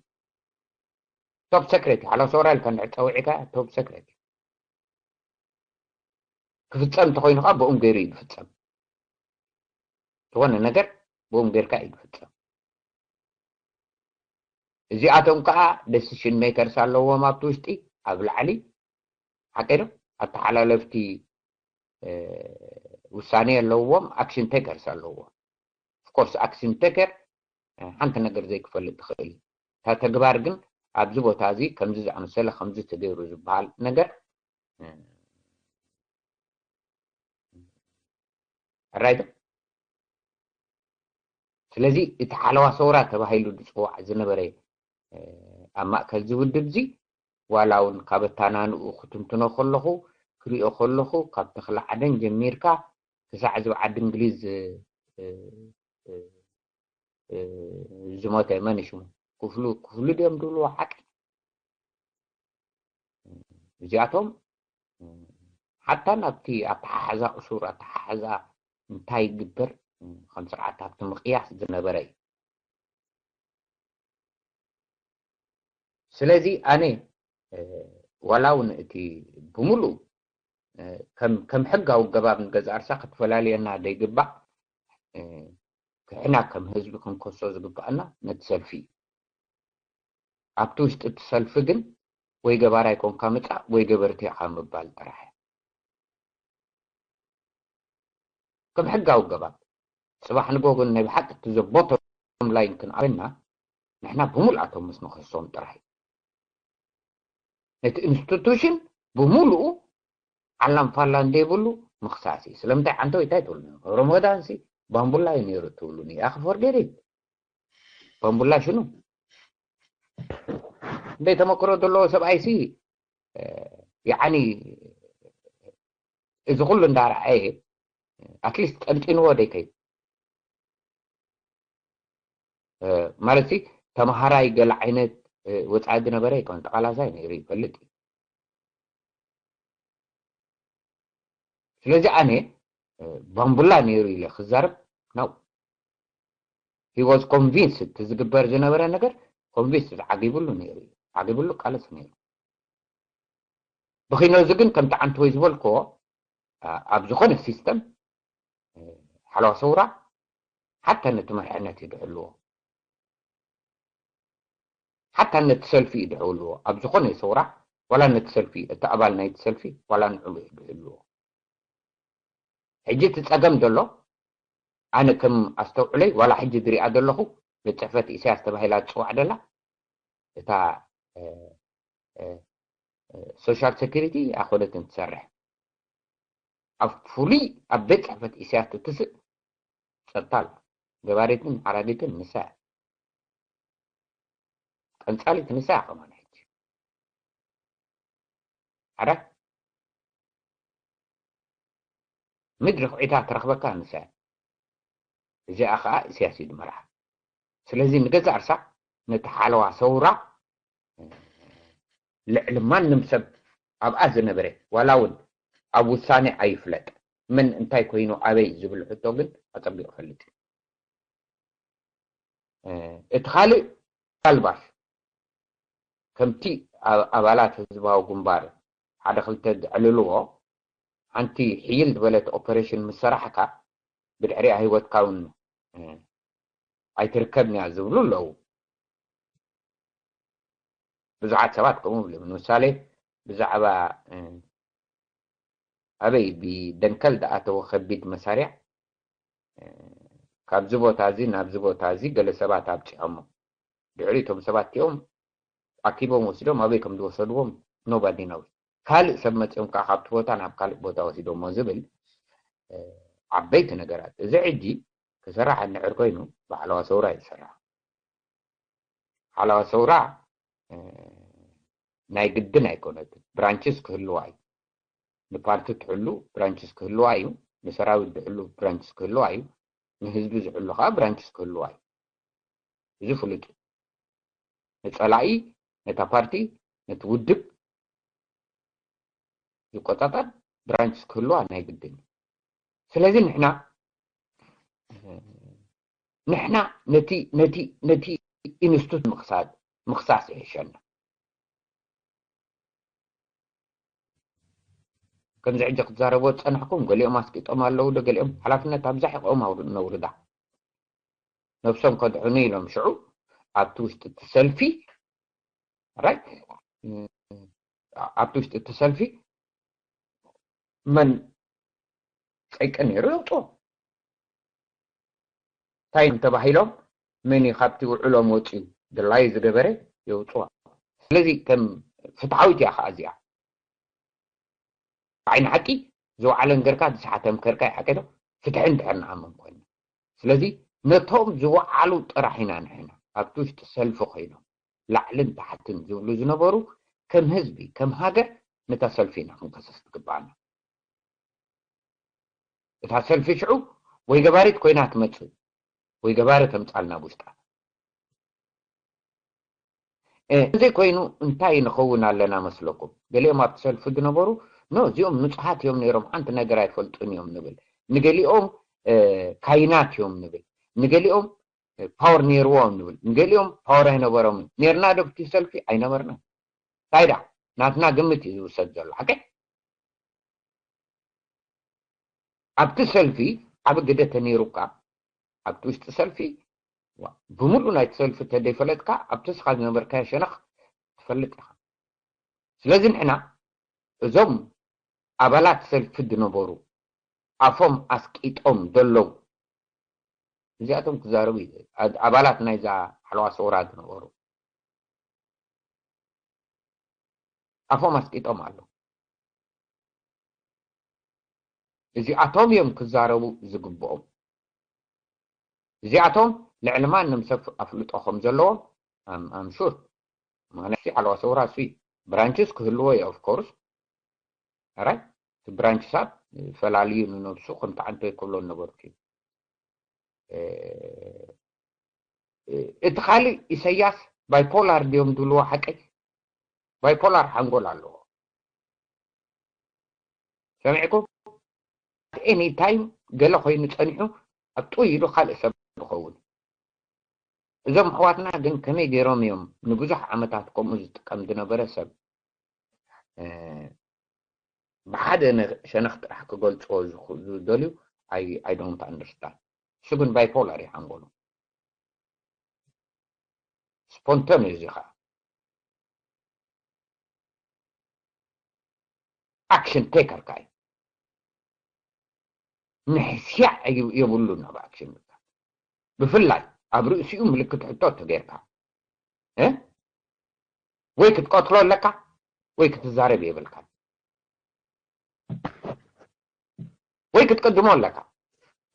ቶፕ ሰክሬት እዩ። ሓለዋ ሰውራ ኢልካ እንድሕር ጸዊዕካ ቶፕ ሰክሬት እዩ። ክፍጸም እንተኾይኑ ከዓ ብኦም ገይሩ እዩ ዝፍጸም። ዝኾነ ነገር ብኦም ጌርካ እዩ ዝፍጸም። እዚኣቶም ከዓ ደሲሽን ሜከርስ ኣለዎም ኣብቲ ውሽጢ፣ ኣብ ላዕሊ፣ ሓቀይ ዶ? ኣተሓላለፍቲ፣ እ፣ ውሳኔ ኣለዎም፣ ኣክሽን ቴከርስ ኣለዎም። Of ኮርስ ኣክሽን ቴከር ሓንቲ ነገር ዘይክፈልጥ ትኽእል እዩ። እታ ተግባር ግን ኣብዚ ቦታ እዚ ከምዚ ዝኣመሰለ ከምዚ ተገይሩ ዝበሃል ነገር ራይት። ስለዚ እቲ ሓለዋ ሰውራ ተባሂሉ ዝፅዋዕ ዝነበረ ኣብ ማእከል ዝውድብ እዚ ዋላ እውን ካብ ኣታናንኡ ክትንትኖ ከለኹ ክሪኦ ከለኹ ካብ ተኽለ ዓደን ጀሚርካ ክሳዕ እዚ ዓዲ እንግሊዝ ዝሞተ መን ሽሙ ክፍሉ ክፍሉ ድዮም ድብልዎ ሓቂ እዚኣቶም ሓታ ናብቲ ኣተሓሕዛ እሱር ኣተሓሕዛ እንታይ ይግበር ከም ስርዓት ኣብቲ ምቕያስ ዝነበረ እዩ። ስለዚ ኣነ ዋላ እውን እቲ ብምሉእ ከም ሕጋዊ ገባብ ንገዛ ኣርሳ ክትፈላልየና ዘይግባእ ክሕና ከም ህዝቢ ክንከሶ ዝግባኣና ነቲ ሰልፊ እዩ። ኣብቲ ውሽጢ እቲ ሰልፊ ግን ወይ ገባራይ ኮንካ ምፃእ ወይ ገበርቲ ኢኻ ምባል ጥራሕ ከም ሕጋዊ ገባብ። ፅባሕ ንጎ ግን ናይ ብሓቂ እቲ ዘቦቶም ላይን ክንኣበና ንሕና ብምልኣቶም ምስ ንኸሶም ጥራሕ እዩ። ነቲ ኢንስቲቱሽን ብምሉኡ ዓላም ፋላ እንደይብሉ ምኽሳስ እዩ። ስለምንታይ ዓንተው እንታይ ትብሉ? ሮሞዳንሲ ባምቡላ እዩ ነይሩ ትብሉኒ። ኣኸ ፎርጌት ኢት። ባምቡላ ሽኑ እንደ ተመክሮ ዘለዎ ሰብኣይ ሲ ያዓኒ እዚ ኩሉ እንዳረኣየ ኣትሊስት ጠንጢንዎ ደይከይ ማለት ሲ ተምሃራይ ገለ ዓይነት ወፃኢ ዝነበረ ይኮን ተቃላሳይ ነይሩ ይፈልጥ እዩ። ስለዚ ኣነ ባምቡላ ነይሩ ኢለ ክዛረብ ነው። He was convinced እቲ ዝግበር ዝነበረ ነገር ኮንቪንስ ዓጊብሉ ነይሩ እዩ። ዓጊብሉ ቃለስ ነይሩ። ብኺኖ እዚ ግን ከምቲ ዓንተወይ ዝበልክዎ ኣብ ዝኾነ ሲስተም ሓለዋ ሰውራ ሓታ ነቲ መርሕነት እዩ ድሕልዎ። ሓታ ነቲ ሰልፊ እዩ ድሕልዎ። ኣብ ዝኾነ ሰውራ ዋላ ነቲ ሰልፊ እቲ ኣባል ናይቲ ሰልፊ ዋላ ንዕኡ እዩ ድሕልዎ። ሕጂ እቲ ፀገም ዘሎ ኣነ ከም ኣስተውዕለይ ዋላ ሕጂ ዝሪኣ ዘለኹ ቤት ፅሕፈት ኢሳያስ ተባሂላ ትፅዋዕ ደላ እታ ሶሻል ሴኪሪቲ ኣኮነትን ትሰርሕ ኣብ ፍሉይ ኣብ ቤት ፅሕፈት ኢሳያስ ትትስእ ፀጥታ ኣሎ። ገባሪትን ሓራዲትን ንሳ እያ። ቀንፃሊት ንሳ እያ ከማን ሕጂ ሓደ ምድሪ ኹዒታ ትረኽበካ ንሳ እያ። እዚኣ ከዓ ኢሳያስ እዩ ዝመርሓ። ስለዚ ንገዛእ ርሳ ነቲ ሓለዋ ሰውራ ልዕሊ ማንም ሰብ ኣብኣ ዝነበረ ዋላ እውን ኣብ ውሳኔ ኣይፍለጥ መን እንታይ ኮይኑ ኣበይ ዝብል ሕቶ ግን ኣፀቢቑ ይፈልጥ እዩ። እቲ ካልእ ካልባሽ ከምቲ ኣባላት ህዝባዊ ግንባር ሓደ ክልተ ዘዕልልዎ ሓንቲ ሕይል ዝበለት ኦፐሬሽን ምስ ሰራሕካ ብድሕሪኣ ህይወትካ እውን ኣይትርከብን እያ ዝብሉ ኣለዉ። ብዙሓት ሰባት ከምኡ ይብሉ። ንምሳሌ ብዛዕባ ኣበይ ብደንከል ዝኣተወ ከቢድ መሳርያ ካብዚ ቦታ እዚ ናብዚ ቦታ እዚ ገለ ሰባት ኣብፂሖሞ ድሕሪ እቶም ሰባት እቲኦም ኣኪቦም ወሲዶም ኣበይ ከም ዝወሰድዎም nobody knows። ካልእ ሰብ መፂኦም ከዓ ካብቲ ቦታ ናብ ካልእ ቦታ ወሲዶሞ ዝብል ዓበይቲ ነገራት እዚ ሕጂ ክሰራሕ እንድሕር ኮይኑ ብሓለዋ ሰውራ እዩ ዝሰራሕ። ሓለዋ ሰውራ ናይ ግድን ኣይኮነትን። ብራንችስ ክህልዋ እዩ። ንፓርቲ ትሕሉ ብራንችስ ክህልዋ እዩ። ንሰራዊት ዝሕሉ ብራንችስ ክህልዋ እዩ። ንህዝቢ ዝሕሉ ከዓ ብራንችስ ክህልዋ እዩ። እዚ ፍሉጥ እዩ። ንፀላኢ ነታ ፓርቲ ነቲ ውድብ ዝቆፃፀር ብራንችስ ክህልዋ ናይ ግድን እዩ። ስለዚ ንሕና ንሕና ነቲ ነቲ ነቲ ኢንስቱት ምኽሳድ ምኽሳስ ይሕሸና። ከምዚ ሕጂ ክትዛረቦ ዝፀናሕኩም ገሊኦም ኣስቂጦም ኣለዉ ዶ ገሊኦም ሓላፍነት ኣብዛ ሕቆም ነውርዳ ነብሶም ከድሕኑ ኢሎም ሽዑ ኣብቲ ውሽጢ እቲ ሰልፊ ራይት ኣብቲ ውሽጢ እቲ ሰልፊ መን ፀይቂ ነይሩ የውፅኦ እንታይ እዮም ተባሂሎም? መን እዩ ካብቲ ውዕሎም ወፂኡ? ድላዩ ዝገበረ የውፅዋ። ስለዚ ከም ፍትሓዊት እያ ከዓ እዚኣ። ብዓይኒ ሓቂ ዝወዓለ እንገርካ ዝሰሓተ ምከርካ ይሓቀዶ ፍትሒ እንድሕር ንኣምን ኮይና። ስለዚ ነቶም ዝወዓሉ ጥራሕ ኢና ንሕና ኣብቲ ውሽጢ ሰልፊ ኮይኖም ላዕልን ታሕትን ዝብሉ ዝነበሩ ከም ህዝቢ ከም ሃገር ነታ ሰልፊ ኢና ክንከሰስ ትግባኣና። እታ ሰልፊ ሽዑ ወይ ገባሪት ኮይና ትመጽእ ወይ ገባሪ ተምጻልና ውሽጣ። እንተዘይ ኮይኑ እንታይ ንኸውን ኣለና መስለኩም? ገሊኦም ኣብቲ ሰልፊ ዝነበሩ ኖ እዚኦም ንጹሃት እዮም ነይሮም፣ ሓንቲ ነገር ኣይፈልጡን እዮም ንብል። ንገሊኦም ካይናት እዮም ንብል። ንገሊኦም ፓወር ነይርዎም ንብል። ንገሊኦም ፓወር ኣይነበሮምን። ነርና ዶ ብቲ ሰልፊ ኣይነበርና። እንታይ ደኣ ናትና ግምት እዩ ዝውሰድ ዘሎ ሓቀይ። ኣብቲ ሰልፊ ዓቢ ግደ ተነይሩካ ኣብቲ ውሽጢ ሰልፊ ብምሉእ ናይቲ ሰልፊ ተደይፈለጥካ ኣብቲ ስኻ ዝነበርካዮ ሸነኽ ትፈልጥ ኢኻ። ስለዚ ንሕና እዞም ኣባላት ሰልፊ ዝነበሩ ኣፎም ኣስቂጦም ዘለዉ እዚኣቶም ክዛረቡ ኣባላት ናይዛ ሓለዋ ሰውራ ዝነበሩ ኣፎም ኣስቂጦም ኣለዉ። እዚኣቶም እዮም ክዛረቡ ዝግብኦም። እዚኣቶም ልዕሊ ማንም ሰብ ኣፍልጦ ከም ዘለዎም ኣምሹር። ምክንያቱ ሓለዋ ሰውራ እሱ ብራንችስ ክህልዎ እዩ ኦፍኮርስ ራይ ብራንችሳት ፈላልዩ ንነብሱ ከምቲ ዓንቶ ይክብሎ ነበርኩ እዩ። እቲ ካልእ ኢሰያስ ባይፖላር ድዮም ዝብልዎ ሓቀይ? ባይፖላር ሓንጎል ኣለዎ። ሰሚዕኩም? ኤኒ ታይም ገለ ኮይኑ ጸኒሑ ኣብ ጥው ኢሉ ካልእ ሰብ ዝኸውን። እዞም ኣሕዋትና ግን ከመይ ገይሮም እዮም ንብዙሕ ዓመታት ከምኡ ዝጥቀም ዝነበረ ሰብ ብሓደ ሸነኽ ጥራሕ ክገልፅዎ ዝደልዩ? I don't understand። እሱ ግን ባይፖላር እዩ ሓንጎሉ። ስፖንተን እዩ እዚ ከዓ ኣክሽን ቴከር ከዓ እዩ። ንሕስያ የብሉን ኣብ ኣክሽን። ብፍላይ ኣብ ርእሲኡ ምልክት ሕቶ ተገይርካ ወይ ክትቀትሎ ኣለካ ወይ ክትዛረብ የብልካ። ወይ ክትቀድሞ ኣለካ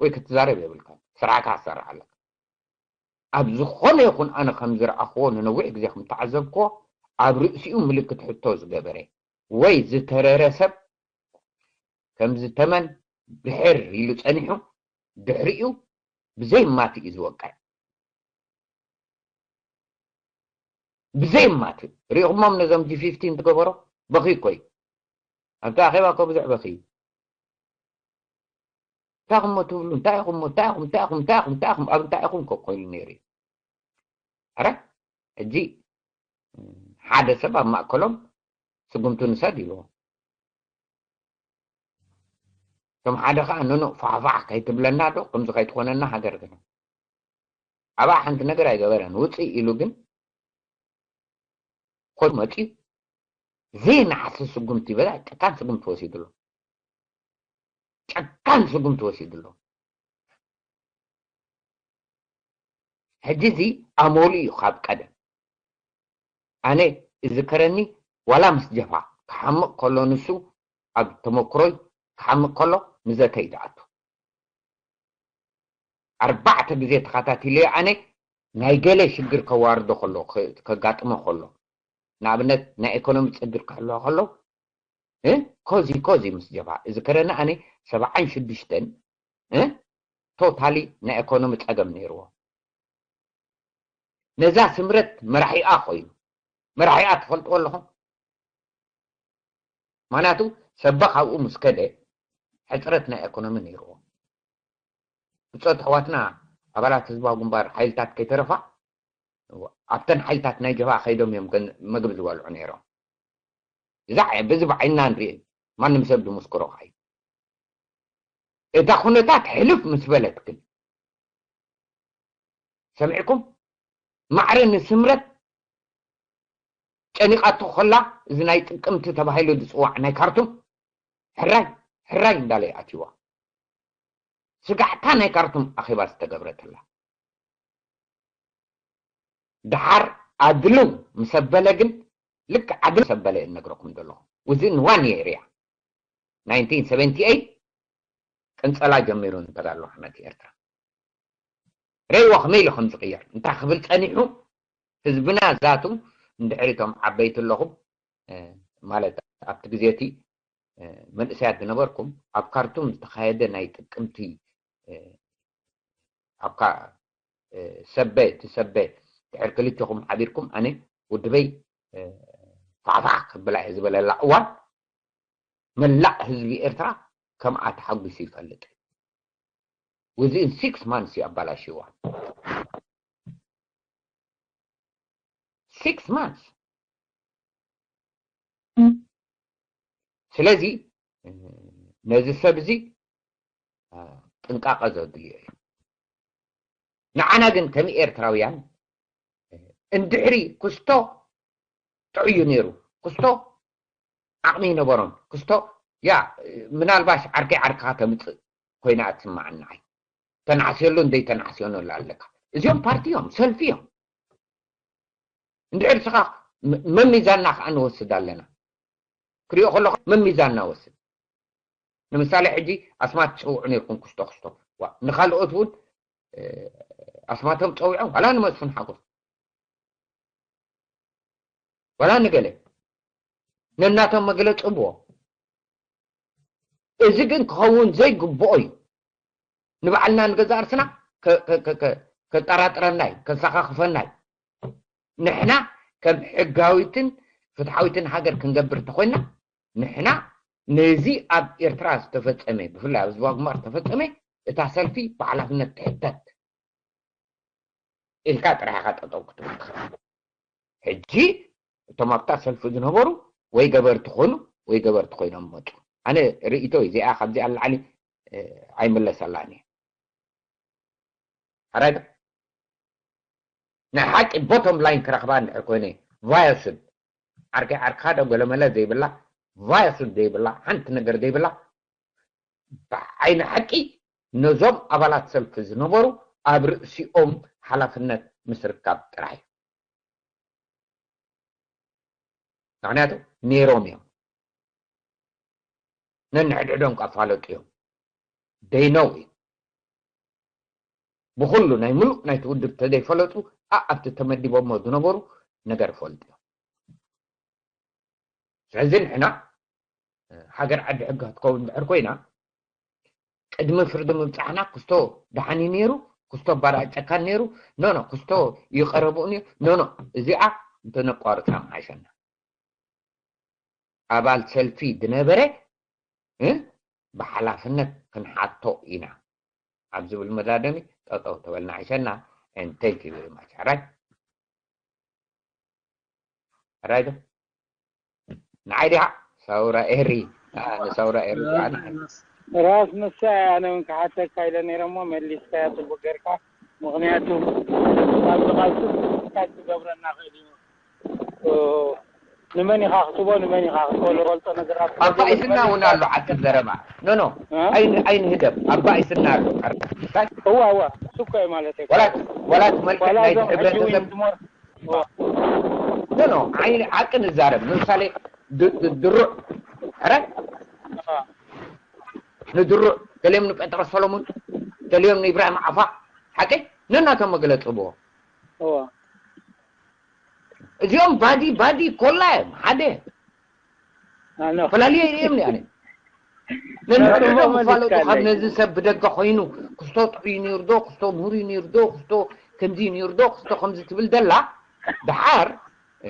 ወይ ክትዛረብ የብልካ። ስራሕካ ክትሰርሕ ኣለካ። ኣብ ዝኾነ ይኹን ኣነ ከም ዝረኣኽዎ ንነዊሕ ግዜ ከም ተዓዘብክዎ ኣብ ርእሲኡ ምልክት ሕቶ ዝገበረ ወይ ዝተረረ ሰብ ከምዚ ተመን ድሕር ኢሉ ጸኒሑ ድሕሪኡ ብዘይማት እዩ ዝወቅዕ። ብዘይማት ሪእኹሞም ነዞም ጂ ፊፍቲን ትገበሮ በኺ እኮ እዩ። ኣብቲ ኣኼባ እኮ ብዙሕ በኺ እዩ። እንታይ ኢኹም ትብሉ? እንታይ ኢኹም እንታይ ኢኹም እንታይ ኢኹም እንታይ ኢኹም እንታይ ኢኹም ኣብ እንታይ ኢኹም እኮ ኮይኑ ነይሩ እዩ። ሕጂ ሓደ ሰብ ኣብ ማእከሎም ስጉምቲ ንሰድ ኢልዎ። ከም ሓደ ከዓ ንኑእ ፋሕፋሕ ከይትብለና ዶ ከምዚ ከይትኾነና ሃገር ግና ኣብኣ ሓንቲ ነገር ኣይገበረን ውፅእ ኢሉ ግን ኮድ መፅዩ ዘይናዓሲ ስጉምቲ በዛ ጨካን ስጉምቲ ወሲድሎ። ጨካን ስጉምቲ ወሲድሎ። ሕጂ እዚ ኣመሉ እዩ ካብ ቀደም። ኣነ እዝከረኒ ዋላ ምስ ጀፋ ክሓምቕ ከሎ ንሱ ኣብ ተመክሮይ ክሓምቕ ከሎ ንዘተ እዩ ዝኣቱ። ኣርባዕተ ግዜ ተኸታቲለዮ ኣነ ናይ ገለ ሽግር ከዋርዶ ከሎ ከጋጥሞ ከሎ ንኣብነት ናይ ኢኮኖሚ ጸግር ክሕልዋ ከሎ ኮዚ ኮዚ ምስ ጀፋ እዚ ከረና ኣነ ሰብዓን ሽዱሽተን ቶታሊ ናይ ኢኮኖሚ ጸገም ነይርዎ። ነዛ ስምረት መራሒኣ ኮይኑ መራሒኣ ትፈልጥዎ ኣለኹም። ምክንያቱ ሰባ ካብኡ ምስ ከደ ሕፅረት ናይ ኢኮኖሚ ነይርዎ። ብፆት ኣሕዋትና ኣባላት ህዝባዊ ግንባር ሓይልታት ከይተረፋ ኣብተን ሓይልታት ናይ ጀብሃ ከይዶም እዮም መግቢ ዝበልዑ ነይሮም። እዛ በዚ ብዓይንና ንርኢ ማንም ሰብ ዝምስክሮ ከዓ እዩ። እታ ኩነታት ሕልፍ ምስ በለት ግን ሰሚዕኩም ማዕረ ንስምረት ጨኒቓቶ ከላ እዚ ናይ ጥቅምቲ ተባሂሉ ዝፅዋዕ ናይ ካርቱም ሕራይ ሕራይ እንዳለ ኣትዋ ስጋዕታ ናይ ካርቱም ኣኼባ ዝተገብረትላ ድሓር ኣድልው ምስ ኣበለ ግን፣ ልክዕ ኣድልው ምስ ኣበለ እየ እነግረኩም ዘለኹ። Within one year እያ፣ ናይንቲን ሰቨንቲ ኤይት ቅንጸላ ጀሚሩ ንተጋድሎ ሓርነት ኤርትራ። ረይዎ ከመይ ኢሉ ከም ዝቕየር እንታይ ክብል ጸኒሑ፣ ህዝብና ዛቱ። እንድሕሪ እቶም ዓበይቲ ኣለኹም፣ እ፣ ማለት ኣብቲ ግዜ እቲ፣ እ፣ መንእሰያት ዝነበርኩም፣ ኣብ ካርቱም ዝተኻየደ ናይ ጥቅምቲ፣ እ፣ ኣብ ካ-፣ እ፣ ሰበ፣ እቲ ሰበ ድሕሪ ክልቴኹም ሓቢርኩም፣ ኣነ ውድበይ፣ እ፣ ፋሕፋሕ ክብላ እየ ዝበለላ እዋን፣ መላእ ህዝቢ ኤርትራ ከምኣ ተሓጒሱ ይፈልጥ። Within six months እዩ ኣባላሽዋ። Six months። ስለዚ ነዚ ሰብ እዚ፣ አ፣ ጥንቃቐ ዘድልዮ እዩ። ንዓና ግን ከም ኤርትራውያን እንድሕሪ ክስቶ ጥዑይ እዩ ነይሩ። ክስቶ ዓቕሚ ይነበሮም። ክስቶ፣ ያ፣ ምናልባሽ ዓርከይ ዓርክኻ ተምጽእ ኮይና እትስምዓኒ። ኣይ፣ ተናዕስየሉን ዘይተናዕስዮን ኣለካ። እዚኦም ፓርቲ እዮም፣ ሰልፊ እዮም። እንድሕር ስኻ ም-፣ መሚዛንና ከኣ ንወስድ ኣለና። ክሪኦ ከለኹ መሚዛንና ወስድ። ንምሳሌ፣ ሕጂ ኣስማት ትጸውዑ ነይርኩም፣ ክስቶ ክስቶ። ዋ፣ ንኻልኦት እውን፣ እ፣ ኣስማቶም ጸዊዖም፣ ዋላ ንመስፍን ሓጎስ፣ ዋላ ንገለ፣ ነናቶም መግለጺ እብዎ። እዚ ግን ክኸውን ዘይግብኦ እዩ። ንባዕልና ንገዛእ ርእስና ከ-፣ ከ-፣ ከ-፣ ከ-፣ ከጠራጥረና እዩ፣ ከሰኻኽፈና እዩ። ንሕና ከም ሕጋዊትን ፍትሓዊትን ሃገር ክንገብር እንተኾይና፣ ንሕና ነዚ ኣብ ኤርትራ ዝተፈጸመ፣ ብፍላይ ኣብ ህዝባዊ ግንባር ዝተፈጸመ፣ እታ ሰልፊ ብሓላፍነት ትሕተት ኢልካ ጥራሕ ኢኻ ጠጠው ክትብል ትኽእል። ሕጂ እቶም ኣብታ ሰልፊ ዝነበሩ ወይ ገበርቲ ኾኑ ወይ ገበርቲ ኮይኖም መጹ። ኣነ ርእይቶ እዩ፣ እዚኣ ካብዚኣ ንላዕሊ፣ እ፣ ኣይምለሰላን እየ። ኣራይ ዶ? ናይ ሓቂ ቦቶም ላይን ክረኽባ እንድሕር ኮይነ፣ ቫዮስድ፣ ዓርከይ ዓርክኻ ዶ ገለመለ ዘይብላ፣ ቫዮስድ ዘይብላ፣ ሓንቲ ነገር ዘይብላ፣ ብዓይኒ ሓቂ ነዞም ኣባላት ሰልፊ ዝነበሩ ኣብ ርእሲኦም ሓላፍነት ምስርካብ ጥራይ እዩ። ምኽንያቱ ነይሮም እዮም። ነንሕድሕዶም ከፋለጡ እዮም። ደይነው እዩ። ብኹሉ ናይ ምሉእ ናይቲ ውድብ ተዘይፈለጡ፣ ኣ-፣ ኣብቲ ተመዲቦሞ ዝነበሩ ነገር ይፈልጡ እዮም። ስለዚ ንሕና፣ እ፣ ሃገር ዓዲ ሕጊ ክትከውን እንድሕር ኮይና፣ ቅድሚ ፍርዲ ምብጻሕና ክስቶ ደሓን እዩ ነይሩ፣ ክስቶ ባርዕ ጨካን ነይሩ፣ ኖ፣ ኖ፣ ክስቶ ይቐረብኡ ነይሩ፣ ኖ፣ ኖ፣ እዚኣ እንተነቋርጻ ምሓሸና። ኣባል ሰልፊ ዝነበረ፣ እ፣ ብሓላፍነት ክንሓቶ ኢና ኣብ ዝብል መዳደሚ ጠጠው ተበልና ሓሸና። And thank you very much. ኣራይ? ኣራይ ዶ? ንዓይ ዲኻ? ሳውራ ኤሪ። ኣ፣ ንሳውራ ኤሪ ዲኻ? ንዓይ። ራስ መሳይ፣ ኣነ እውን ክሓተካ ኢለ ነይረ እሞ መሊስካያ ጽቡቅ ጌርካ። ምኽንያቱ ኣብዚ ቃልሱ እንታይ ክገብረና ክእል እዩ? እ፣ ንመን ኢኻ ክትቦ፣ ንመን ኢኻ ክትቦ ዝገልጾ ነገራት ኣብ ባይስና እውን ኣሎ ዓዲ ዘረባ። ኖ፣ ኖ። እ? ኣይን-፣ ኣይንህደም። ኣብ ባይስና ኣሎ። እንታይ? እዋ፣ እዋ። እሱ እኮ እዩ ማለት እዩ። ወላ፣ ወላ እቲ መልክዕ ዋላ ናይቲ እዞም ሕጂ ሕብረተሰብ እውን ዝመር-፣ እዋ። ኖ፣ ኖ። ዓይኒ ሓቂ ንዛረብ። ንምሳሌ ድ-፣ ድ-፣ ድሩዕ። ኧረ? እዋ። ንድሩዕ፣ ገሊኦም ንጴጥሮስ ሰሎሙን፣ ገሊኦም ንኢብራሂም ዓፋ። ሓቂ? ነናቶም መግለጺ እብዎ። እዋ። እዚኦም ባዲ፣ ባዲ ኮላ እዮም፣ ሓደ። ኣነ ፈላልየ እዮም ኣነ። ነንሕድሕዶም ጽቡቕ ይፋለጡ፣ ካብ መሊስካለይ። ነዚ ሰብ ብደገ ኮይኑ፣ ክስቶ ጥዑይ ነይሩ ዶ፣ ክስቶ ምሁር እዩ ነይሩ ዶ፣ ክስቶ ከምዚ እዩ ነይሩ ዶ፣ ክስቶ ከምዚ ትብል ዘላ፣ ደሓር፣ እ፣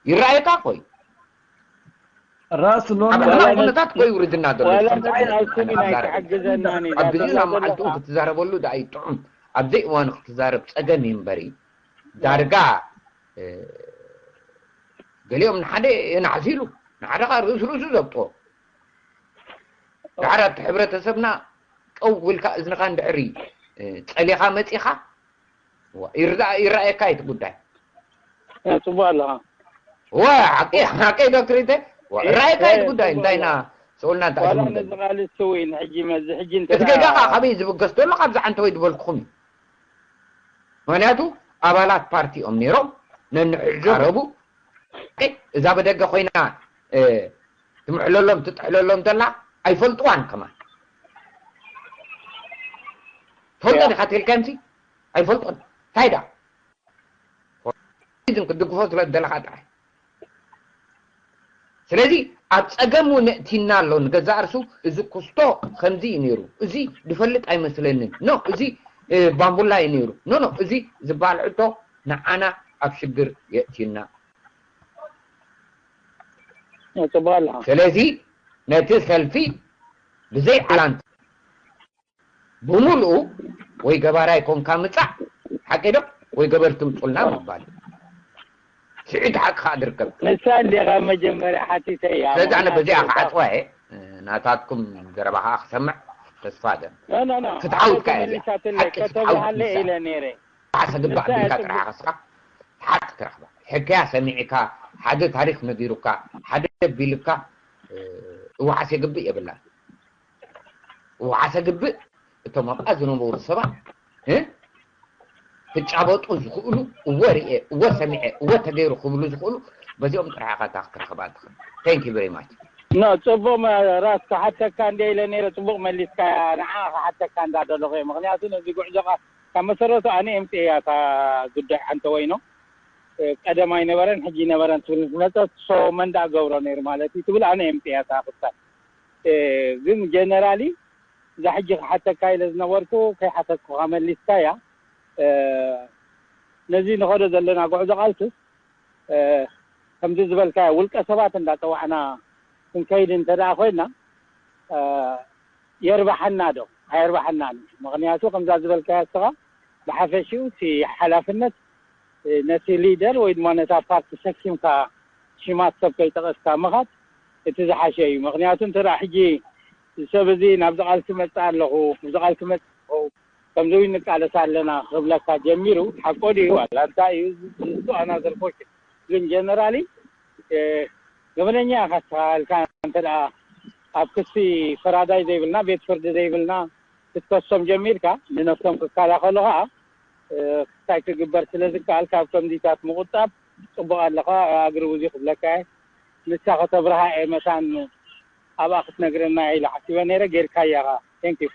ይረኣየካ እኮ እዩ። ራስ ኖኖ ኣብ ሕማቕ ዋላ ኩነታት እኮ ይውርድና ዘሎ። ዋላ ከምዚ ዓይነት ንዓይ ኣስቢ ናይ ኣዛረብ። ክሕግዘና ነይ ኣብ ግዜና ዛዛዘለኻ። መዓልትኡ ክትዛረበሉ ደኣ እዩ ጥዑም። ኣብ ዘይእዋኑ ክትዛረብ ጸገም እዩ እምበሪ። ዳርጋ፣ እ፣ ገሊኦም ንሓደ የናሕሲሉ፣ ንሓደ ኸኣ ርእሱ ርእሱ ዘብጦ። ዳሕር ኣብቲ ሕብረተሰብና ቀው ኢልካ እዝንኻ እንድሕሪ፣ እ፣ ጸሊኻ መጺኻ፣ ዋ፣ ይርዳ-፣ ይረኣየካ እዩ እቲ ጉዳይ። እ፣ ጽቡቕ ኣለኻ። ዋ፣ ሓቂ፣ ሓቂ ዶ ክሪተ? ዋ፣ እ፣ ራእይካ እዩ እ፣ ጉዳይ፣ ጽቡቕ እንታይ ኢና ኣለኻ። ስኡልና እንታይ ዋላ ሽሙ ነዚ ቃልሲ እውን ሕጂ መዚ ሕጂ እንተ እቲ ደኣ ጌጋ ኸዓ ካበይ ዝብገስ ዘሎ ካብዚ ዓንተወይ ዝበልኩኹም እዩ። ምኽንያቱ ኣባላት ፓርቲ እዮም ነይሮም። ነንሕድረቡ እዛ ብደገ ኮይና ትምዕለሎም ትጥሕለሎም ዘላ ኣይፈልጥዋን ከማን። ፈልጦ ዲኻ ትልካምሲ ኣይፈልጦን። እንታይ ዳ ክትድግፎ ስለ ዝደለኻ ጥራይ። ስለዚ ኣብ ጸገም እውን እቲና ኣሎ። ንገዛእ ርሱ እዚ ኩስቶ ከምዚ እዩ ነይሩ፣ እዚ ዝፈልጥ ኣይመስለንን፣ ኖ እዚ ባምቡላ እዩ ነይሩ፣ ኖ ኖ እዚ ዝበሃል ሕቶ ንዓና ኣብ ሽግር የእትዩና። ጽቡቕ ኣለኻ። ስለዚ ነቲ ሰልፊ ብዘይ ዓላንት ብምሉኡ ወይ ገባራይ ኮንካ ምጻእ ሓቂ ዶ ወይ ገበር ትምጹልና ምባል ስዒድ ሓቂ ከዓ ድርከብ። ንሳ እንዲኻ መጀመርያ ሓቲተ እያ። ስለዚ ኣነ በዚኣ ክዓጽዋ እየ። ናታትኩም ዘረባ ከዓ ክሰምዕ ተስፋ ገ ኖ ኖ ኖ ፍትሓዊት ከኣ እያ። ተመሊሳትለይ ሓቂ ፍትሓዊት ከተብርሃለይ ንሳ። ኢለ ነይረ። ዓሰ ግባእ ንሳ ቢልካ ጽቡቅ ጥራሕ ከስኻ ሓቂ ትረኽባ። ሕክያ ሰሚዕካ ሓደ ታሪክ ነጊሩካ ሓደ ቢልካ እዋዓስ የግብእ የብላን። እዋዓስ የግብእ እቶም ኣብኣ ዝነበሩ ሰባት እ ክጫበጡ ዝኽእሉ እወ ርኤ እወ ሰሚዐ እወ ተገይሩ ክብሉ ዝኽእሉ በዚኦም ጥራሕ ኢኻ እታ ክትረኽባ ትኽእል። Thank you very much። ኖ ጽቡቅ መ- ራስ ክሓተካ እንደ ኢለ ነይረ ጽቡቅ መሊስካ ንዓ ክሓተካ እንዳደለኹ እየ። ምክንያቱ ነዚ ጉዕዞ ካብ መሰረቱ ኣነ እምፅእያ እታ ጉዳይ ዓንተ ወይኖ ቀደም ኣይነበረን ሕጂ ነበረን ትብል ምስ መፀት ሶ መን ደኣ ገብሮ ነይሩ ማለት እዩ ትብል ኣነ እምፅእያ እታ ክስታይ ግን ጀነራሊ እዛ ሕጂ ክሓተካ ኢለ ዝነበርኩ ከይሓተትኩካ መሊስካ እያ። ነዚ ንኸዶ ዘለና ጉዕዞ ቃልስስ ከምዚ ዝበልካዮ ውልቀ ሰባት እንዳፀዋዕና ክንከይድ እንተ ደኣ ኮይና የርባሓና ዶ ኣየርባሓናን? ምክንያቱ ከምዛ ዝበልካዮ እስኻ ብሓፈሽኡ እቲ ሓላፍነት ነቲ ሊደር ወይ ድማ ነታ ፓርቲ ተሰኪምካ ሽማት ሰብ ከይጠቐስካ ምኻድ እቲ ዝሓሸ እዩ። ምክንያቱ እንተ ደኣ ሕጂ እዚ ሰብ እዚ ናብዚ ቃልሲ መፅእ ኣለኹ፣ ኣብዚ ቃልሲ መፅእ ኣለኹ፣ ከምዚ እውን ንቃለስ ኣለና ክብለካ ጀሚሩ ሓቆ ድዩ ዋላ እንታይ እዩ እሱ ኣናዘር ኮሽን። ግን ጀነራሊ ገበነኛ ኢኻ ኣስተኻኸልካ እንተ ደኣ ኣብ ክሲ ፈራዳይ ዘይብልና ቤት ፍርዲ ዘይብልና ክትከሶም ጀሚርካ ንነብሶም ክከላኸሉ ከዓ ክስታይ ክግበር ስለ ዝከኣል ካብ ከምዚታት ምቁጣብ ፅቡቅ ኣለኻ። ኣግሪ ውዚ ክብለካ እየ ንሳ ከተብርሃ እየ መታን ኣብኣ ክትነግረና እየ ኢለ ሓሲበ ነይረ ጌርካያ ኢኻ። Thank you።